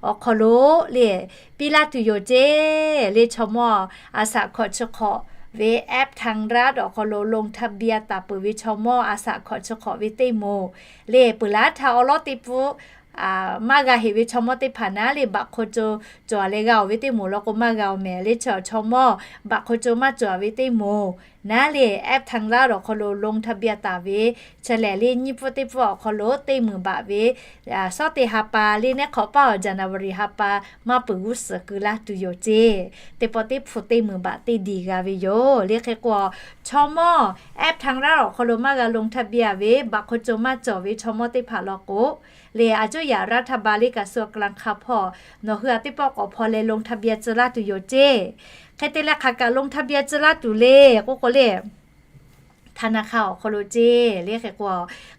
awˬ hk'aw lo le, piˇ laˇ tuˬ yoˬ ceˇ le. Chaw mawˇ a shaꞈ hkawꞈ chi hk'awꞈ ve แอปทางรัฐ awˬ hk'aw lo ลงทะเบียน taˍ peuˬ ve chaw mawˇ a shaꞈ hkawꞈ chi hk'awꞈ ve teˇ moˍ le, peuˬ laˇ htaˇ awˉ lawˉ teˇ pfuhˇ maˇ g'a heꞈ ve chaw mawˇ teˇ hpaˍ naˉ le, baꞈ hk'aw co cawˬ leh g'a-oˬ ve teˇ moˍ law k'o maˇ g'a-oˬ mehˍ le. Chaw mawˇ baꞈ hk'aw co maˇ cawˬ ve teˇ moˍ naˉ le, แอปทางรัฐ awˬ hk'aw lo ลงทะเบียน taˍ ve chi lehˬ le, nyiˇ pfuhˇ teˇ pfuhˇ awˬ hk'aw lo teˇ meunˍ baꞈ ve shawˉ teˇ ha pa le, neˉ hk'awꞈ paˇ awˬ January ha pa maˇ peuˬ g'uˇ suhˍ keu laˇ tuˬ yoˬ ceˇ. Teˇ pawˆ teˇ hpu teˇ meunˍ baꞈ teˇ diˬ g'a ve yoˬ le. Hk'e k'o, chaw mawˇ แอปทางรัฐ awˬ hk'aw lo maˇ g'a ลงทะเบียน ve, baꞈ hk'aw co maˇ cawˬ ve chaw mawˇ teˇ hpaˍ law k'o le, อายุ yaꞈ รัฐบาล le, กระทรวงการคลัง hk'a hpawˇ nawˬ hui a teˇ pawˆ k'awꞈ hpaw leh ลงทะเบียน tcuh laˇ tuˬ yoˬ ceˇ. Hk'e te leh hk'aˬ kaꞈ ลงทะเบียน tcuh laˇ tuˬ le k'oˆ k'o le, ธนาคาร awˬ hk'aw lo ceˇ le. Hk'e k'o,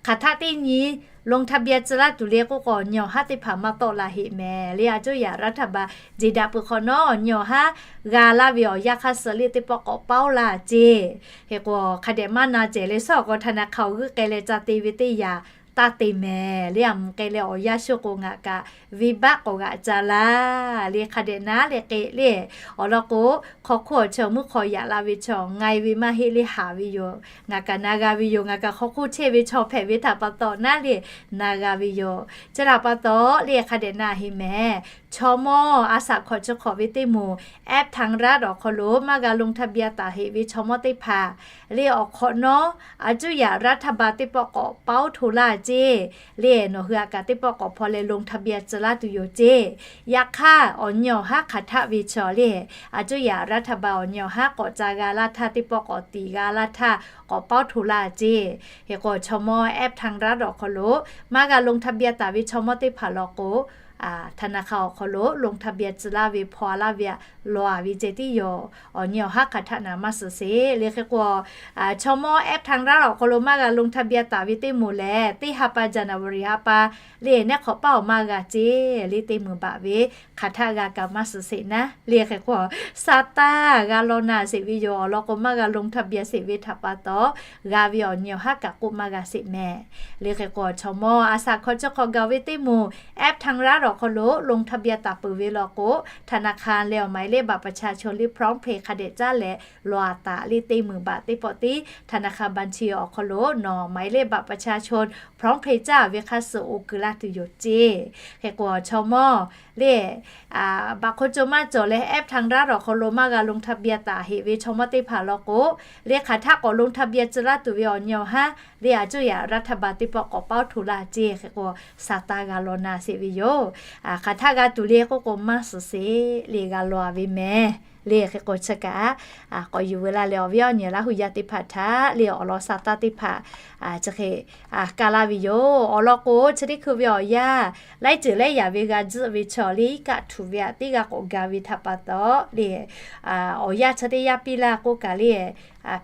hk'aˬ htaˆ teˇ nyi ลงทะเบียน tcuh laˇ tuˬ le k'oˆ k'o, awˬ nyi awˬ haˉ teˇ hpaˍ maˇ tawˆ la heꞈ mehˍ le. อายุ yaꞈ รัฐบาล jeˬ daꞈ peuˬ hk'awꞈ nawˉ, awˬ nyi awˬ haˉ g'a laˇ ve awˬ yanˇ hk'aˇ suh le teˇ pawˆ k'awꞈ paoˇ laˇ ceˇ. Hk'e k'o, hk'a dehꞈ maˇ na cehˬ le, shawˉ awˬ k'o ธนาคาร awˬ g'euˆ k'ai leh ca te ve teˇ yanˇ taˇ te mehˍ le. A mvuhˬ k'ai leh awˬ yanˇ shuˉ k'o ngaˬ kaꞈ venˇbaˆ k'awꞈ g'aꞈ ca laˇ le. Hk'a dehꞈ naˉ leh k'e le, awˬ lawn k'o, hk'aw hk'oˆ awˬ chi awˬ mvuhˇ hk'aw yaꞈ la ve chaw nga e ve maˇ heˆ le, haꞈ ve yoˬ. Ngaˬ kaꞈ na g'a ve yoˬ. Ngaˬ kaꞈ hk'aw hk'oˆ chehˇ ve chaw hpehꞈ ve htaꞈ pa taw naˉ le, na g'a ve yoˬ. Chi htaꞈ pa taw le, hk'a dehꞈ na heꞈ mehˍ. Chaw mawˇ a shaꞈ hkawꞈ chi hk'awꞈ ve teˇ moˍ แอปทางรัฐ awˬ hk'aw lo maˇ g'a ลงทะเบียน taˍ heꞈ ve chaw mawˇ teˇ hpaˍ le, awˬ hk'awꞈ nawˉ อายุ yaꞈ รัฐบาล teˇ pawˆ k'awꞈ paoˇ hto laˇ ceˇ le. Nawˬ hui a kaꞈ teˇ pawˆ k'awꞈ hpaw leh ลงทะเบียน tcuh laˇ tuˬ yoˬ ceˇ. Yaꞈ hk'aˇ, awˬ nyi awˬ haˉ hk'aˬ htaˆ ve chaw le, อายุ yaꞈ รัฐบาล awˬ nyi awˬ haˉ k'awꞈ ca g'a laˇ htaˇ, teˇ pawˆ k'awꞈ tiˍ g'a laˇ htaˇ k'awꞈ paoˇ hto laˇ ceˇ. Hk'e k'o, chaw mawˇ แอปทางรัฐ awˬ hk'aw lo maˇ g'a ลงทะเบียน taˍ ve chaw mawˇ teˇ hpaˍ law k'o, ธนาคาร awˬ hk'aw lo ลงทะเบียน tcuh laˇ ve hpaw laˇ ve aꞈ law aˍ ve ceh tiˉ yoˬ. Awˬ nyi awˬ haˉ hk'aˬ htaˆ naˍ maˇ suhˍ sheˍ le. Hk'e k'o, chaw mawˇ แอปทางรัฐ awˬ hk'aw lo maˇ g'a ลงทะเบียน taˍ ve teˇ moˍ lehˬ, teˇ ha pa January ha pa le, neˉ hk'awꞈ paˇ awˬ maˇ g'a ceˇ le. Teˇ meunˍ baꞈ ve hk'aˬ htaˆ g'a kaꞈ maˇ suhˍ sheˍ naˉ le. Hk'e k'o, shaˍ taˇ g'a law na sheˍ ve yoˬ. Awˬ lawn k'o, maˇ g'a ลงทะเบียน sheˍ ve htaꞈ pa taw, g'a ve awˬ nyi awˬ haˉ kaꞈ k'oˆ maˇ g'a sheˍ mehˍ le. Hk'e k'o, chaw mawˇ a shaꞈ hkawꞈ chi hk'awꞈ gaˬ ve teˇ moˍ แอปทางรัฐ awˬ hk'aw lo ลงทะเบียน taˍ peuˬ ve law k'o, ธนาคาร leh awˬ หมายเลขบัตรประชาชน le พร้อมเพย์ hk'a dehꞈ caˉ leh law aˍ taˍ le. Teˇ meunˍ baꞈ teˇ pawˆ tiˉ ธนาคาร บัญชี awˬ hk'aw lo nawˬ หมายเลขบัตรประชาชน พร้อมเพย์ caˉ ve hk'a suh oˇ keu laˇ tuˬ yoˬ ceˇ. Hk'e k'o, chaw mawˇ le, baꞈ hk'oˆ co maˇ cawˬ leh แอปทางรัฐ awˬ hk'aw lo maˇ g'a ลงทะเบียน taˍ heꞈ ve chaw mawˇ teˇ hpaˍ law k'o, le hk'aˬ htaˆ k'awꞈ ลงทะเบียน tcuh laˇ tuˬ ve awˬ nyi awˬ haˉ le, อายุ yaꞈ รัฐบาล teˇ pawˆ k'awꞈ paoˇ hto laˇ ceˇ. Hk'e k'o, shaˍ taˇ g'a law na sheˍ ve yoˬ. Hk'aˬ htaˆ g'a tuˬ le k'oˆ k'o, maˇ suhˍ sheˍ le, g'a law aˍ ve mehˍ le. Hk'e k'o, chi kaꞈ k'awꞈ yuˬ veu laˇ leh, awˬ viˉ awˬ nyi Laˇ hu yaˇ teˇ hpaˍ htaꞈ le, awˬ lawn shaˍ taˇ teˇ hpaˍ chi hk'e kaˇ laˇ ve yoˬ. Awˬ lawn k'o, chi teˇ hkui ve awˬ yanˇ laiˉ ceuˬ laiˉ yaꞈ ve g'a tzuhˆ ve chaw le, iˉ kaˆ htuꞈ ve aꞈ teˇ g'aˇ k'awꞈ ga ve htaꞈ pa taw le, awˬ yanˇ chi teˇ yanˇ piˇ laˇ k'oˆ kaꞈ le,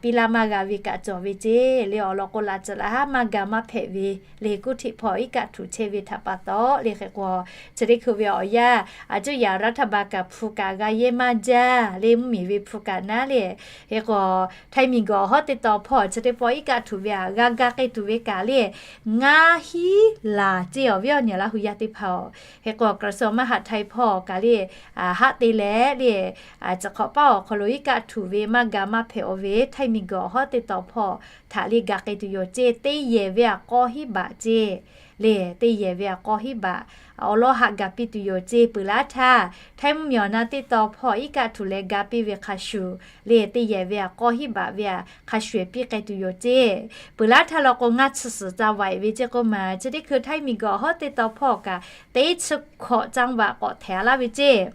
piˇ laˇ maˇ g'a ve kaꞈ cawˬ ve ceˇ le. Awˬ lawn k'o, laꞈ ceuˬ laꞈ haˉ maˇ ga maˇ hpehꞈ ve le, kuˇ htiꞈ hpaw iˉ kaˆ htuꞈ chehˇ ve htaꞈ pa taw le. Hk'e k'o, chi teˇ hkui ve awˬ yanˇ อายุ yaꞈ รัฐบาล kaꞈ hpu kaꞈ g'a yehˇ maˇ jaˇ le, mvuhˇmiˬ ve hpu kaꞈ naˉ le. Hk'e k'o, htaiˇ miˬguiˬ awˬ hawˉ teˇ taw hpawˇ chi teˇ pawˆ iˉ kaˆ htuꞈ ve aꞈ g'a ga k'ai tuˬ ve kaꞈ le, ngaˇ hinˉ laˬ ceˇ, awˬ viˉ awˬ nyi Laˇ hu yaˇ teˇ hpaˍ-oˬ. Hk'e k'o, กระทรวงมหาดไทย hpawˇ kaꞈ le, haˆ te leh le, chi hk'awꞈ paˇ awˬ hk'aw lo iˉ kaˆ htuꞈ ve maˇ ga maˇ hpehꞈ-o ve htaiˇ miˬguiˬ awˬ hawˉ teˇ taw hpawˇ htaꞈ le ga k'ai tuˬ yoˬ ceˇ. Teˇ yehˬ ve aꞈ k'awˇ hinˉ baꞈ ceˇ le, teˇ yehˬ ve aꞈ k'awˇ hinˉ baꞈ awˬ lawn haꞈ gaˬ piˇ tuˬ yoˬ ceˇ. Peuˬ laˇ htaˇ, htaiˇ mvuhˇmiˬ awˬ na teˇ taw hpawˇ iˉ kaˆ htuꞈ leh ga piˇ ve hk'a shuˍ le, teˇ yehˬ ve aꞈ k'awˇ hinˉ baꞈ ve aꞈ hk'a shuˍ ehˍ piˇ k'ai tuˬ yoˬ ceˇ. Peuˬ laˇ htaˇ law k'o, ngaˇ chi suhˍ ca vaiꞈ ve ceˇ k'oˆ ma, chi teˇ hkui htaiˇ miˬguiˬ awˬ hawˉ teˇ taw hpawˇ kaꞈ teˇ chi hkawꞈ จังหวัด k'awꞈ htehˍ laˇ ve ceˇ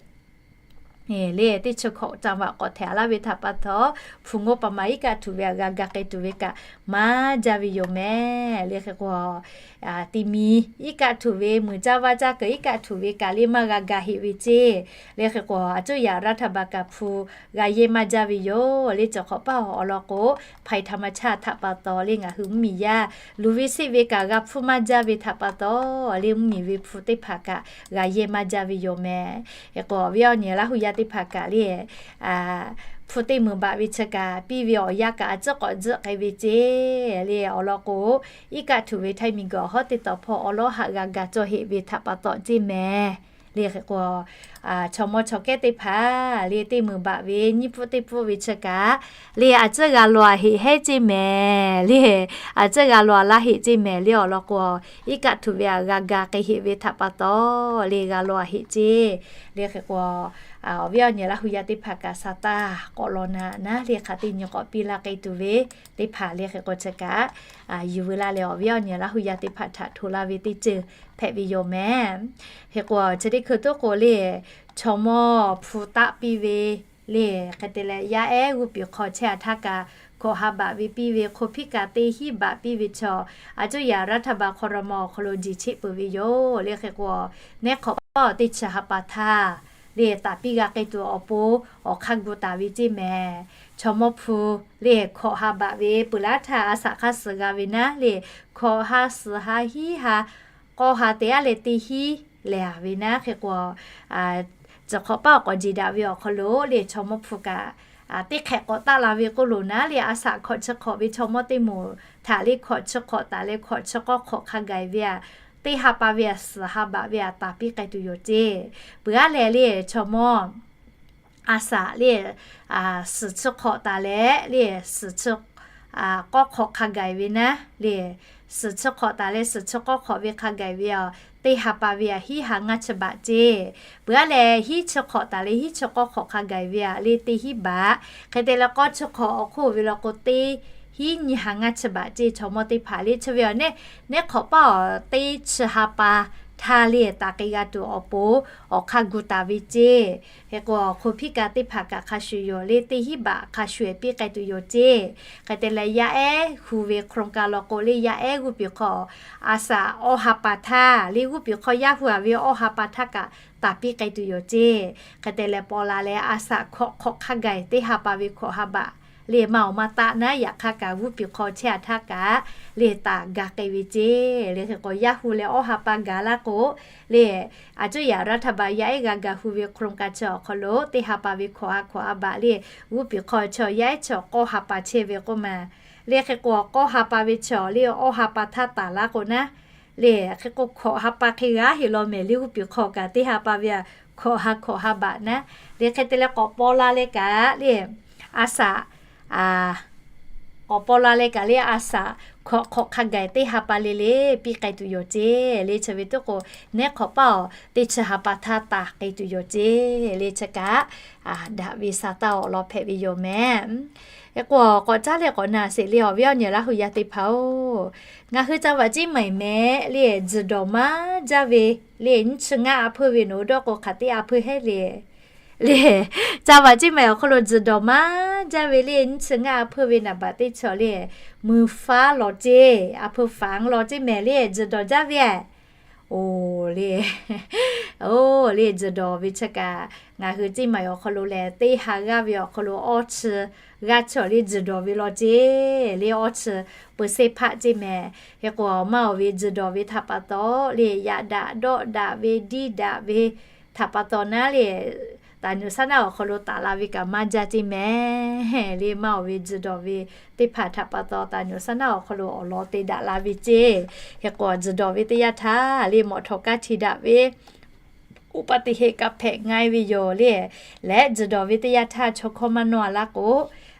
le, teˇ chi hkawꞈ จังหวัด k'awꞈ htehˍ laˇ ve htaꞈ pa taw, hpu ngoˇ pa ma iˉ kaˆ htuꞈ ve aꞈ g'a ga k'ai tuˬ ve kaꞈ maˇ jaˇ ve yoˬ mehˍ le. Hk'e k'o, ti mi iˉ kaˆ htuꞈ ve muiˬ caˇ vaˇ caˇ kuiˬ iˉ kaˆ htuꞈ ve kaꞈ le maˇ g'a ga heꞈ ve ceˇ. Le hk'e k'o, a cuˇ yaꞈ รัฐบาล kaꞈ hpu g'a yehˇ maˇ jaˇ ve yoˬ. Le chi hk'awꞈ paˇ awˬ lawn k'o, ภัยธรรมชาติ htaꞈ pa taw le ngaˬ hui mvuhˇmiˬ yaˇ luˬ ve seˆ ve kaꞈ g'a hpfuhˇ maˇ jaˇ ve htaꞈ pa taw, le mvuhˇmiˬ ve hpu teˇ hpaˍ kaꞈ g'a yehˇ maˇ jaˇ ve yoˬ mehˍ. Hk'e k'o, awˬ viˉ awˬ nyi Laˇ hu yaˇ teˇ hpaˍ kaꞈ le hpu teˇ meunˍ baꞈ ve chi kaꞈ piˇ ve awˬ yanˇ kaꞈ a ciˉ k'awꞈ tzuhˆ k'ai ve ceˇ. Le awˬ lawn k'o, iˉ kaˆ htuꞈ ve htaiˇ miˬguiˬ awˬ hawˉ teˇ tawˍ hpawˇ awˬ lawˉ haꞈ g'a ga cawˇ heˆ ve htaꞈ pa taw ceˇ mehˍ. Le hk'e k'o, chaw mawˇ chaw kehˉ teˇ hpaˍ le teˇ meunˍ baꞈ ve nyiˇ pfuhˇ teˇ pfuhˇ ve chi kaꞈ le a ciˉ g'a law a heˆ heˉ ceˇ mehˍ. Le a ciˉ g'a law a laˇ heˆ ceˇ mehˍ. Le awˬ lawn k'o, iˉ kaˆ htuꞈ ve a g'a ga k'ai heˆ ve htaꞈ pa taw le g'a law a heˆ ceˇ. Le hk'e k'o, awˬ viˉ awˬ nyi Laˇ hu yaˇ teˇ hpaˍ kaꞈ sa taˇ k'awꞈ law naˍ naˉ le hk'aˬ teˇ nyi k'awꞈ piˇ laˇ k'ai tuˬ ve teˇ hpaˍ le hk'e k'o chi kaꞈ yuˬ veu laˇ leh, awˬ viˉ awˬ nyi Laˇ hu yaˇ teˇ hpaˍ htaꞈ htoꞈ laˇ ve teˇ ceuˬ hpehꞈ ve yoˬ mehˍ. Hk'e k'o, chi teˇ hkui tuˉ k'o le, chaw mawˇ hpu taˆ piˇ ve le, hk'e te leh yaˇ ehˉ g'uˇ piˍ hk'aw chehˇ a htaˇ kaꞈ hkawꞈ ha baꞈ ve piˇ ve, hk'o hpiˇ kaꞈ teˇ hinˉ baꞈ piˇ ve chaw, a cuˇ yaꞈ รัฐบาล ครม. awˬ hk'aw lo jiˬ cheˆ peuˬ ve yoˬ. Le hk'e k'o, neˉ hk'awꞈ paˇ awˬ teˇ chi ha pa htaˇ le taˍ piˇ g'a k'ai tuˬ awˬ pon awˬ hk'aˇ gu taˍ ve ceˇ mehˍ. Chaw mawˇ hpu le hkawꞈ ha baꞈ ve peuˬ laˇ htaˇ a shaꞈ hk'aˇ suh g'a ve naˉ le, hkawꞈ ha suhˍ ha hiˉ ha k'awˇ ha te aˉ leh teˇ hinˉ lehˬ a ve naˉ hk'e k'o, ciˬ hk'awꞈ paˇ awˬ k'awꞈ jeˬ daꞈ ve awˬ hk'aw lo le chaw mawˇ hpu kaꞈ teˇ hk'ehꞈ k'awꞈ taˆ la ve k'oˆ loˬ naˉ le, a shaꞈ hkawꞈ chi hk'awꞈ ve chaw mawˇ teˇ moˍ htaꞈ le hkawꞈ chi hk'awꞈ taˍ leh hkawꞈ chi k'awˇ hk'awꞈ hk'a gaˬ ve a, teˇ ha pa ve a suhˍ ha baꞈ ve a taˍ piˇ k'ai tuˬ yoˬ ceˇ. Peuˬ aˉ leh le chaw mawˇ a shaꞈ le suhˍ chi hk'awꞈ taˍ leh le suhˍ chi k'awˇ hk'awꞈ hk'a gaˬ ve naˉ le, suhˍ chi hk'awꞈ taˍ leh suhˍ chi k'awˇ hk'awꞈ ve hk'a gaˬ ve a, teˇ ha pa ve a hiˉ ha ngaˇ chi baꞈ ceˇ. Peuˬ aˉ leh hiˉ chi hk'awꞈ taˍ leh hiˉ chi k'awˇ hk'awꞈ hk'a gaˬ ve a le teˇ hinˉ baꞈ. Hk'e te leh k'awˇ chi hk'awꞈ awˬ hk'oˆ ve law k'o teˇ hinˉ nyiˇ ha ngaˇ chi baꞈ ceˇ. Chaw mawˇ teˇ hpaˍ le chi ve awˬ neˉ, neˉ hk'awꞈ paˇ awˬ teˇ chi ha pa htaˇ le taˍ k'ai g'a tuˬ awˬ pon awˬ hk'aˇ gu taˍ ve ceˇ. Hk'e k'o, hk'o hpiˇ kaꞈ teˇ hpaˍ kaꞈ hk'a shuˍ yoˬ le teˇ hinˉ baꞈ hk'a shuˍ ehˍ piˇ k'ai tuˬ yoˬ ceˇ. Hk'e te leh yaˇ ehˉ hu ve โครงการ law k'o le yaˇ ehˉ g'uˇ piˍ hk'aw a shaꞈ awˇ ha pa htaˇ le g'uˇ piˍ hk'aw yaˇ hu a ve awˇ ha pa htaˇ kaꞈ taˍ piˇ k'ai tuˬ yoˬ ceˇ. Hk'e te leh paw la leh a shaꞈ hkawꞈ hk'awꞈ hk'a gaˬ teˇ ha pa ve hkawꞈ ha baꞈ le maˇ awˬ maˇ taˆ naˉ, yaꞈ hk'aˇ kaꞈ g'uˇ piˍ hk'aw chehˇ a htaˇ kaꞈ le taˍ ga k'ai ve ceˇ. Le hk'e k'o yaˇ hu leh awˇ ha pa gaˬ laˇ k'o le, a cuˇ yaꞈ รัฐบาล yaˇ ehˉ g'a ga hu ve โครงการ chi awˬ hk'aw lo teˇ ha pa ve hkawꞈ ha hkawꞈ ha baꞈ le g'uˇ piˍ hk'aw chaw yaˇ ehˉ chaw k'awˇ ha pa chehˇ ve k'oˆ ma. Le hk'e k'o k'awˇ ha pa ve chaw le awˇ ha pa htaˇ taˍ laˇ k'o naˉ le, hk'e k'o hkawꞈ ha pa hk'e g'aˇ heˆ law mehˍ le g'uˇ piˍ hk'aw kaꞈ teˇ ha pa ve a hkawꞈ ha hkawꞈ ha baꞈ naˉ. Le hk'e te leh k'awꞈ paw la leh kaꞈ le a shaꞈ k'awꞈ paw la leh kaꞈ le a shaꞈ hkawꞈ hk'awꞈ hk'a gaˬ teˇ ha pa le le piˇ k'ai tuˬ yoˬ ceˇ. Le chi ve tuˉ k'o neˉ hk'awꞈ paˇ awˬ teˇ chi ha pa htaˇ taˍ k'ai tuˬ yoˬ ceˇ. Le chi kaꞈ daꞈ ve sa taˇ awˬ lawn hpehꞈ ve yoˬ mehˍ. Hk'e k'o k'awꞈ caˉ leh k'awꞈ na sheˍ le awˬ viˉ awˬ nyi Laˇ hu yaˇ teˇ hpaˍ-oˬ, ngaˬ hui ca vaꞈ ceˇ maiˍ mehˍ le tzuhˬ dawˬ maˇ jaˇ ve le nyiˇ chi ngaˇ a hpeuˇ ve nawˬ hui dawˇ k'o hk'aˬ teˇ a hpeuˇ heˉ le le, ca vaꞈ ceˇ maiˍ awˬ hk'aw lo tzuhˬ dawˬ maˇ jaˇ ve le nyiˇ chi ngaˇ a hpeuˇ ve naˍ baꞈ teˇ chaw le, mui faˉ law ceˇ, a hpeuˇ faˍ law ceˇ mehˍ le tzuhˬ dawˬ jaˇ ve a. Oˬ le, oˬ le tzuhˬ dawˬ ve chi kaꞈ ngaˬ hui ceˇ maiˍ awˬ hk'aw lo lehˬ teˇ ha g'aˇ ve awˬ hk'aw lo awˇ chi g'aˇ chaw le tzuhˬ dawˬ ve law ceˇ le awˇ chi peu se hpaˆ ceˇ mehˍ. Hk'e k'o maˇ awˬ ve tzuhˬ dawˬ ve htaꞈ pa taw le yaꞈ daꞈ dawˆ daꞈ ve diˇ daꞈ ve htaꞈ pa taw naˉ le, taˍ nuˬ saˉ naˆ awˬ hk'aw lo taˍ la ve kaꞈ maˇ jaˇ ceˇ mehˍ. Le maˇ awˬ ve tzuhˬ dawˬ ve teˇ hpaˍ htaꞈ pa taw taˍ nuˬ saˉ naˆ awˬ hk'aw lo awˬ lawn te daꞈ la ve ceˇ. Hk'e k'o tzuhˬ dawˬ ve teˇ yanˇ htaˇ le mawꞈ htawꞈ kaˇ hti daꞈ ve อุบัติเหตุ kaꞈ hpehꞈ nga e ve yoˬ le. Leh tzuhˬ dawˬ ve teˇ yanˇ htaˇ chaw hkawˇ maˇ nawˇ a laˇ k'o,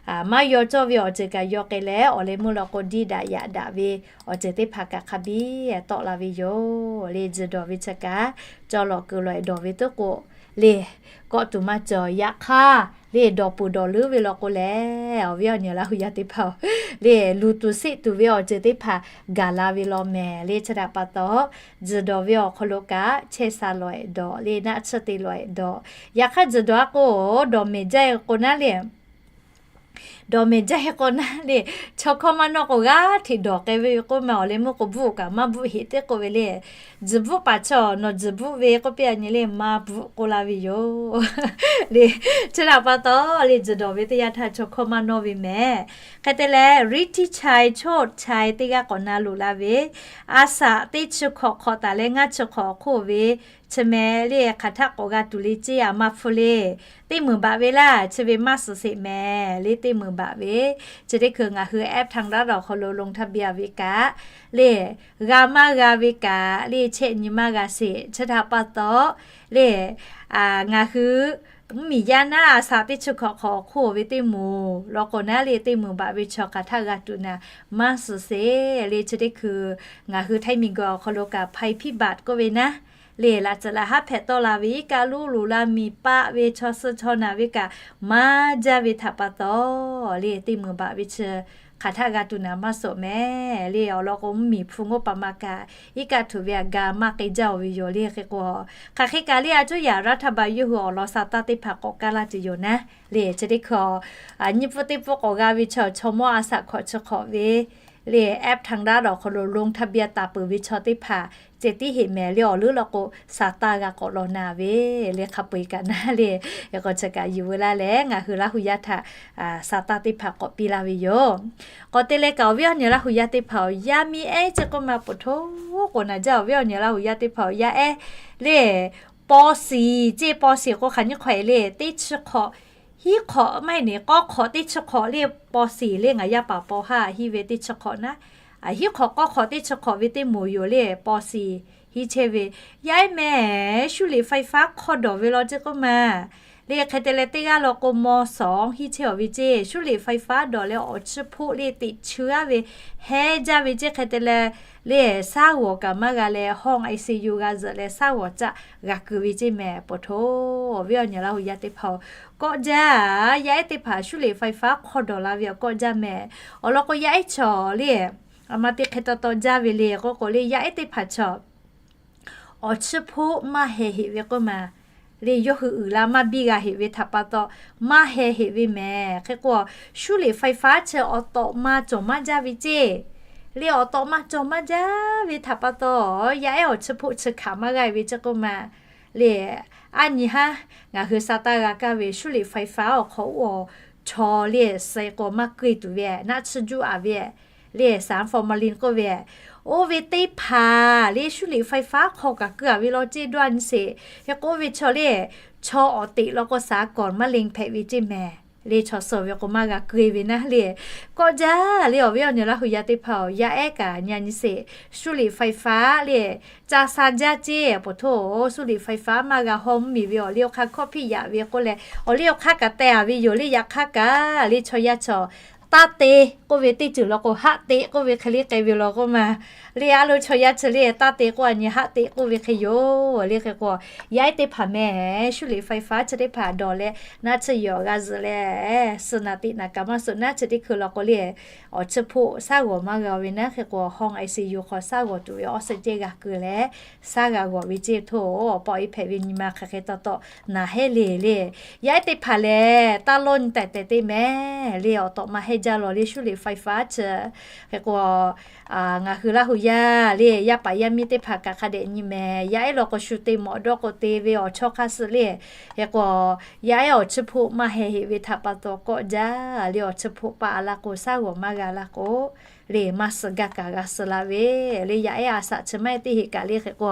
maˇ yaw cawˇ ve awˬ ceuˬ kaꞈ yaw k'ai leh awˬ leh meuˇ law k'o diˇ daꞈ yaꞈ daꞈ ve awˬ ceuˬ teˇ hpaˍ kaꞈ hk'a biˇ tawˆ la ve yoˬ le. Tzuhˬ dawˬ ve chi kaꞈ cawˇ lawˬ keu lawˬ ehˍ dawˬ ve tuˉ k'o le, kawˆ tuˬ maˇ cawˬ. Yaꞈ hk'aˇ le dawˬ peuˬ dawˬ leuˉ ve law k'o lehˬ, awˬ viˉ awˬ nyi Laˇ hu yaˇ teˇ hpaˍ-oˬ, le luˬ tuˬ seˆ tuˬ ve awˬ ceuˬ teˇ hpaˍ gaˬ la ve law mehˍ. Le chi htaꞈ pa taw tzuhˬ dawˬ ve awˬ hk'aw lo kaꞈ chehˇ sha lawˬ ehˍ dawˬ le naˆ tsuhˇ te lawˬ ehˍ dawˬ. Yaꞈ hk'aˇ tzuhˬ dawˬ a k'o dawˬ mehˍ jaˇ e k'o naˉ le Dawˬ mehˍ jaˇ hk'e k'o naˉ le, chaw hkawˇ maˇ nawˇ k'o g'aˇ hteꞈ dawˬ k'ai ve k'oˆ ma awˬ leh meuˇ k'o bvuhˆ kaꞈ maˇ bvuhˆ heꞈ teˇ k'oˆ ve le. Tzuhˬ bvuhˆ paˍ chaw nawˬ tzuhˬ bvuhˆ ve k'oˆ piˇ a nyi le maˇ bvuhˆ k'oˆ laˇ ve yoˬ. Le, chi htaꞈ pa taw le tzuhˬ dawˬ ve teˇ yanˇ htaˇ chaw hkawˇ maˇ nawˇ ve mehˍ. Hk'e te leh ริทธิชัย โชติชัย teˇ g'aˇ k'awꞈ na loꞈ la ve, a saꞈ teˇ chi hkawꞈ hk'awꞈ taˍ leh ngaˇ chi hk'awꞈ awˬ hk'oˆ ve chi mehˍ le hk'aˬ htaˆ k'awꞈ g'a tuˬ le ceˇ a maˇ hpfuhˇ le. Teˇ meunˍ baꞈ ve laˇ chi ve maˇ suhˍ sheˍ mehˍ le teˇ meunˍ baꞈ ve. Chi teˇ hkui ngaˬ hui แอปทางลัด awˬ hk'aw lo ลงทะเบียน ve kaꞈ le, g'a maˇ g'a ve kaꞈ le chehˇ nyi maˇ g'a sheˍ. Chi htaꞈ pa taw le ngaˬ hui mvuhˇmiˬ yaˇ naˉ a saꞈ teˇ chi hkawꞈ hk'awꞈ awˬ hk'oˆ ve teˇ moˍ law k'o naˉ le teˇ meunˍ baꞈ ve chaw hk'aˬ htaˆ g'a tuˬ naˍ maˇ suhˍ sheˍ le. Chi teˇ hkui ngaˬ hui Htaiˇ miˬguiˬ awˬ hk'aw lo kaꞈ ภัยพิบัติ k'oˆ ve naˉ le laꞈ tcuhꞈ laꞈ haˉ hpehꞈ tawˆ la ve iˉ kaˆ lonˉ loꞈ la miˬ paˆ ve chaw suh chaw naˍ ve kaꞈ maˇ jaˇ ve htaꞈ pa taw le teˇ meunˍ baꞈ ve chi hk'aˬ htaˆ g'a tuˬ naˍ maˇ suhˍ mehˍ le. Awˬ lawn k'o mvuhˇmiˬ hpu ngoˇ pa ma kaꞈ iˉ kaˆ htuꞈ ve aꞈ ga maˇ k'e jaˇ oˬ ve yoˬ le. Hk'e k'o hk'aˬ hk'e kaꞈ le a cuˉ yaꞈ รัฐบาล yawˇ hui awˬ lawn sa taˇ teˇ hpaˍ k'awꞈ kaˇ laˇ tuˬ yoˬ naˉ le. Chi teˇ hkui nyiˇ pfuhˇ teˇ pfuhˇ k'awꞈ g'a ve chaw chaw mawˇ a saꞈ hkawꞈ chi hk'awꞈ ve le แอปทางลัด awˬ hk'aw lo ลงทะเบียน taˍ peuˬ ve chaw teˇ hpaˍ ceh tiˉ heꞈ mehˍ le. Awˬ leuˉ law k'o sa taˇ g'a k'awꞈ law na ve le hk'a peu-eˬ kaꞈ naˉ le. K'o chi kaꞈ yuˬ veu laˇ leh ngaˬ hui Laˇ hu yaˇ htaꞈ sa taˇ teˇ hpaˍ k'awꞈ piˇ laˇ ve yoˬ. K'awꞈ te leh kaꞈ awˬ viˉ awˬ nyi Laˇ hu yaˇ teˇ hpaˍ-oˬ, yaˇ miˇ ehˉ chi k'oˆ ma poˬ htoˇ k'o naˍ jaˇ. Awˬ viˉ awˬ nyi Laˇ hu yaˇ teˇ hpaˍ-oˬ, yaˇ ehˉ le ป.สี่ ceˇ ป.สี่ k'o hk'aˬ nyiˇ hk'awꞈ e le teˇ chi hk'awꞈ hiˉ hk'awꞈ maˇ heˆ neˬ k'awˇ hk'awꞈ teˇ chi hk'awꞈ le ป.สี่ le ngaˬ yaˇ paˍ ป.ห้า hiˉ ve teˇ chi hk'awꞈ naˉ, hiˉ hk'awꞈ k'awˇ hk'awꞈ teˇ chi hk'awꞈ ve teˇ moˍ yoˬ le ป.สี่ hiˉ chehˇ ve. Yaˇ ehˉ mehˍ 修理ไฟฟ้า hk'aw dawˬ ve law ceˇ k'oˆ ma le. Hk'e te leh teˇ g'aˇ law k'o ม.สอง hiˉ chehˇ awˬ ve ceˇ 修理ไฟฟ้า dawˬ leh awˬ chiˇ hpoˆ le teꞈ cheu aˉ ve hehˉ jaˇ ve ceˇ. Hk'e te leh le saˉ g'awˬ kaꞈ maˇ g'a leh ห้อง ICU g'a zuhꞈ leh saˉ g'awˬ caˆ g'a keu ve ceˇ mehˍ. Poˬ htoˇ awˬ viˉ awˬ nyi Laˇ hu yaˇ teˇ hpaˍ-oˬ, kawˆ jaˇ. Yaˇ ehˉ teˇ hpaˍ 修理ไฟฟ้า hk'aw dawˬ la ve awˬ kawˆ jaˇ mehˍ. Awˬ lawn k'o yaˇ ehˉ chaw le a ma te hk'e taw taw jaˇ ve le k'oˆ k'o le yaˇ ehˉ teˇ hpaˍ chaw awˬ chiˇ hpoˆ maˇ heh heꞈ ve k'oˆ ma le. Yawˇ hui uiˍ la maˇ biˇ g'a heꞈ ve htaꞈ pa taw maˇ heh heꞈ ve mehˍ. Hk'e k'o 修理ไฟฟ้า chi awˬ tawꞈ ma cawˬ maˇ jaˇ ve ceˇ le. Awˬ tawꞈ ma cawˬ maˇ jaˇ ve htaꞈ pa taw yaˇ ehˉ awˬ chiˇ hpoˆ chi hkanˍ maˇ g'a ve ceˇ k'oˆ ma le. A nyi haˉ ngaˬ hui sa taˇ g'a kaˇ ve 修理ไฟฟ้า awˬ hk'aw oˇ awˬ chaw le suh k'o maˇ keu tuˬ ve naˆ tsuhˇ juˇ aꞈ ve le สารฟอร์มาลิน k'oˆ ve oˇ ve teˇ hpaˍ le 修理ไฟฟ้า hk'aw kaꞈ keu aꞈ ve law ceˇ dawˇ a nyi sheˍ. Hk'e k'o oˇ ve chaw le chaw awˬ teꞈ law k'o สากลมะเร็ง hpehꞈ ve ceˇ mehˍ. Le chaw suh ve k'o maˇ g'a keu e ve naˉ le. Kawˆ jaˇ le awˬ viˉ awˬ nyi Laˇ hu yaˇ teˇ hpaˍ-oˬ, yaˇ ehˉ kaꞈ nyi a nyi sheˍ. 修理ไฟฟ้า le ca sa jaˇ ceˇ. Poˬ htoˇ 修理ไฟฟ้า maˇ g'a haw mvuhˇmiˬ ve awˬ liˇ awˬ hk'aˇ hkawˇ hpiˇ yaꞈ ve k'oˆ leh awˬ liˇ awˬ hk'aˇ kaꞈ teh a ve yoˬ le. Yaꞈ hk'aˇ kaꞈ le chaw yaˇ chaw taˇ te k'oˆ ve teˇ ceuˬ law k'o haˆ te k'oˆ ve hk'e le k'ai ve law k'oˆ ma le. A lo chaw yaˇ chi le taˇ te k'oˆ a nyi haˆ te k'oˆ ve hk'e yoˬ le. Hk'e k'o yaˇ ehˉ teˇ hpaˍ mehˍ 修理ไฟฟ้า chi teˇ hpaˍ dawˬ leh naˆ tsuhˇ yawˬ g'a zuhꞈ leh suh naˍ teꞈ naˍ kaꞈ maˇ suhˍ naˉ chi teˇ hkui law k'o le awˬ chiˇ hpoˆ saˉ g'awˬ maˇ g'a ve naˉ. Hk'e k'o ห้อง ICU hk'aw saˉ g'awˬ tuˬ ve awˬ suhˍ ceˇ g'a keu leh saˉ g'a g'awˬ ve ceˇ htoˇ awˬ pa awˬ e hpehꞈ ve nyi ma hk'aˬ hk'e taw taw naˍ heˆ le le. Yaˇ ehˉ teˇ hpaˍ lehˬ taˇ lawˇ nyi tehˬ tehˬ te mehˍ le. Awˬ tawꞈ ma hehnˇ jaˇ law le 修理ไฟฟ้า chi. Hk'e k'o ngaˬ hui Laˇ hu yaˇ le yaˇ paˍ yaˇ miˇ teˇ hpaˍ kaꞈ hk'a dehꞈ nyi mehˍ. Yaˇ ehˉ law k'o shu te mawꞈ dawˇ k'o te ve awˬ chawˇ hk'aˇ suh le. Hk'e k'o yaˇ ehˉ awˬ chiˇ hpoˆ maˇ heh heꞈ ve htaꞈ pa taw kawˆ jaˇ le. Awˬ chiˇ hpoˆ paˆ a laˇ k'o saˉ g'awˬ maˇ g'a laˇ k'o le maˇ suh gaˇ kaꞈ g'a suh la ve le. Yaˇ ehˉ a saꞈ chi maˇ ehˉ teˇ heꞈ kaꞈ le. Hk'e k'o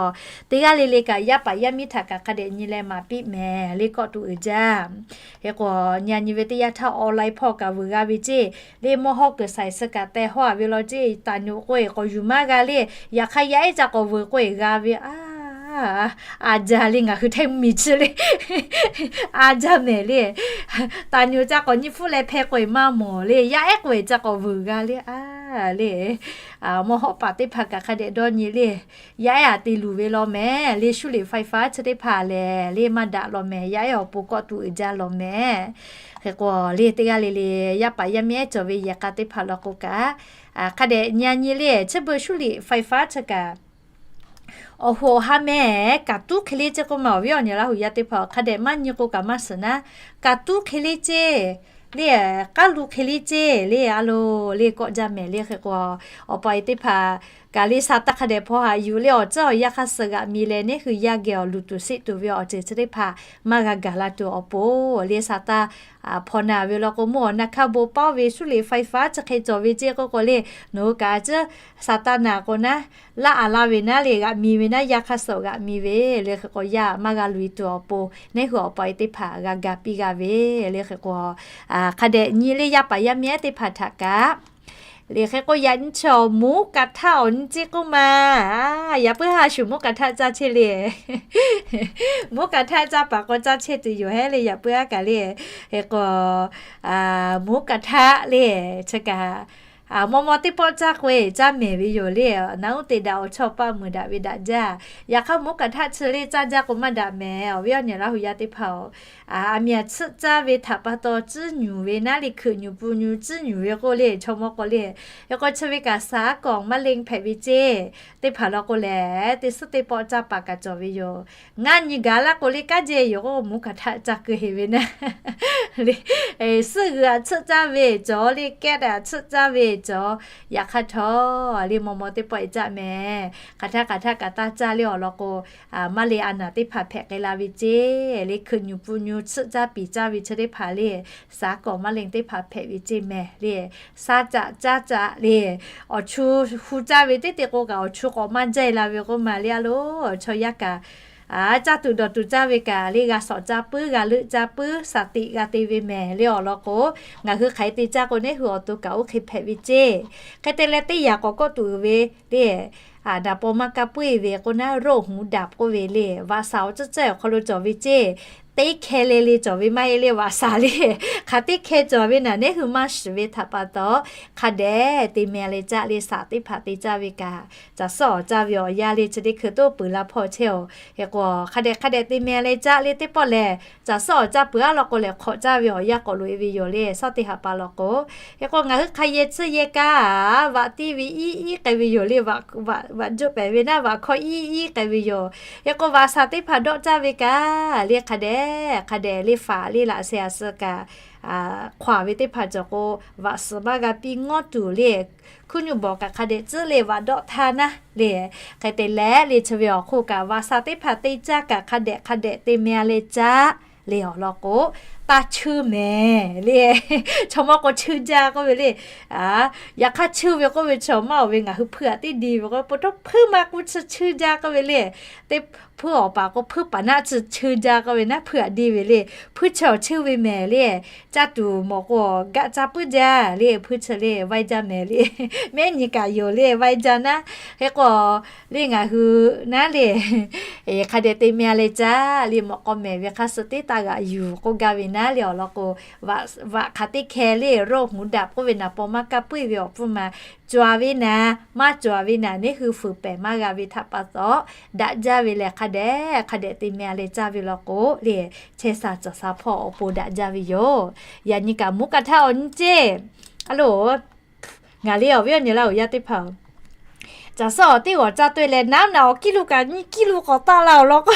teˇ g'aˇ le le kaꞈ yaˇ paˍ yaˇ miˇ htaꞈ kaꞈ hk'a dehꞈ nyi leh maˍ piˇ mehˍ le kawˆ tuˬ uiˍ jaˇ. Hk'e k'o nyi a nyi ve teˇ yanˇ htaˇ online hpawˇ kaꞈ vuiˬ g'a ve ceˇ le. Mawˇ hawˉ kuiˬ saiˍ suh kaꞈ teh hawˇ a ve law ceˇ. Taˍ nyoꞈ k'oˆ e k'awꞈ yuˬ maˇ g'a le. Yaꞈ hk'aˇ yaˇ ehˉ ca k'awꞈ vuiˬ k'oˆ e g'a ve a a jaˇ le. Ngaˬ hui Htaiˇ mvuhˇmiˬ chi le a jaˇ mehˍ le. Taˍ nyoꞈ ca k'awꞈ nyi hpfuhˆ leh hpeh k'oꞈ e maˇ mawˬ le. Yaˇ ehˉ k'oˆ e ca k'awꞈ vuiˬ g'a le a le. Mawˇ hawˉ paˍ teˇ hpaˍ kaꞈ hk'a dehꞈ dawˇ nyi le. Yaˇ ehˉ a te luˬ ve law mehˍ le. 修理ไฟฟ้า chi teˇ hpaˍ lehˬ le maˇ daꞈ law mehˍ. Yaˇ ehˉ awˬ pon kawˆ tuˬ uiˍ jaˇ law mehˍ. Hk'e k'o le teˇ g'aˇ le le yaˇ paˍ yaˇ miˇ ehˉ cawˬ ve yehˬ k'a teˇ hpaˍ law k'o kaꞈ hk'a dehꞈ nyi a nyi le. Chi beuꞈ 修理ไฟฟ้า chi kaꞈ awˬ hoꞈ awˬ ha mehˍ kaꞈ tuˉ hk'e le ceˇ k'oˆ ma awˬ viˉ awˬ nyi Laˇ hu yaˇ teˇ hpaˍ hk'a dehꞈ maˇ nyi k'o kaꞈ maˇ suhˍ naˉ. Kaꞈ tuˉ hk'e le ceˇ le, k'aˉ lu hk'e le ceˇ le, a loˬ le kawˆ jaˇ mehˍ le. Hk'e k'o, awˬ pa awˬ e teˇ hpaˍ kaꞈ le sa taˇ hk'a dehꞈ hpaw haꞈ yuˬ le, awˬ tcuhˉ awˬ yaˇ hk'aˇ suh g'aꞈ mi leh neˉ hui yaˇ geh awˬ luˬ tuˬ sheˆ tuˬ ve awˬ ceuˬ chi teˇ hpaˍ maˇ g'a gaˬ la tuˬ awˬ pon le sa taˇ hpaw na ve law k'o, mvuhˇ awˬ na hk'aˇ bon paˉ ve shuˉ liꞈ faiˍ faˉ chi hk'e cawˬ ve ceˇ k'oˆ k'o le, nawˬ hui kaꞈ tcuhˉ sa taˇ naˬ k'o naˉ, laˇ a la ve naˉ le, g'aꞈ mi ve naˉ, yaˇ hk'aˇ suh g'aꞈ mi ve le. Hk'e k'o, yaˇ maˇ g'a luˬ e tuˬ awˬ pon neˉ hui awˬ pa awˬ e teˇ hpaˍ g'a ga piˇ g'a ve le. Hk'e k'o, hk'a dehꞈ nyi le yaˇ paˍ yaˇ miˇ ehˉ teˇ hpaˍ htaꞈ kaꞈ le. Hk'e k'o, yaꞈ nyi chi awˬ หมูกระทะ awˬ nyi ceˇ k'oˆ ma, yaꞈ puiˉ ha shuˍ หมูกระทะ caˇ chehˇ le. หมูกระทะ caˇ paˍ k'o caˇ chehˇ tuˬ yoˬ hehˉ le, yaꞈ puiˉ ha kaꞈ le. Hk'e k'o, หมูกระทะ le chi kaꞈ maw maw teˇ pawˆ caˇ k'o e caˇ mehˍ ve yoˬ le. Naˉ uˉ te daꞈ awˬ chawˇ paˆ meuˍ daꞈ ve daꞈ jaˇ. Yaꞈ hk'aˇ หมูกระทะ chi le caˇ jaˇ k'o maˇ daꞈ mehˍ. Awˬ viˉ awˬ nyi Laˇ hu yaˇ teˇ hpaˍ-oˬ, aˬ miˍ aˬ tsuhˆ caˇ ve htaꞈ pa taw tcuhˉ nyuˬ ve naˉ le, hkeuꞈ nyuˬ pun nyu tcuhˉ nyuˬ ve k'oˆ le, chaw mawˇ k'o le. Hk'e k'o, chi ve kaꞈ สารก่อนมะเร็ง hpehꞈ ve ceˇ. Teˇ hpaˍ law k'o lehˬ, teˇ suhˉ teˇ pawˆ caˇ paˍ kaꞈ cawˬ ve yoˬ. Ngaˇ nyi gaˬ laˇ k'o le, kanˉ jehˇ yoˬ k'o, หมูกระทะ caˇ keu heˍ ve naˉ le, suhˉ g'uiˬ aˬ tsuhˆ caˇ ve cawˬ le, kehˉ aˬ tsuhˆ caˇ ve cawˬ. Yaꞈ hk'aˇ htawˇ le maw maw teˇ pawˆ e caˇ mehˍ. Hk'aˬ htaˇ hk'aˬ htaˇ kaꞈ taˇ caˇ le awˬ lawn k'o, maˇ le a naˍ teˇ hpaˍ hpehꞈ k'ai la ve ceˇ. Le hkeuꞈ nyuˬ pun nyu tsuhˆ caˇ piˍ caˇ ve chi teˇ hpaˍ le, สารก่อนมะเร็ง teˇ hpaˍ hpehꞈ ve ceˇ mehˍ le. Saˇ caꞈ caˇ caꞈ le, awˬ chu hu caˇ ve teˇ te k'o kaꞈ awˬ chu k'awꞈ maˇ jaiˇ la ve k'oˆ ma le. A loˬ, chaw yaˇ kaꞈ caˇ tuˬ dawˬ tuˬ caˇ ve kaꞈ le, g'a shawˍ caˇ puiˉ, g'a leuˆ caˇ puiˉ, shaˍ tiꞈ g'a te ve mehˍ le awˬ lawn k'o, ngaˬ hui hk'aˬ hk'e te caˇ k'o neˉ hui awˬ to kaꞈ oˇ hk'e hpehꞈ ve ceˇ. Hk'e te leh teˇ yanˇ k'awꞈ kawˆ tuˬ uiˍ ve le, naˍ paw maˇ kaˇ puiˉ ve k'o naˉ, โรคหูดับ k'oˆ ve le, vaꞈ shaˍ awˬ ceuˬ ceuˬ awˬ hk'aw lo cawˬ ve ceˇ. Teˇ hkeh le le cawˬ ve maˇ heˆ le, vaꞈ shaˍ le. Hk'aˬ teˇ hkeh cawˬ ve naˬ, neˉ hui maˇ shiˍ ve htaꞈ pa taw, hk'a dehꞈ te meh leh caˇ le, shaˍ teˇ hpaˍ te caˇ ve kaꞈ, caˬ suhˉ awˬ caˇ ve awˬ yanˇ le chi teˇ hkui toˇ peuˬ la hpawˇ chehˇ-oˬ. Hk'e k'o, hk'a dehꞈ hk'a dehꞈ te meh leh caˇ le teˇ pawˆ lehˬ, caˬ suhˉ awˬ caˇ peuˬ a lawn k'o lehˬ, hk'awꞈ caˇ ve awˬ yanˇ k'awꞈ loꞈ e ve yoˬ le, shawˉ teˇ ha pa lawn k'o. Hk'e k'o, ngaˬ hui hk'a yehˬ tsuhˇ yehˬ kaꞈ, vaꞈ tiˇ ve iˉ iˉ k'ai ve yoˬ le, vaꞈ jeuˆ pehˍ ve naˉ, vaꞈ hkawˇ iˉ iˉ k'ai ve yoˬ. Hk'e k'o, vaꞈ shaˍ teˇ hpaˍ dawˆ caˇ ve kaꞈ le, hk'a dehꞈ hk'a dehꞈ le faˍ le laꞈ sheh a suh kaꞈ, hk'aw ve teˇ hpaˍ cawˬ k'o, vaꞈ suhˍ maˇ g'a piˇ ngawˇ tuˬ le, hkunˉ nyuˇ bawˬ kaꞈ hk'a dehꞈ tcuhˉ le, vaꞈ dawˆ htaˇ naˉ le. Hk'e te leh le chi ve awˬ hk'oˆ kaꞈ, vaꞈ shaˍ teˇ hpaˍ te caˇ kaꞈ hk'a dehꞈ hk'a dehꞈ te meh leh caˇ le awˬ lawn k'o, taˇ cheuˇ mehˍ le. Chaw mawˇ k'o cheuˇ jaˇ k'oˆ ve le. Yaꞈ hk'aˇ cheuˇ ve k'oˆ ve chi awˬ maˇ awˬ ve ngaˬ hui hpuiˇ aꞈ teˇ di ve k'o, po tawˇ hpuiˇ maˇ k'oˆ chi cheuˇ jaˇ k'oˆ ve le. Teˇ hpuiˇ awˬ paˍ k'o hpuiˇ paˍ naˆ chi cheuˇ jaˇ k'oˆ ve naˉ, hpuiˇ aꞈ di ve le. Hpuiˇ chi awˬ cheuˇ ve mehˍ le. Caˇ tuˬ mawˬ k'o, gaˆ caˇ puiˉ jaˇ le, hpuiˇ chi le vaiˇ jaˇ mehˍ le. Mehˉ nyi kaꞈ yoˬ le, vaiˇ jaˇ naˉ. Hk'e k'o, le ngaˬ hui naˉ le, hk'a dehꞈ te meh leh caˇ le, mawꞈ k'aw mehˍ ve hk'aˇ suh teˇ taˇ g'aꞈ yuˬ k'oˆ gaˇ ve naˉ le awˬ lawn k'o, vaꞈ hk'aˬ teˇ hkeh le โรคหูดับ k'oˆ ve naˍ paw maˇ kaˇ puiˉ ve awˬ pfuhˇ ma cawˬ ve naˍ, maˇ cawˬ ve naˍ, neˉ hui fuiˍ pehˍ maˇ g'a ve htaꞈ pa taw, daꞈ jaˇ ve lehˬ hk'a dehꞈ hk'a dehꞈ te meh leh caˇ ve lawn k'o le, chehˇ sha cawˬ sha hpawˇ awˬ pon daꞈ jaˇ ve yoˬ. Yaꞈ nyi kaꞈ หมูกระทะ awˬ nyi ceˇ. A loˬ, ngaˬ le awˬ viˉ awˬ nyi Laˇ huˍ yaˇ teˇ hpaˍ-oˬ, caˬ suhˉ awˬ teˇ g'awˬ caˇ to e leh naˉ naˬ awˬ kiˇ lu kaꞈ nyiˇ kiˇ lu k'awꞈ taˆ la awˬ lawn k'o,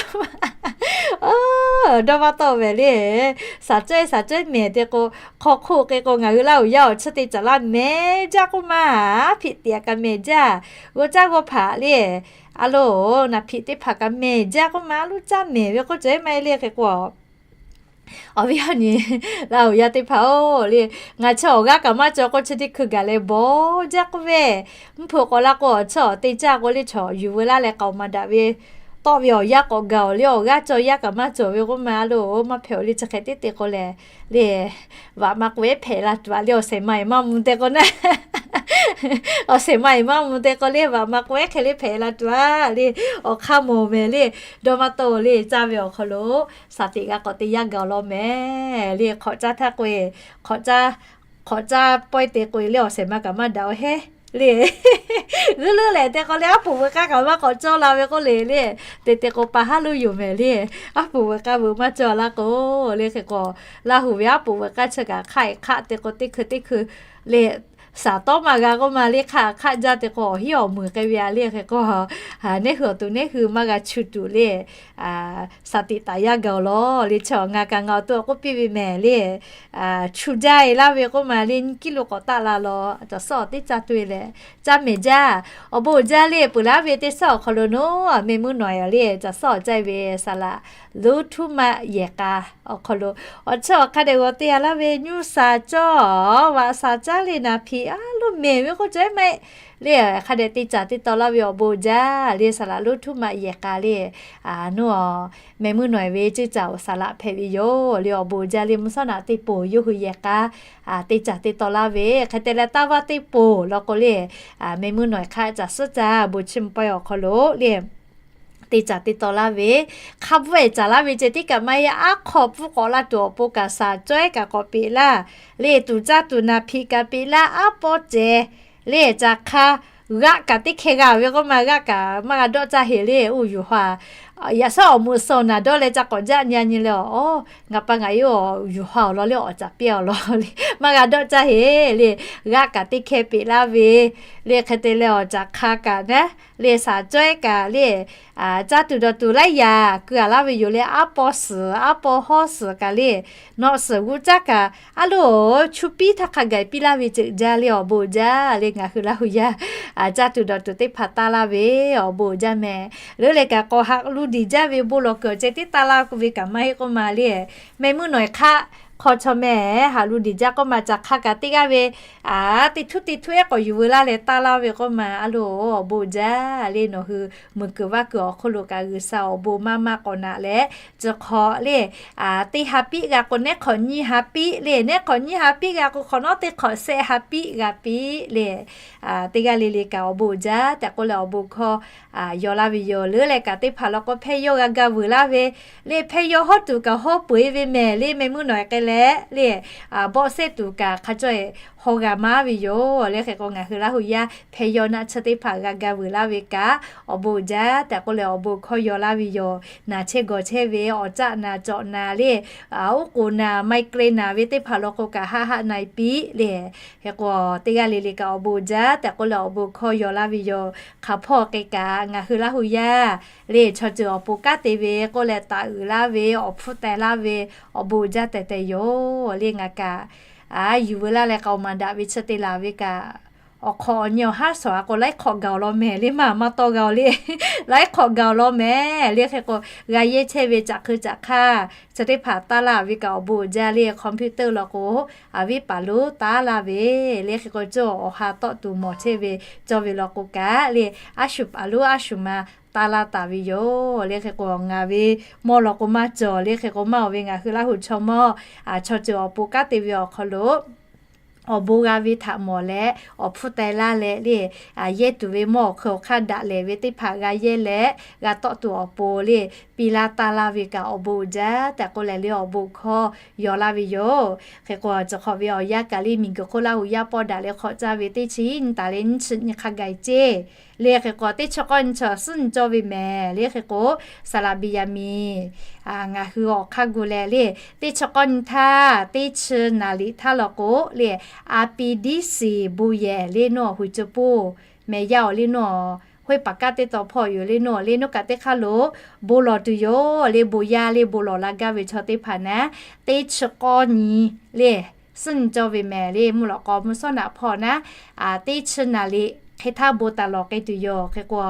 dawˇ maˇ tawˆ mehˍ le. Shaˍ cawehˇ shaˍ cawehˇ mehˍ te k'o, hk'aw hk'oˆ hk'e k'o ngaˬ hui Laˇ huˍ yaˇ awˬ chi te caˬ laˇ mehˍ jaˇ k'oˆ ma, aˉ hpiꞈ teꞈ kaꞈ mehˍ jaˇ, g'aw caˇ g'aw hpaꞈ le. A loˬ, naˬ hpiꞈ teˇ hpaˍ kaꞈ mehˍ jaˇ k'oˆ ma, a loˬ caˇ mehˍ ve k'oˆ cawehˇ maˇ heˆ le. Hk'e k'o, awˬ viˉ awˬ nyi Laˇ huˍ yaˇ teˇ hpaˍ-oˬ le, ngaˬ chi awˬ g'aˇ kaꞈ maˇ cawˬ k'o, chi teˇ hkui gaˬ leh bawˬ jaˇ k'oˆ ve, mvuhˇ hpeuꞈ k'awꞈ la k'o, awˬ chi awˬ te caˇ k'o le, chaw yuˬ veu laˇ leh k'aoˍ maˍ daꞈ ve tawˆ ve awˬ yanˇ k'awꞈ gaˬ-oˬ le, awˬ g'aˇ cawˬ yaˇ kaꞈ maˇ cawˬ ve k'oˆ ma, a loˬ maˇ hpehꞈ-oˬ le, chi hk'e teˇ te k'o lehˬ le, vaꞈ ma k'oꞈ ehˉ hpehꞈ la tuˬ a le, awˬ shehˍ ma eˬ maˇ mvuh te k'o naˉ, awˬ shehˍ ma eˬ maˇ mvuh te k'o le, vaꞈ ma k'oꞈ ehˉ hk'e le hpehꞈ la tuˬ a le, awˬ hk'aˇ mawˬ mehˍ le. Dawˇ maˇ tawˆ le, caˇ ve awˬ hk'aw lo shaˍ teꞈ g'a k'awꞈ te yaˇ gaˬ law mehˍ le. Hk'awꞈ caˇ htaˇ k'o e, hk'awꞈ caˇ, hk'awꞈ caˇ pawehˇ te k'o e le, awˬ shehˍ ma kaꞈ maˇ daꞈ-oˬ hehˉ le. G'uiˇ leuˉ lehˬ te k'o le, aˉ poꞈ veuꞈ k'aˇ kaꞈ maˇ k'awꞈ cawˇ la ve k'oˆ le le. Te te k'o pa haˉ lo yoˬ mehˍ le. Aˉ poꞈ veuꞈ k'aˇ veuꞈ maˇ cawˇ laˇ k'o le. Hk'e k'o, Laˇ huˍ ve aˉ poꞈ veuꞈ k'aˇ chi kaꞈ hk'aˆ e hk'aˆ te k'o, teˇ hkui teˇ hkui le Saˍ tawˉ maˇ g'a k'oˆ ma le, hk'aˆ hk'aˆ jaˇ te k'o awˬ hinˉ awˬ muiˬ k'ai ve a le. Hk'e k'o, neˉ hui awˬ tuˬ neˉ hui maˇ g'a chu tuˬ le, saˍ tiꞈ taˍ yaˇ gaˬ-oˬ lawˬ le. Chaw ngaˬ kaꞈ ngaˬ awˬ to k'oˆ piˇ ve mehˍ le, chu jaˇ-e laˇ ve k'oˆ ma le, nyiˇ kiˇ lo k'awꞈ taˆ la lawˬ, caˬ suhˉ awˬ teˇ caˇ to-e leh, caˇ mehˍ jaˇ. Awˬ bon jaˇ le, peuˬ laˇ ve teˇ suhˉ awˬ hk'aw lo naˉ, meh muˇ nawˬ-e le, caˬ suhˉ awˬ caˇ ve saˍ laꞈ lonˉ htuˉ maˆ yehˬ k'a awˬ hk'aw lo, awˬ chawˇ awˬ hk'a dehꞈ g'aw te-a laˇ ve, nyuˇ saˍ cawˇ, vaꞈ saˍ caˉ le, naˍ hpiꞈ a loˉ mehˍ ve k'oˆ cawehˉ maˇ heˆ le. Hk'a dehꞈ te caˍ te taw laˇ ve awˬ bon jaˇ le, saˍ laꞈ lonˉ htuˉ maˆ yehˬ k'a le, naˉ, meh muˇ nawˬ-e ve ceˇ caˍ-oˬ, saˍ laꞈ hpehꞈ ve yoˬ le. Awˬ bon jaˇ le, mvuhˇ shawˉ naꞈ teˇ poˬ yawˇ hui yehˬ k'a te caˍ te taw laˇ ve, hk'e te leh taˇ vaˇ teˇ poˬ law k'o le, meh muˇ nawˬ-e hk'a caˬ suhˉ caˇ bon chiˇ mvuh paw-e awˬ hk'aw lo le, te caˍ te taw laˇ ve, hk'a bvuhˆ-e caˍ laˇ ve ceh tiˉ kaꞈ maˇ heˆ, aˉ hk'aw pfuhˇ k'awꞈ la tuˬ awˬ pon kaꞈ saˍ cawehˉ kaꞈ k'awꞈ peꞈ laˇ le, tuˍ caˇ tuˬ naˍ hpiꞈ kaꞈ peꞈ laˇ, aˉ paw cehˬ le, caˬ hk'a g'aˆ kaꞈ teˇ hkeh g'a ve k'oˆ ma, g'aˆ kaꞈ maˇ g'a dawˆ caˇ heˍ le. Oˇ yuˬ ha, yaꞈ shawˉ awˬ moꞈ suhˍ naˍ dawˇ leh ca k'awꞈ jaˆ nyi-a nyi leh, awˬ, ngaˬ pa ngaˬ yawˇ yuˬ ha awˬ lawn le awˍ caˍ piˇ awˬ lawn le, maˇ g'a dawˆ caˇ heˍ le. G'aˆ kaꞈ teˇ hkeh peꞈ laˇ ve le, hk'e te leh awˬ caˬ hk'a kaꞈ naˉ le, saˍ cawehˉ kaꞈ le, caˇ tuˬ dawˬ tuˬ laiˉ yaꞈ keu-a laˇ ve yoˬ le. Aˉ paw suhˍ, aˉ paw hawˉ suhˍ kaꞈ le, nawꞈ suhˍ g'uˇ caˉ kaꞈ, a loˬ, chu piˇ htaˇ hk'a gaˬ piˇ laˇ ve ceuˬ jaˇ le. Awˬ bon jaˇ le, ngaˬ hui Laˇ hu yaˇ caˇ tuˬ dawˬ tuˬ teˇ hpaˍ taˇ laˇ ve, awˬ bon jaˇ mehˍ. Leuˉ leh kaꞈ k'awꞈ haꞈ lu diˬ jaˇ ve bon lawˬ kuiˬ awˬ ceh tiˉ taˇ laˇ ve kaꞈ maˇ heˆ k'oˆ ma le, meh muˇ nawˬ-e hk'aˆ hk'aw chaw meh haꞈ lu diˬ jaˇ k'oˆ ma, caˬ hk'a kaꞈ teˇ g'aˇ ve teˇ htuˉ teˇ htuˉ ehˉ k'awꞈ yuˬ veu laˇ leh taˇ laˇ ve k'oˆ ma, a loˬ, awˬ bon jaˇ le. Nawˬ hui meuˬ kuiˬ vaˇ kuiˬ awˬ hk'oˆ lo kaꞈ G'uiˬsha awˬ bon maˇ maˇ k'awꞈ naꞈ leh, chi hk'awꞈ le, teˇ ha piˆ g'a k'o, neˉ hk'awꞈ nyiˇ ha piˆ le, neˉ hk'awꞈ nyiˇ ha piˆ g'a k'o, hk'awꞈ nawˉ teˇ hk'awꞈ shehˆ ha piˆ g'a piˆ le. Teˇ g'aˇ le le kaꞈ awˬ bon jaˇ tehꞈ k'oˆ leh awˬ bon hkawˇ yaw laˇ ve yoˬ. Leuˉ leh kaꞈ teˇ hpaˍ law k'o hpehˇ yawˇ g'a ga vuiˬ laˇ ve le, hpehˇ yawˇ hawˉ tuˬ kaꞈ hawˉ peu-eˬ ve mehˍ le, meh muˇ nawˬ-e k'ai leh le, bawˆ sehˉ tuˬ kaꞈ hk'a cawˇ-e haw g'a maˇ ve yoˬ le. Hk'e k'o ngaˬ hui Laˇ hu yaˇ hpehˇ yawˇ naˆ chi teˇ hpaˍ g'a ga vuiˬ laˇ ve kaꞈ awˬ bon jaˇ tehꞈ k'oˆ leh awˬ bon hkawˇ yaw laˇ ve yoˬ. Naˬ chehˇ gawˬ chehˇ ve awˬ caˆ naˬ cawꞈ naˬ le, uˉ k'oˍ naˬ, migraine naˬ ve teˇ hpaˍ law k'o kaꞈ haˆ haˆ na-e piˆ le. Hk'e k'o teˇ g'aˇ le le kaꞈ awˬ bon jaˇ tehꞈ k'oˆ leh awˬ bon hkawˇ yaw laˇ ve yoˬ. Hk'aˬ hpawˇ k'e kaꞈ ngaˬ hui Laˇ hu yaˇ le, chaw ceuˬ awˬ pon kanˉ te ve k'oˆ leh taˍ uiˍ laˇ ve, awˬ hpfuhˇ teh laˇ ve awˬ bon jaˇ tehꞈ tehꞈ yoˬ le. Ngaˬ kaꞈ yuˬ veu laˇ leh k'aoˍ maˍ daꞈ ve chi te laˬ ve kaꞈ, awˬ hk'awꞈ awˬ nyi awˬ haˉ shawˍ a k'o laiˉ hk'awꞈ gaˬ awˬ lawn mehˍ le, maˇ maˇ tawˇ g'a-oˬ le. Laiˉ hk'awꞈ gaˬ awˬ lawn mehˍ le. Hk'e k'o g'a yehˇ chehˇ ve caꞈ hk'eu caꞈ hk'aˇ chi teˇ hpaˍ taˇ laˇ ve kaꞈ awˬ bon jaˇ le. Computer law k'o a viˉ paˍ lonˉ taˇ laˇ ve le. Hk'e k'o cawˇ awˬ ha tawˆ tuˬ mawˬ chehˇ ve cawˇ ve law k'o kaꞈ le, a shu paˍ lonˉ a shu ma taˇ laˇ taˍ ve yoˬ le. Hk'e k'o ngaˬ ve mawˇ law k'o maˇ cawˬ le. Hk'e k'o maˇ-oˬ ve ngaˬ hui Laˇ hu chaw mawˇ, chaw ceuˬ awˬ pon kanˉ te ve awˬ hk'aw lo awˬ bon g'a ve htaꞈ mawˬ leh awˬ hpfuhˇ teh laˇ leh le, yehˇ tuˬ ve mawˇ awˬ hk'eun awˬ hk'aˇ daꞈ lehˬ ve teˇ hpaˍ g'a yehˇ leh g'a tawˆ tuˬ awˬ pon le, piˇ laˇ taˇ laˇ ve kaꞈ awˬ bon uiˍ jaˇ tehꞈ k'oˆ leh le awˬ bon hkawˇ yaw laˇ ve yoˬ. Hk'e k'o chi hk'awꞈ ve awˬ yanˇ kaꞈ le miˬguiˬ hk'oˆ Laˇ hu yaˇ pawˇ daꞈ leh hk'awꞈ caˇ ve teˇ chi nyi taˍ leh nyiˇ chi nyi hk'a gaˬ-e ceˇ le. Hk'e k'o teˇ chi k'awˇ nyi chi suhˉ nyi cawˇ ve mehˍ le. Hk'e k'o saˍ laꞈ Beˍyaˍmiˍ ngaˬ hui awˬ hk'aˇ gu leh le, teˇ chi k'awˇ nyi htaˇ teˇ chi naˍ liꞈ htaˇ law k'o le, apidisi bon yehˬ le naˉ hui cuˇ poˇ mehˍ yaˇ-oˬ le naˉ, hoˆ paˍ kaˉ teˇ taw hpawˇ yoˬ le naˉ le naˉ kaꞈ teˇ hk'aˇ lo bon lawˬ tuˬ yoˬ le. Bon yaˇ le bon lawˬ la gaˇ ve chaw teˇ hpaˍ naˉ teˇ chi k'awˇ nyi le suhˉ nyi cawˇ ve mehˍ le. Mvuhˇ lawꞈ k'aw mvuhˇ shawˉ naꞈ hpawˇ naˉ teˇ chi naˍ liꞈ hk'e htaˇ bon taˍ lawˬ k'ai tuˬ yoˬ. Hk'e k'o,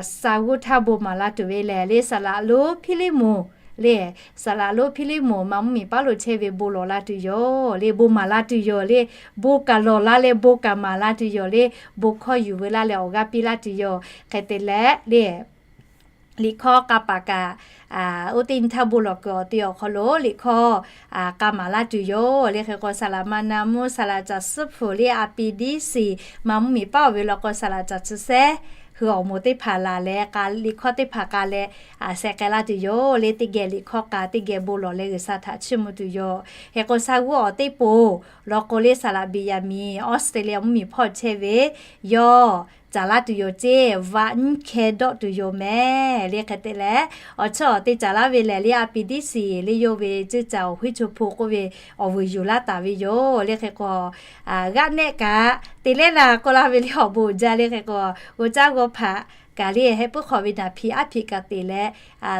sa g'uˇ htaˇ bon maˍ la tuˬ ve lehˬ le, saˍ laꞈ lonˉ Hpiˇliˇmonˍ le, saˍ laꞈ lonˉ Hpiˇliˇmonˍ maˇ mvuhˇmiˬ paˉ lo chehˇ ve bon lawˬ la tuˬ yoˬ le. Bon maˍ la tuˬ yoˬ le. Bon kaꞈ lawˬ la leh bon kaꞈ maˍ la tuˬ yoˬ le. Bon hkawˇ yuˬ veu laˇ leh awˬ g'aˇ piˇ laˇ tuˬ yoˬ. Hk'e te leh le, liꞈ hkawˇ k'a paˍ kaꞈ, oˇ teˇ nyi htaˇ bon lawˬ kuiˬ awˬ te awˬ hk'aw lo liꞈ hkawˇ k'a maˍ laˇ tuˬ yoˬ le. Hk'e k'o saˍ laꞈ ma na mvuhˇ saˍ laꞈ caˬ suhˉ hpu le apidisi maˇ mvuhˇmiˬ paˉ-oˬ ve law k'o saˍ laꞈ caˬ chi sehˉ hui awˬ moˍ teˇ hpaˍ laˬ leh k'a liꞈ hkawˇ teˇ hpaˍ k'a leh, sheh k'ai laˇ tuˬ yoˬ le. Teˇ geh liꞈ hkawˇ k'a teˇ geh bon lawˬ leh G'uiˬsha htaꞈ chiˇ mvuh tuˬ yoˬ. Hk'e k'o sa g'uˇ awˬ teˇ poˍ law k'o le saˍ laꞈ Beˍyaˍmiˍ Australia mvuhˇmiˬ hpawˇ chehˇ ve yawˇ caˍ laˇ tuˬ yoˬ ceˇ, vaꞈ nyiˇ hkeh dawˆ tuˬ yoˬ mehˍ le. Hk'e te leh, awˬ chawˇ awˬ te caˍ laˇ ve lehˬ le, a pi diˉ siˍ le yawˇ ve ceˇ caˍ awˬ huiˉ chaw hpu k'oˆ ve awˬ vuiˬ yuˬ laˇ taˍ ve yoˬ le. Hk'e k'o, g'aˆ nehˆ kaꞈ te leh laˇ k'oˆ laˇ ve le, awˬ bon uiˍ jaˇ le. Hk'e k'o, g'aw caˉ g'aw hpaꞈ kaꞈ le, heh puiˉ hk'awꞈ ve naˍ hpiꞈ aˉ hpiꞈ kaꞈ te leh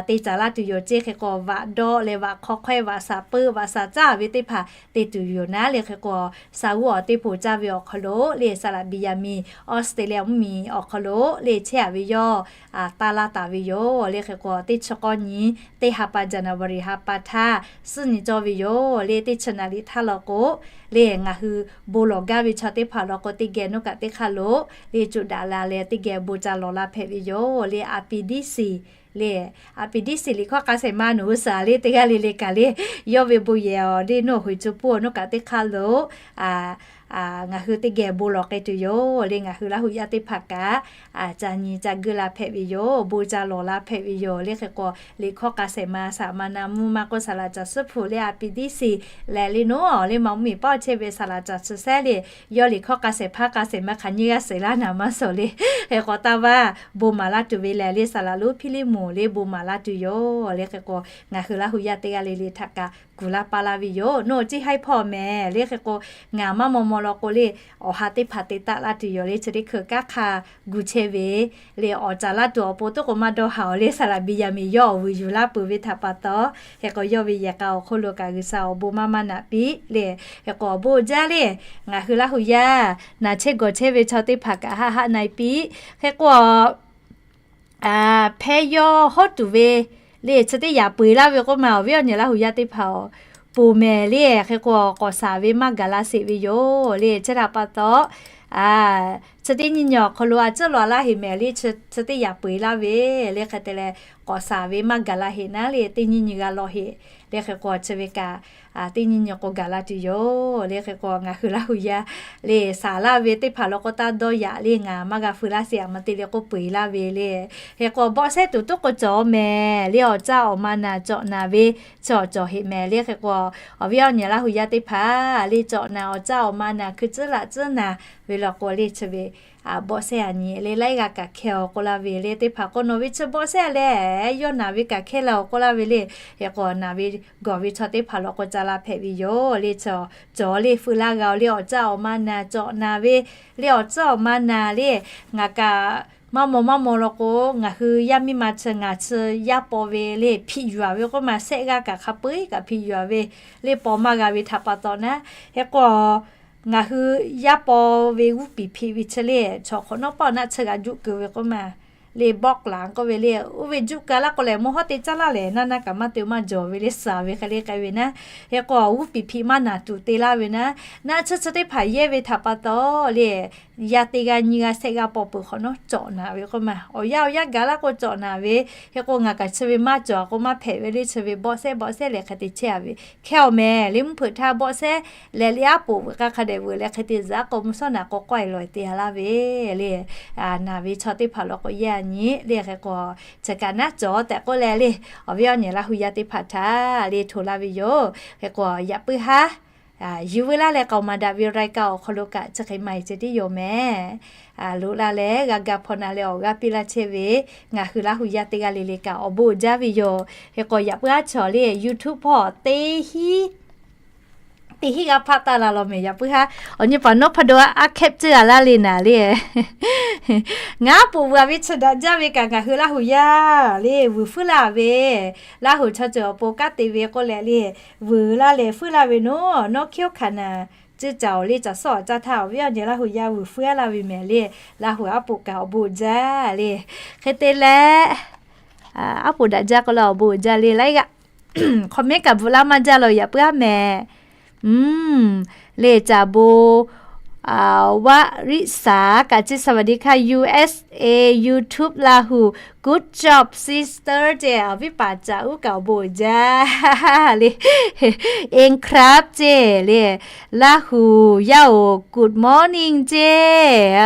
te caˍ laˇ tuˬ yoˬ ceˇ. Hk'e k'o, vaꞈ dawˆ leh vaꞈ hk'aw hk'awehˇ vaꞈ shaˍ peuˆ vaꞈ shaˍ caˇ ve teˇ hpaˍ te tuˬ yoˬ naˉ le. Hk'e k'o, Saˍ g'uˇ awˬ teˇ hpaˍ caˇ ve awˬ hk'aw lo le, Saˍ laꞈ Beˍyaˍmenˍ Australia mvuhˇmiˬ awˬ hk'aw lo le chehˇ a ve yawˇ taˇ laˇ taˍ ve yoˬ le. Hk'e k'o, teˇ chi k'awˇ nyi teˇ ha pa January ha pa htaˇ suhˉ nyi cawˇ ve yoˬ le. Teˇ chi naˍ riˍ htaˇ law k'o le, ngaˬ hui bon lawˬ gaˇ ve chaw teˇ hpaˍ law k'o, teˇ geh nawˉ kaꞈ teˇ hk'aˇ lo le coˬ daꞈ la leh teˇ geh bon ca lawˬ la hpehꞈ ve yoˬ le. A pi diˉ siˍ le, a pi diˉ siˍ liꞈ hkawˇ k'a shehˍ ma nawˬ hui suhˍ le teˇ g'aˇ le le kaꞈ le, yawˇ ve bon yehˬ awˬ le nawˬ hui co puˇ awˬ nawˉ kaꞈ teˇ hk'aˇ lo ngaˬ hui teˇ geh bon lawˬ k'ai tuˬ yoˬ le. Ngaˬ hui Laˇ huˍ yaˇ teˇ hpaˍ kaꞈ ca nyi ca geuˆ la hpehꞈ ve yoˬ. Bon ca lawˬ la hpehꞈ ve yoˬ le. Hk'e k'o, liꞈ hkawˇ k'a shehˍ ma saˍ ma na mvuhˇ maˇ k'oˆ, saˍ laꞈ caˍ suhˉ hpu le, a pi diˉ siˍ lehˬ le, nawˬ le ma mvuhˇmiˬ paˆ chehˇ ve saˍ laꞈ caˍ chi sehˉ le, yawˇ liꞈ hkawˇ k'a shehˍ hpaˇ k'a shehˍ ma hk'aˬ nyiˇ g'aˇ suhˍ laˇ naˍ maˇ suhˍ le. Hk'e k'o, taˇ vaˇ bon maˍ laˇ tuˬ ve lehˬ le, saˍ laꞈ lonˉ Hpiˇliˇmonˍ le bon maˍ laˇ tuˬ yoˬ le. Hk'e k'o, ngaˬ hui Laˇ huˍ yaˇ teˇ g'aˇ le le htaꞈ kaꞈ kuˬ laˇ paˇ laˇ ve yoˬ. Nawˬ ceˇ haiˉ hpawˇ mehˍ le. Hk'e k'o, ngaˬ maˇ maw maw law k'o le, awˬ ha teˇ hpaˍ te taˆ laˇ tuˬ yoˬ le. Chi teˇ hkui kanˉ hk'a gu chehˇ ve le, awˬ caˍ laˇ tuˬ awˬ pon toˉ k'o maˇ dawˇ haˍ awˬ le. Saˍ laꞈ Beˍyaˍmenˍ yawˇ awˬ vuiˬ yuˬ laˇ peuˬ ve htaꞈ pa taw, hk'e k'o, yawˇ ve yehˬ k'a awˬ hk'oˆ lo kaꞈ G'uiˬsha awˬ bon maˇ maˇ naꞈ piˇ le. Hk'e k'o, awˬ bon jaˇ le. Ngaˬ hui Laˇ huˍ yaˇ naˬ chehˇ gawˬ chehˇ ve chaw teˇ hpaˍ kaꞈ haˆ haˆ na e piˇ. Hk'e k'o, hpeh yaw hawˉ tuˬ ve le, chi teˇ yaꞈ peu eˬ laˇ ve k'oˆ ma, awˬ viˉ awˬ nyi Laˇ huˍ yaˇ teˇ hpaˍ-oˬ, ponˬ mehˍ le. Hk'e k'o, k'awꞈ shaˍ ve maˇ gaˬ la sheˍ ve yoˬ le. Chi htaꞈ pa taw, chi teˇ nyi nyi awˬ hk'aw lo a ciˉ law laˇ heˍ mehˍ le. Chi teˇ yaꞈ peu eˬ laˇ ve le. Hk'e te leh, k'awꞈ shaˍ ve maˇ gaˬ la heˍ naˉ le, teˇ nyi nyi g'a law heˍ le. Hk'e k'o, chi ve kaꞈ teˇ nyi nyi k'o gaˬ la tuˬ yoˬ le. Hk'e k'o, ngaˬ hui Laˇ huˍ yaˇ le shaˍ laˇ ve teˇ hpaˍ law k'o, taˇ dawˇ yaꞈ le, ngaˬ maˇ g'a feu laˇ sheˍ, a ma te le k'oˆ peu eˬ laˇ ve le. Hk'e k'o, bawˆ sehˉ tuˬ toˉ k'o cawˬ mehˍ le. Awˬ caˇ awˬ ma naˬ cawꞈ naˍ ve cawˬ cawˬ heˍ mehˍ le. Hk'e k'o, awˬ viˉ awˬ nyi Laˇ huˍ yaˇ teˇ hpaˍ le cawꞈ naˍ, awˬ caˇ awˬ ma naˬ hkui tcuhˉ laꞈ tcuhˉ naˍ ve law k'o le, chi ve bawˆ sehˉ a nyi le laiˉ g'aˇ kaꞈ hkehˇ-oˬ k'oˆ laˇ ve le. Teˇ hpaˍ k'o, nawˬ ve chi bawˆ sehˉ leh yawˇ naˬ ve kaꞈ hkehˇ laˇ-oˬ k'oˆ laˇ ve le. Hk'e k'o, naˬ ve gawˬ ve chaw teˇ hpaˍ law k'o ca la hpehꞈ ve yoˬ le. Cawˬ le, feu laˇ g'a-oˬ le, awˬ caˇ awˬ ma naˬ cawꞈ naˍ ve le, awˬ caˇ awˬ ma naˬ le. Ngaˬ kaꞈ maˇ maw maˇ maw law k'o, ngaˬ hui yaˇ miˇ ma chi ngaˬ chi yaˇ paw ve le hpiꞈ yuˬ-a ve k'oˆ ma, shehˆ g'aˇ kaꞈ hk'a peu-eˬ kaꞈ hpiꞈ yuˬ-a ve le, paw maˇ g'a ve htaꞈ pa taw naˉ. Hk'e k'o, ngaˬ hui yaˇ paw ve g'uˇ piˍ hpiꞈ ve chi le, chaw hk'awꞈ nawˉ pawˆ naˆ chi g'a juˆ keu ve k'oˆ ma le, bawˆ laˬ k'oˆ ve le, oˇ ve juˆ keu laˇ k'o lehˬ, mvuhˇ hawˉ te caˇ laˇ lehˬ, naˇ naˇ kaꞈ maˇ te maˇ jawˬ ve le, suhˍ ve hk'e le k'ai ve naˉ. Hk'e k'o, g'uˇ piˍ hpiꞈ maˇ naˬ tuˬ te laˇ ve naˉ. Naˆ tsuhˇ chi teˇ hpaˍ yehˇ ve htaꞈ pa taw le, yaˇ teˇ g'aˇ nyiˇ g'aˇ shehˆ g'aˇ paw peuˬ hk'awꞈ nawˉ cawꞈ naˍ ve k'oˆ ma, awˬ yanˇ awˬ yanˇ gaˬ laˇ k'o cawꞈ naˍ ve. Hk'e k'o, ngaˬ kaꞈ chi ve maˇ cawˬ-a k'o maˇ hpehꞈ ve le, chi ve bawˆ sehˉ bawˆ sehˉ leh hk'e te chehˇ-a ve. Hkehˇ-oˬ mehˍ le, mvuhˇ hpeuꞈ htaˇ bawˆ sehˉ leh le, aˉ poꞈ veuꞈ k'a hk'a dehꞈ veuꞈ leh hk'e te zuhꞈ-a k'o, mvuhˇ shawˉ naꞈ k'o k'awehˬ lawˬ-eˬ te-a laˇ ve le. Naˬ ve chaw teˇ hpaˍ law k'o yehˇ a nyi le. Hk'e k'o, chi kaꞈ naˉ cawˬ tehꞈ k'oˆ leh le, awˬ viˉ awˬ nyi Laˇ huˍ yaˇ teˇ hpaˍ htaꞈ le htoꞈ laˇ ve yoˬ. Hk'e k'o, yaꞈ puiˉ haˉ yuˬ veu laˇ leh k'aoˍ maˍ daꞈ ve รายการ awˬ hk'aw lo kaꞈ chi hk'e maˇ heˆ ceh tiˉ yoˬ mehˍ. Loꞈ la leh g'a ga hpaw na leh awˬ g'aˇ piˇ laˇ chehˇ ve ngaˬ hui Laˇ huˍ yaˇ teˇ g'aˇ le le kaꞈ awˬ bon uiˍ jaˇ ve yoˬ. Hk'e k'o, yaꞈ puiˉ haˉ chaw le YouTube hpawˇ teˇ hiˉ teˇ hiˉ g'a hpaˆ taˆ la law mehˍ. Yaꞈ puiˉ haˉ awˬ nyi paˍ nawˉ hpaˇ do aˉ hkehˉ ceuˇ a laˇ le naˍ le. Ngaˬ poˬ veuꞈ-a ve chi daꞈ jaˇ ve kaꞈ ngaˬ hui Laˇ huˍ yaˇ le vuiˬ fuiˉ laˇ ve, Laˇ huˍ chaw ceuˬ awˬ pon kanˉ te ve k'oˆ leh le, vuiˬ laˇ leh fuiˉ laˇ ve nawˉ, nawˉ hkiˉ-oˆ hkanˍ naˍ, ceuˇ caˍ-oˬ le, caˬ suhˉ awˬ caˇ htaˇ awˬ viˉ awˬ nyi Laˇ huˍ yaˇ vuiˬ fuiˉ-a laˇ ve mehˍ le. Laˇ huˍ aˉ poꞈ kaꞈ awˬ bon uiˍ jaˇ le. Hk'e te leh, aˉ poꞈ daꞈ jaˇ k'oˆ leh awˬ bon uiˍ jaˇ le. Laiˉ g'aˇ comment kaꞈ bvuhꞈ laˇ maˇ jaˇ la, yaꞈ puiˉ haˉ mehˍ. Le caˍ bon, Vaˇriˆsaˍ kaꞈ ceˇ สวัสดีค่ะ U S A YouTube Laˇ huˍ, good job sister ceˇ, awˬ viˉ paˍ caˍ uˉ kaꞈ awˬ bon uiˍ jaˇ le. Eng krab ceˇ le, Laˇ huˍ yaˇ-oˬ good morning ceˇ.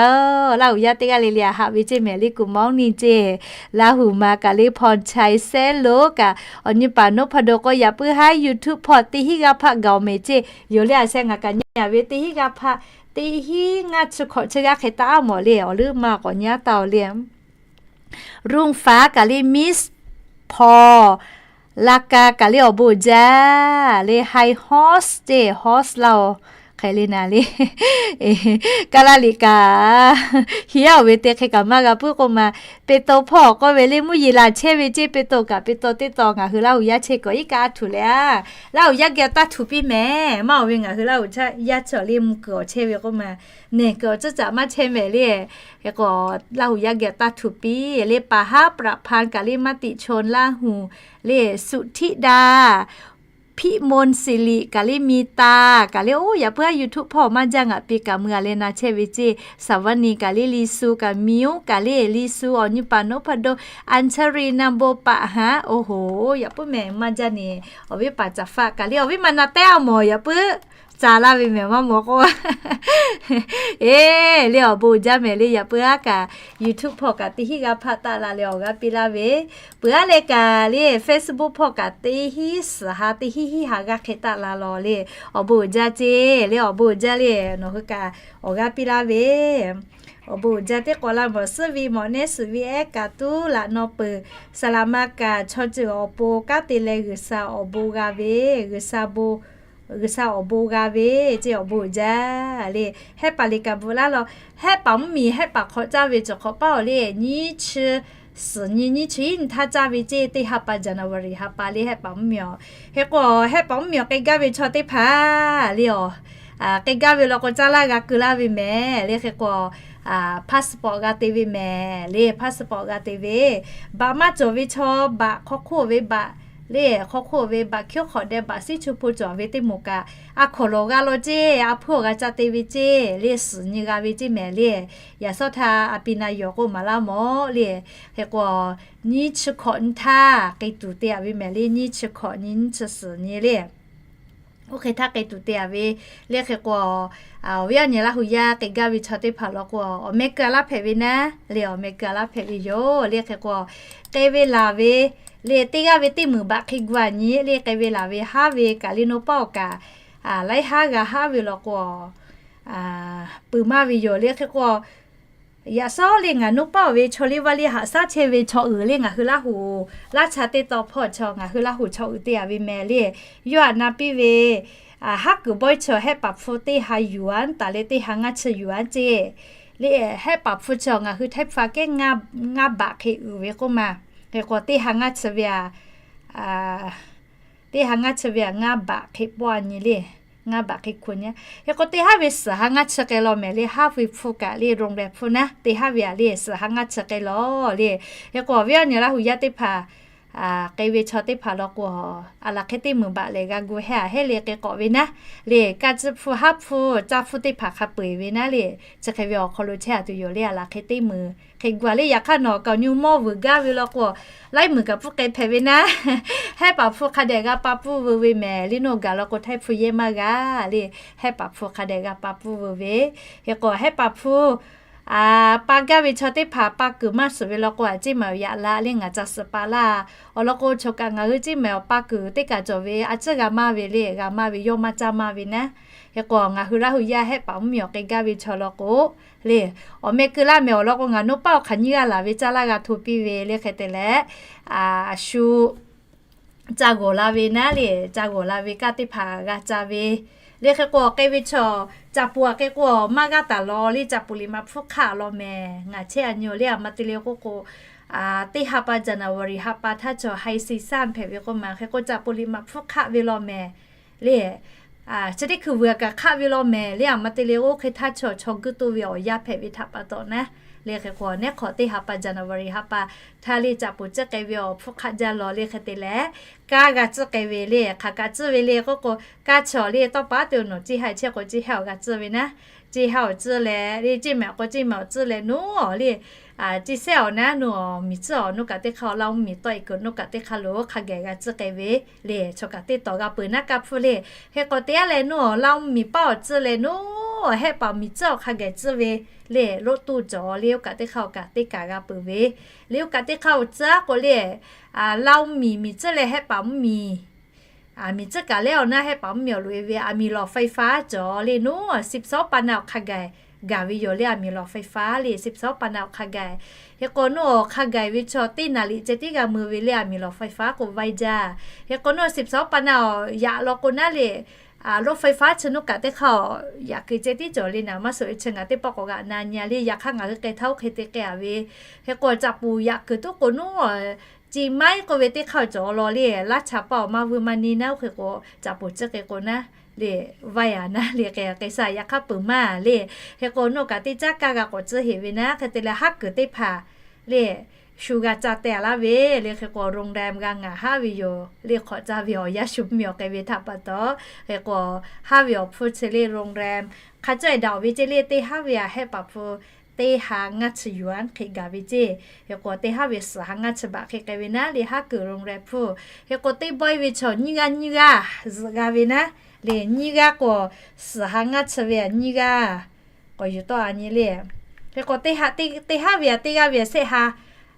Laˇ huˍ yaˇ teˇ g'aˇ le le a haꞈ ve ceˇ mehˍ le, good morning ceˇ. Laˇ huˍ ma kaꞈ le พรชัย แซ่โล kaꞈ awˬ nyi paˍ nawˉ hpaˇ do k'o yaꞈ puiˉ haˉ YouTube hpawˇ teˇ hiˉ g'a hpaˆ gaˬ-oˬ mehˍ ceˇ. Yoˬ le, a sheh ngaˬ kaꞈ nyi-a ve teˇ hiˉ g'a hpaˆ teˇ hinˉ ngaˇ chi hkawꞈ chi g'aˇ hk'e taˆ a mawˬ le, awˬ leuˉ maˇ k'awꞈ nyi a taˍ-oˬ le. Ruˇ faˍ kaꞈ le Miss Paul, Laˇ kaˍ kaꞈ le awˬ bon uiˍ jaˇ le, High Horse ceˇ, horse laˇ-oˬ hk'e le naˍ le. Kaˍ laˇ liꞈ kaꞈ, hiˉ yaˇ-oˬ ve teˇ hk'e kaꞈ maˇ g'a puiˉ k'oˆ ma, Peˍtawˇ hpawˇ k'oˆ ve le mvuhˇ yeˬ laˬ chehˇ ve ceˇ, Peˍtawˇ kaꞈ Peˍtawˇ teˇ taw ngaˬ hui Laˇ huˍ yaˇ chehˇ kuiˬ iˉ kaˆ a htuꞈ leh a, Laˇ huˍ yaˇ geh taˇ htuꞈ piˇ mehˍ. Maˇ oˬ ve ngaˬ hui Laˇ huˍ yaˇ chi le mvuhˇ kuiˬ awˬ chehˇ ve k'oˆ ma, nehˬ kuiˬ awˬ cuˉ caꞈ maˇ chehˇ mehˍ le. Hk'e k'o, Laˇ huˍ yaˇ geh taˇ htuꞈ piˇ le, paˍ haˉ praꞈ hpanˍ kaꞈ le maˇ tiꞈ chon Laˇ huˍ le, suꞈ htiˆ daꞈ, hpiˆ mon siˍ liꞈ kaꞈ le mi taˍ kaꞈ le, oˇ yaꞈ puiˉ a YouTube hpawˇ maˇ jaˇ ngaˬ piˇ kaꞈ mui a leh na chehˇ ve ceˇ, Saˍvaˇniˆ kaꞈ le Liˇsuˆ kaꞈ miˇ oˉ kaꞈ le Liˇsuˆ awˬ nyi paˍ noˉ hpaˇ do, Anˍchariˍ naˍ bon paˍ haˉ, oˇ hoꞈ, yaꞈ puiˉ mehˍ maˇ jaˇ neˬ, awˬ viˉ paˍ Caˍ faˆ kaꞈ le awˬ viˉ ma na tehˉ a mawˬ yaꞈ puiˉ ca laˇ ve mehˍ maˇ mawˬ k'o. Eˬ, le awˬ bon uiˍ jaˇ mehˍ le, yaꞈ puiˉ aˉ kaꞈ YouTube hpawˇ kaꞈ teˇ hinˉ g'a hpaˆ taˆ la leh awˬ g'aˇ piˇ laˇ ve, peuˬ aˉ leh kaꞈ le Facebook hpawˇ kaꞈ teˇ hinˉ suhˍ ha teˇ hinˉ hinˉ ha g'aˇ hk'e taˆ la lawˬ le, awˬ bon uiˍ jaˇ ceˇ le, awˬ bon uiˍ jaˇ le, nawˬ hui kaꞈ awˬ g'aˇ piˇ laˇ ve. Awˬ bon uiˍ jaˇ teˇ k'awꞈ laˇ mawˬ suhˉ ve mawˬ nehˉ suhˍ ve ehˉ kaꞈ tuˉ laꞈ naw peuˬ, saˍ laˍ ma kaꞈ chaw ceuˬ awˬ pon kanˉ te leh G'uiˬsha awˬ bon g'a ve, G'uiˬsha awˬ bon g'a ve ceˇ, awˬ bon uiˍ jaˇ le. Hehˉ paˍ liꞈ kaꞈ bvuhꞈ laˇ lawˬ, hehˉ paˍ mvuhˇmiˬ hehˉ paˍ hk'awꞈ caˇ ve cawˬ hk'awꞈ paˉ awˬ le nyiˇ chi suhˍ nyi nyiˇ chi iˉ nyi htaˇ caˇ ve ceˇ, teˇ ha pa January ha pa le hehˉ paˍ mvuhˇmiˬ awˬ. Hk'e k'o, hehˉ paˍ mvuhˇmiˬ awˬ k'e gaˇ ve chaw teˇ hpaˍ le awˬ, k'e gaˇ ve law k'o caˇ laˇ g'a keu laˇ ve mehˍ le. Hk'e k'o, passport g'a te ve mehˍ le, passport g'a te ve, baꞈ maˇ cawˬ ve chaw baꞈ, hk'aw hk'oˆ ve baꞈ le, hk'aw hk'oˆ ve baꞈ, hkiˉ hk'awꞈ deh baꞈ, siˉ chu hpu cawˬ ve teˇ moˍ kaꞈ a hkawnˍ lawˬ g'a law ceˇ, a hpuˇ awˬ g'a caˇ te ve ceˇ le, suhˍ nyi g'a ve ceˇ mehˍ le. Yaꞈ sawˉ htaˇ a pi na yawˬ k'oˆ maˍ laˇ mawˬ le. Hk'e k'o, nyiˇ chi hkawꞈ nyi htaˇ k'e tuˬ te a ve mehˍ le, nyiˇ chi hkawꞈ nyi nyiˇ chi suhˍ nyi le. Oˇ hk'e htaˇ k'e tuˬ te a ve le. Hk'e k'o, awˬ viˉ awˬ nyi Laˇ huˍ yaˇ k'e gaˇ ve chaw teˇ hpaˍ law k'o, awˬ meh keu a laˇ hpehꞈ ve naˉ le, awˬ meh keu a laˇ hpehꞈ ve yoˬ le. Hk'e k'o, k'e ve laˬ ve le, teˇ g'aˇ ve teˇ meunˍ baꞈ hk'e gu a nyi le, k'e ve laˬ ve haˉ ve kaꞈ le, naw paˆ awˬ kaꞈ laiˉ haˉ g'a haˉ ve law k'o, peuˬ maˇ ve yoˬ le. Hk'e k'o, yaꞈ sawˉ le ngaˬ naw paˆ awˬ ve chaw liˇ vaˇ liˇ haꞈ shaˉ chehˇ ve chaw uiˍ le, ngaˬ hui Laˇ huˍ Laˇ chaw teˇ taw hpawˇ chaw, ngaˬ hui Laˇ huˍ chaw uiˍ te a ve mehˍ le. Yawˇ haꞈ na piˇ ve, haˉ kuiˬ bawehˇ chaw hehˉ paˍ hpu teˇ ha yuˬ anˉ taˍ leh teˇ ha ngaˇ chi yuˬ anˉ ceˇ le. Hehˉ paˍ hpu chaw ngaˬ hui Htaiˇ hpu a kehˉ ngaˇ baꞈ hk'e uiˍ ve k'oˆ ma. Hk'e k'o, teˇ ha ngaˇ chi ve a, teˇ ha ngaˇ chi ve a ngaˇ baꞈ hk'e pawˆ a nyi le. Ngaˇ baꞈ hk'e hku nyi. Hk'e k'o, teˇ haˉ ve suhˍ ha ngaˇ chi k'ai law mehˍ le, haˉ ve hpu kaꞈ le, โรงแรม hpu naˉ, teˇ haˉ ve a le suhˍ ha ngaˇ chi k'ai law le. Hk'e k'o, awˬ viˉ awˬ nyi Laˇ huˍ yaˇ teˇ hpaˍ k'e ve chaw teˇ hpaˍ law k'o, a laˬ hk'e teˇ meunˍ baꞈ lehˬ g'a gu hehˉ a hehˉ le k'e k'awꞈ ve naˉ le, ka ciˇ hpu haˉ hpu caˇ hpu teˇ hpaˍ hk'a peu eˬ ve naˉ le, chi hk'e ve awˬ hk'aw lo chehˇ a tuˬ yoˬ le, a laˬ hk'e teˇ meunˍ hk'e gu a le. Yaꞈ hk'aˇ nawˬ kaoˬ nyi mawˇ vuiˬ gaˇ ve law k'o, laiˉ meunˍ kaꞈ pfuhˇ k'ai hpehꞈ ve naˉ, hehˉ paˍ hpu hk'a dehꞈ g'a pa pfuhˇ veu ve mehˍ le. Nawˬ gaˬ law k'o Htaiˇ hpu yehˇ maˇ g'a le, hehˉ paˍ hpu hk'a dehꞈ g'a pa pfuhˇ veu ve. Hk'e k'o, hehˉ paˍ hpu pa gaˇ ve chaw teˇ hpaˍ pa kuiˬ maˇ suhˍ ve law k'o, a ciˉ maˬ awˬ yaꞈ la le, ngaˬ ca suhˍ pa laˇ. Awˬ lawn k'o, choˬ kaꞈ ngaˬ hui ciˉ maˬ awˬ pa kuiˬ teˇ kaꞈ cawˬ ve a ciˉ g'a maˇ ve le, g'a maˇ ve yawˇ maˇ caˇ maˇ ve naˉ. Hk'e k'o, ngaˬ hui Laˇ huˍ yaˇ hehˉ paˍ mvuhˇmiˬ awˬ k'e gaˇ ve chaw law k'o le, awˬ meh keu laˇ mehˍ awˬ lawn k'o, ngaˬ naw paˆ awˬ hk'aˬ nyiˇ g'aˇ laˬ ve caˇ laˇ g'a hto piˇ ve le. Hk'e te leh, a shu ca g'awˬ la ve naˉ le, ca g'awˬ la ve kaˇ teˇ hpaˍ g'a ca ve le. Hk'e k'o, k'e ve chaw caꞈ poˍ a k'e k'o, maˇ g'aˇ taˍ law le, caꞈ poˍ liꞈ maꞈ hpfuhˇ hk'aˆ law mehˍ. Ngaˬ chehˇ a nyi le, a ma te le k'oˆ k'o, teˇ ha pa January ha pa htaˇ chaw high season hpehꞈ ve k'oˆ ma. Hk'e k'o, caꞈ poˍ liꞈ maꞈ hpfuhˇ hk'aˆ ve law mehˍ le. Chi teˇ hkui vuiˬ kaꞈ hk'aˆ ve law mehˍ le, a ma te le oˇ hk'e htaˇ chaw chaw guˇ toˇ ve awˬ yanˇ hpehꞈ ve htaꞈ pa taw naˉ le. Hk'e k'o, neˉ hk'awꞈ teˇ ha pa January ha pa htaˇ le caꞈ poˍ ciˇ k'ai ve awˬ hpfuhˇ hk'aˆ jaˇ law le. Hk'e te leh, kaˇ g'a ciˇ k'ai ve le, hk'aˬ kaꞈ ciˇ ve le k'oˆ k'o, kaˇ chaw le tawˇ pa te awˬ nawˬ ceˇ ha chehˇ k'o, ceˇ ha awˬ g'a ciˇ ve naˉ, ceˇ ha awˬ ciˇ leh le, ceˇ mehˍ k'o ceˇ mehˍ awˬ ciˇ leh nuˇ awˬ le, ceˇ sehˉ awˬ naˉ nuˇ awˬ miˬ ciˇ awˬ nuˇ kaꞈ teˇ hk'aˇ, Laˇ huˍ miˬ tawˆ e kuiˬ nuˇ kaꞈ teˇ hk'aˇ lo hk'a gaˬ g'a ciˇ k'ai ve le. Chaw kaꞈ teˇ tawˍ g'a peuˬ naˉ kaˇ hpfuhˇ le. Hk'e k'o, teˇ yanˇ leh nuˇ awˬ Laˇ huˍ miˬ paˇ awˬ ciˇ leh nuˇ awˬ hehˉ paˍ miˬ ciˇ awˬ hk'a gaˬ ciˇ ve le, loˆ tuˇ cawˬ le, oˇ kaꞈ teˇ hk'aˇ awˬ kaꞈ teˇ kaꞈ g'a peuˬ ve le. Oˇ kaꞈ teˇ hk'aˇ awˬ ciˇ k'o le, Laˇ huˍ miˬ miˬ ciˇ leh hehˉ paˍ mvuhˇmiˬ Aˬ miˍ tcuhˉ kaꞈ leh awˬ naˉ hehˆ paˍ mvuhˇ miˬ awˬ loꞈ e ve aˬ miˍ lawˬ ไฟฟ้า cawˬ le, nawˉ สิบสอง panel awˬ hk'a gaˬ gaˬ ve yoˬ le, aˬ miˍ lawˬ ไฟฟ้า le สิบสอง panel awˬ hk'a gaˬ. Hk'e k'o nawˉ awˬ hk'a gaˬ ve chaw teˇ naˍ riˍ ceh tiˉ g'a mui ve le, aˬ miˍ lawˬ ไฟฟ้า k'o vaiˇ jaˇ. Hk'e k'o nawˉ สิบสอง panel yaꞈ law k'o naˉ le, รถไฟฟ้า chi nawˉ kaꞈ teˇ hk'aˇ yaꞈ kuiˬ ceh tiˉ cawˬ le, naˍ maˇ suhˍ ve chi ngaˬ teˇ pawˆ k'awꞈ g'aꞈ na nyi le, yaꞈ hk'aˇ ngaˬ hui k'ai htaˇ oˇ hk'e te k'ai a ve. Hk'e k'o caꞈ puˍ yaꞈ kuiˬ tuˉ k'o nawˉ จีนไม้ k'oˆ ve teˇ hk'aˇ cawˬ law le, laˇ cha paˇ awˬ maˇ vuiˇ maˇ neˇ naˉ, oˇ hk'e k'o caꞈ puˍ ciˇ k'ai k'o naˉ le, vaiˇ a naˉ le, k'ai k'ai sha yaꞈ hk'aˇ peuˬ maˇ le. Hk'e k'o nawˉ kaꞈ teˇ caˉ kaˇ g'a k'awꞈ tcuhˇ heˍ ve naˉ, hk'e te leh haˉ kuiˬ teˇ hpaˍ le, shu g'a ca teh a laˇ ve le. Hk'e k'o โรงแรม g'a ngaˬ haˉ ve yoˬ le, hk'awꞈ caˇ ve awˬ yanˇ shu mvuhˇ miˬ awˬ k'ai ve htaꞈ pa taw. Hk'e k'o haˉ ve awˬ hpfuhˇ chi le โรงแรม hk'a cawˇ e daꞈ ve ceˇ le, teˇ haˉ ve a hehˆ paˍ hpu teˇ ha ngaˇ chi yuˬ a hk'e gaˬ ve ceˇ. Hk'e k'o teˇ haˉ ve suhˍ ha ngaˇ chi baꞈ hk'e k'ai ve naˉ le, haˉ kuiˬ โรงแรม hpfuhˇ. Hk'e k'o teˇ bawehˇ ve chaw nyiˇ g'aˇ nyiˇ g'aˇ zuhꞈ g'a ve naˉ le, nyiˇ g'aˇ k'o suhˍ ha ngaˇ chi ve a nyiˇ g'aˇ k'awꞈ yuˬ tawˆ a nyi le. Hk'e k'o teˇ haˉ ve a teˇ g'aˇ ve a shehˆ ha,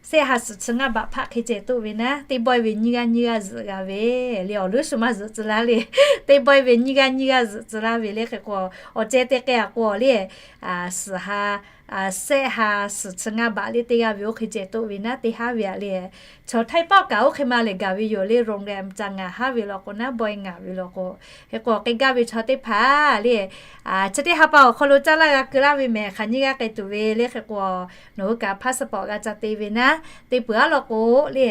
shehˆ ha suhˍ chi ngaˇ baꞈ hpaˆ hk'e ceh toˆ ve naˉ, teˇ bawehˇ ve nyiˇ g'aˇ nyiˇ g'aˇ zuhꞈ g'a ve le, awˬ leuˉ shu maˇ zuhꞈ tcuh laˇ le. Teˇ bawehˇ ve nyiˇ g'aˇ nyiˇ g'aˇ zuhꞈ tcuh laˇ ve le. Hk'e k'o awˬ ceh te k'ai a k'o le, suhˍ ha, shehˆ ha suhˍ chi ngaˇ baꞈ le teˇ g'aˇ ve oˇ hk'e ceh toˆ ve naˉ, teˇ haˉ ve a le. Chaw htaiˇ pawˆ kaꞈ oˇ hk'e ma lehˬ gaˬ ve yoˬ le, โรงแรม ca ngaˬ haˉ ve law k'o naˉ, bawehˇ ngaˬ ve law k'o. Hk'e k'o k'ai gaˇ ve chaw teˇ hpaˍ le, chi teˇ ha pa awˬ hk'aw lo caˇ laˇ g'a keu laˇ ve mehˍ, hk'aˬ nyiˇ g'aˇ k'ai tuˬ ve le. Hk'e k'o nawˬ hui kaꞈ พาสปอร์ต g'a ca te ve naˉ, te peuˬ aˉ law k'o le,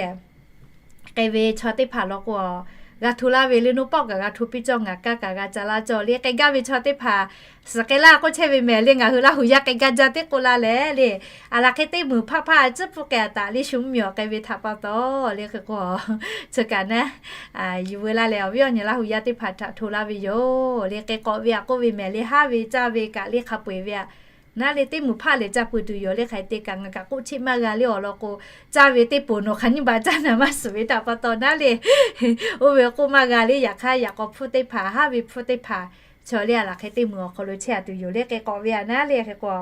k'ai ve chaw teˇ hpaˍ law k'o g'a hto laˇ ve le, nawˇ pawˆ kaꞈ g'a hto piˇ cawˇ, ngaˬ kaˇ kaꞈ g'a ca laˇ cawˇ le. K'ai gaˇ ve chaw teˇ hpaˍ suhˍ k'ai laˇ k'oˆ chehˇ ve mehˍ le, ngaˬ hui Laˇ huˍ yaˇ k'ai gaˇ jaˇ teˇ k'oˆ laˇ leh le, aˬ laˬ hk'e teˇ muiˬ hpaˆ hpaˆ a ciˉ pfuhˇ k'ai a taꞈ le, shu mvuhˇ miˬ awˬ k'ai ve htaꞈ pa taw le. Hk'e k'o chi kaꞈ naˉ, yuˬ veu laˇ leh awˬ viˉ awˬ nyi Laˇ huˍ yaˇ teˇ hpaˍ htaꞈ hto laˇ ve yoˬ le. K'ai k'awꞈ ve a k'oˆ ve mehˍ le, haˉ ve caˇ ve kaꞈ le hk'a peu eˬ ve a naˉ le, teˇ muiˬ hpaˆ lehˬ ca peuˬ tuˬ yoˬ le. Hk'aˬ hk'e te kaꞈ ngaˬ kaꞈ k'oˆ cheˆ maˇ g'a le, awˬ lawn k'o caˇ ve teˇ poˬ nawˬ hk'aˬ nyiˇ baꞈ caˇ naˍ maˇ suhˍ ve htaꞈ pa taw naˉ le, oˇ ve k'oˆ maˇ g'a le. Yaꞈ hk'aˇ yaꞈ k'aw hpfuhˇ teˇ hpaˍ, haˉ ve hpfuhˇ teˇ hpaˍ chaw le, aˬ laˬ hk'e teˇ muiˬ awˬ hk'aw lo chehˇ a tuˬ yoˬ le. K'ai k'awꞈ ve a naˉ le. Hk'e k'o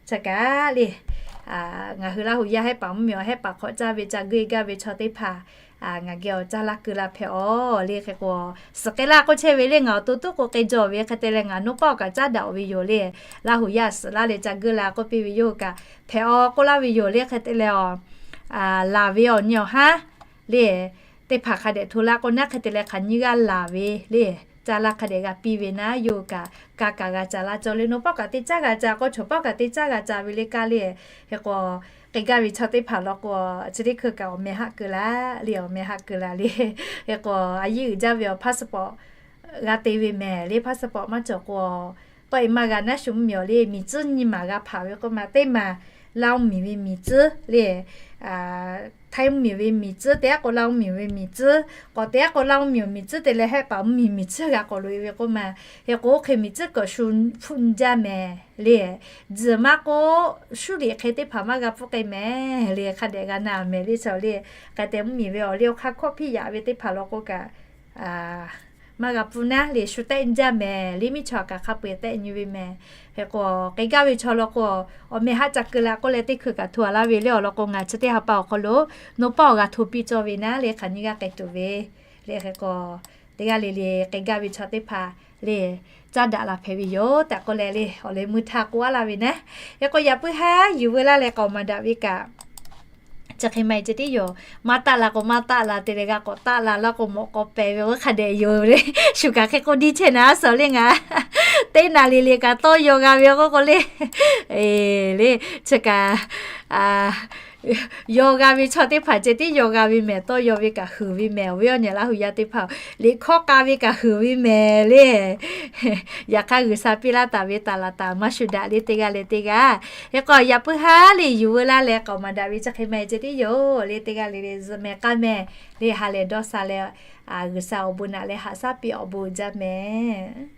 chi kaꞈ le, ngaˬ hui Laˇ huˍ yaˇ hehˉ paˍ mvuhˇ miˬ awˬ hehˉ paˍ hk'awꞈ caˇ ve ca geuˆ e gaˇ ve chaw teˇ hpaˍ ngaˬ geh awˬ caˇ laˇ keu la hpehꞈ aw le. Hk'e k'o suhˍ k'ai laˇ k'oˆ chehˇ ve le, ngaˬ awˬ to tuˉ k'o k'ai jaw ve hk'e te leh ngaˬ nawˇ pawˆ kaꞈ caˉ daꞈ ve yoˬ le. Laˇ huˍ yaˇ suhˍ laˇ leh ca geuˆ la k'oˆ piˇ ve yoˬ kaꞈ hpehꞈ aw k'oˆ laˇ ve yoˬ le. Hk'e te leh awˬ laˬ ve awˬ nyi awˬ haˉ le, teˇ hpaˍ hk'a dehꞈ hto laˇ k'o naˉ, hk'e te leh hk'aˬ nyiˇ g'aˇ laˬ ve le, caˇ laˇ hk'a dehꞈ g'a piˇ ve naˉ, yawˇ hui kaꞈ kaˇ kaꞈ g'a ca laˇ cawˇ le, nawˇ pawˆ kaꞈ teˇ caˉ g'a ca k'o, chaw pawˆ kaꞈ teˇ caˉ g'a ca ve le kaˇ le. Hk'e k'o k'ai gaˇ ve chaw teˇ hpaˍ law k'o chi teˇ hkui kaꞈ awˬ meh haˆ keu la le, awˬ meh haˆ keu la le. Hk'e k'o a yiˉ uiˍ jaˇ ve awˬ พาสปอร์ต g'a te ve mehˍ le, พาสปอร์ต maˇ cawˬ k'o tawˆ e maˇ g'a naˉ, shu mvuhˇ miˬ awˬ le. Miˬ tcuhˉ nyiˇ maˬ g'a hpaˍ ve k'oˆ ma, teˇ maˬ Laˇ huˍ miˬ ve miˬ tcuhˉ le, Htaiˇ mvuhˇ miˬ ve miˬ tcuhˉ, teˇ aˉ k'o Laˇ huˍ miˬ ve miˬ tcuhˉ, k'awꞈ teˇ aˉ k'o Laˇ huˍ miˬ miˬ tcuhˉ te leh hehˆ paˍ mvuhˇ miˬ miˬ tcuhˉ g'a k'awꞈ loꞈ e ve k'oˆ ma. Hk'e k'o oˇ hk'e miˬ tcuhˉ kaꞈ shu hpfuhˆ nyi jaˇ mehˍ le. Tzuhˬ maˇ k'oˆ, shuˉ liꞈ hk'e teˇ hpaˍ maˇ g'a pfuhˇ k'ai mehˍ le, hk'a dehꞈ g'a na mehˍ le chaw le. Hk'e te mvuhˇ miˬ ve awˬ le awˬ hk'aˇ hkawˇ hpiˇ yaꞈ ve teˇ hpaˍ law k'o kaꞈ maˇ g'a pfuhˇ naˉ le, shu tehˆ nyi jaˇ mehˍ le, miˇ chaw kaꞈ hk'a peu eˬ tehˆ nyi ve mehˍ. Hk'e k'o k'ai gaˇ ve chaw law k'o awˬ meh haˆ ca keu la k'oˆ leh teˇ hkui kaꞈ hto a laˇ ve le. Awˬ lawn k'o ngaˬ chi teˇ ha pa awˬ hk'aw lo nawˇ pawˆ g'a hto piˇ cawˇ ve naˉ le, hk'aˬ nyiˇ g'aˇ k'ai tuˬ ve le. Hk'e k'o teˇ g'aˇ le le k'ai gaˇ ve chaw teˇ hpaˍ le caˇ daꞈ la hpehꞈ ve yoˬ tehꞈ k'oˆ leh le, awˬ leh mui htaˇ k'oˆ a laˇ ve naˉ. Hk'e k'o yaꞈ puiˉ haˉ yuˬ veu laˇ leh k'awꞈ maˍ daꞈ ve kaꞈ chi hk'e ma e ceh tiˉ yoˬ. Maˇ taˆ la k'o maˇ taˆ la te leh g'a k'awꞈ taˆ la laˇ k'o mawꞈ k'aw pehˍ ve oˇ hk'a dehꞈ yoˬ le. Shu kaꞈ hk'e k'oˆ diˇ chehˇ naˉ suhˍ le, ngaˬ teˇ naˍ riˍ le kaꞈ tawˇ yaw g'a ve k'oˆ k'o le, le chi kaꞈ yaw g'a ve chaw teˇ hpaˍ ceh tiˉ yaw g'a ve mehˍ, tawˇ yaw ve kaꞈ huiˍ ve mehˍ. Awˬ viˉ awˬ nyi Laˇ huˍ yaˇ teˇ hpaˍ, liꞈ hkawˇ k'a ve kaꞈ huiˍ ve mehˍ le. Yaꞈ hk'aˇ G'uiˬsha piˇ laˇ taˍ ve taˍ laˍ taˍ maˇ shu daꞈ le teˇ g'aˇ leh teˇ g'aˇ. Hk'e k'o yaꞈ puiˉ haˉ le yuˬ veu laˇ leh k'awꞈ maˍ daꞈ ve chi hk'e ma e ceh tiˉ yoˬ le. Teˇ g'aˇ le le zuhꞈ mehˍ k'aˇ mehˍ le, ha lehˬ dawˇ sha leh G'uiˬsha awˬ bon naꞈ leh haꞈ shaˉ piˇ awˬ bon jaˇ mehˍ.